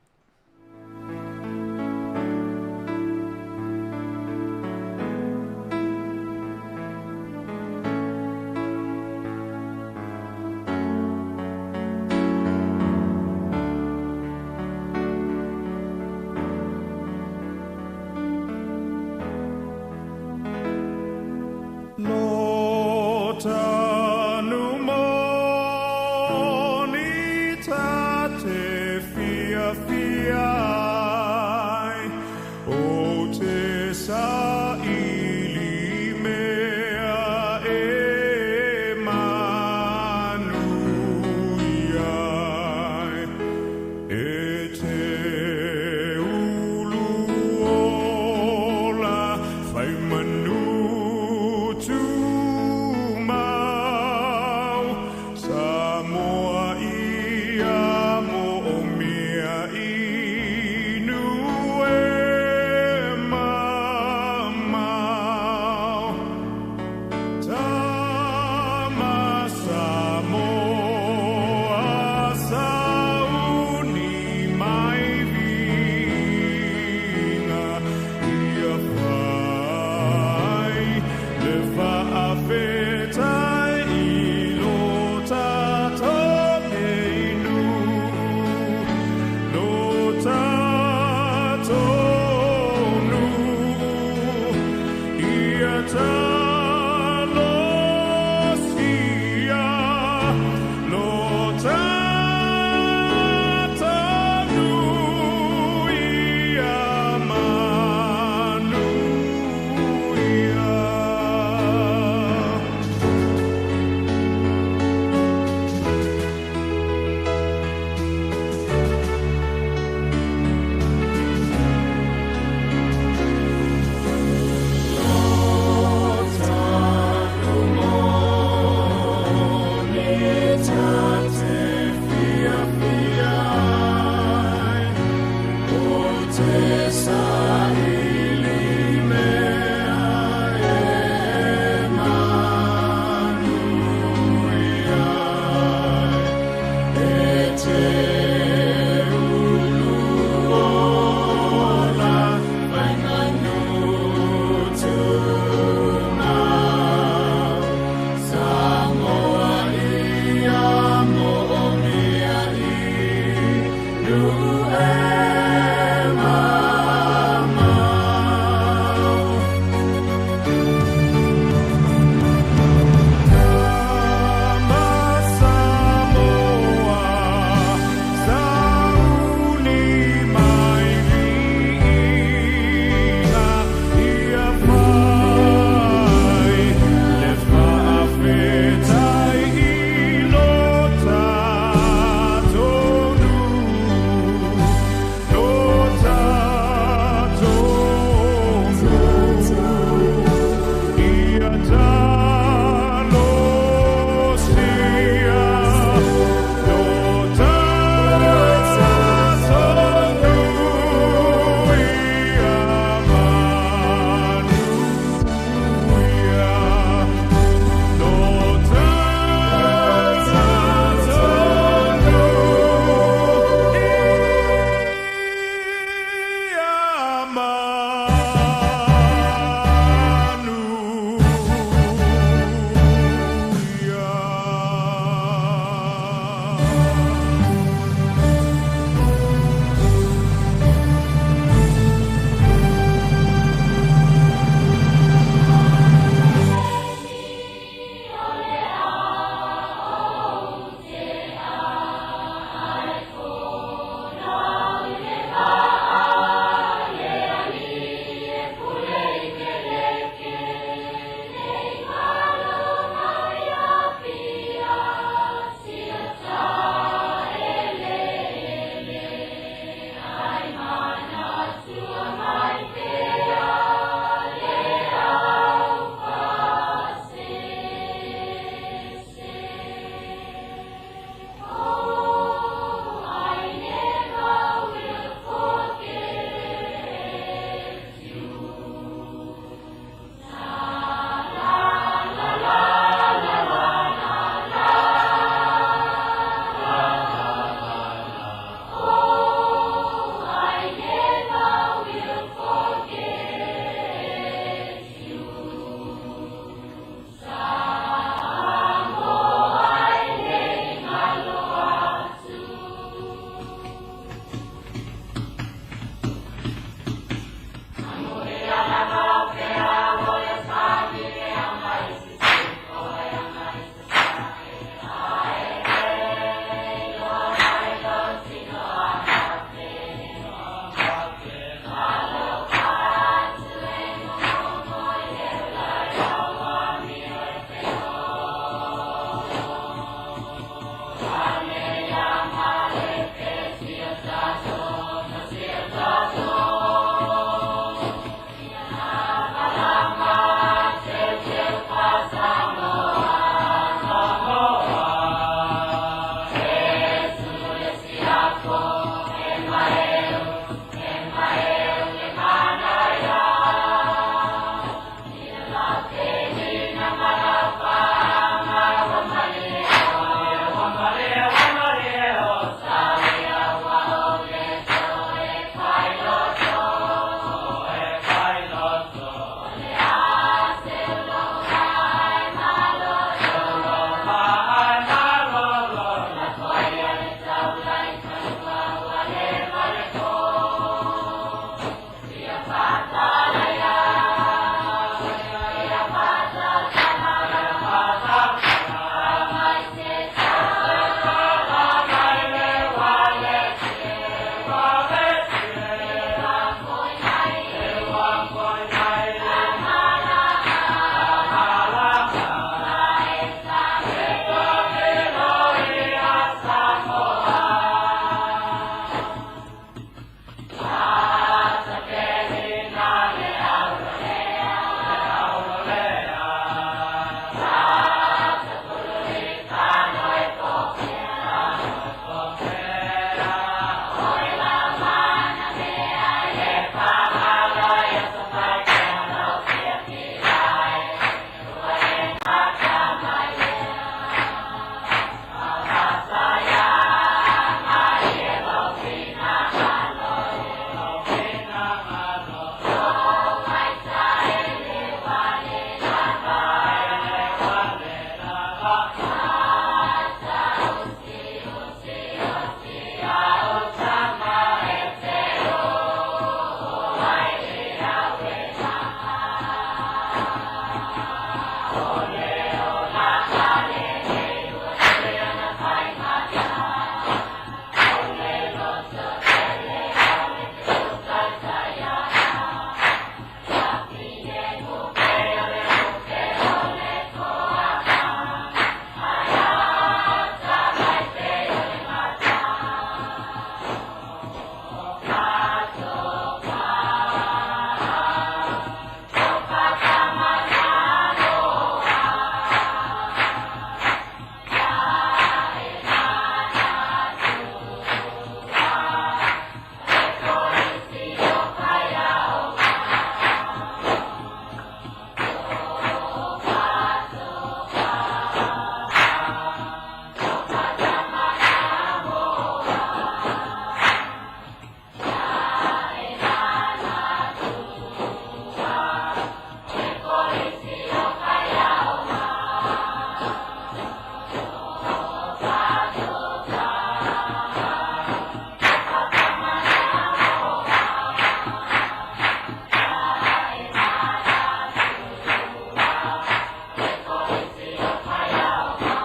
Sa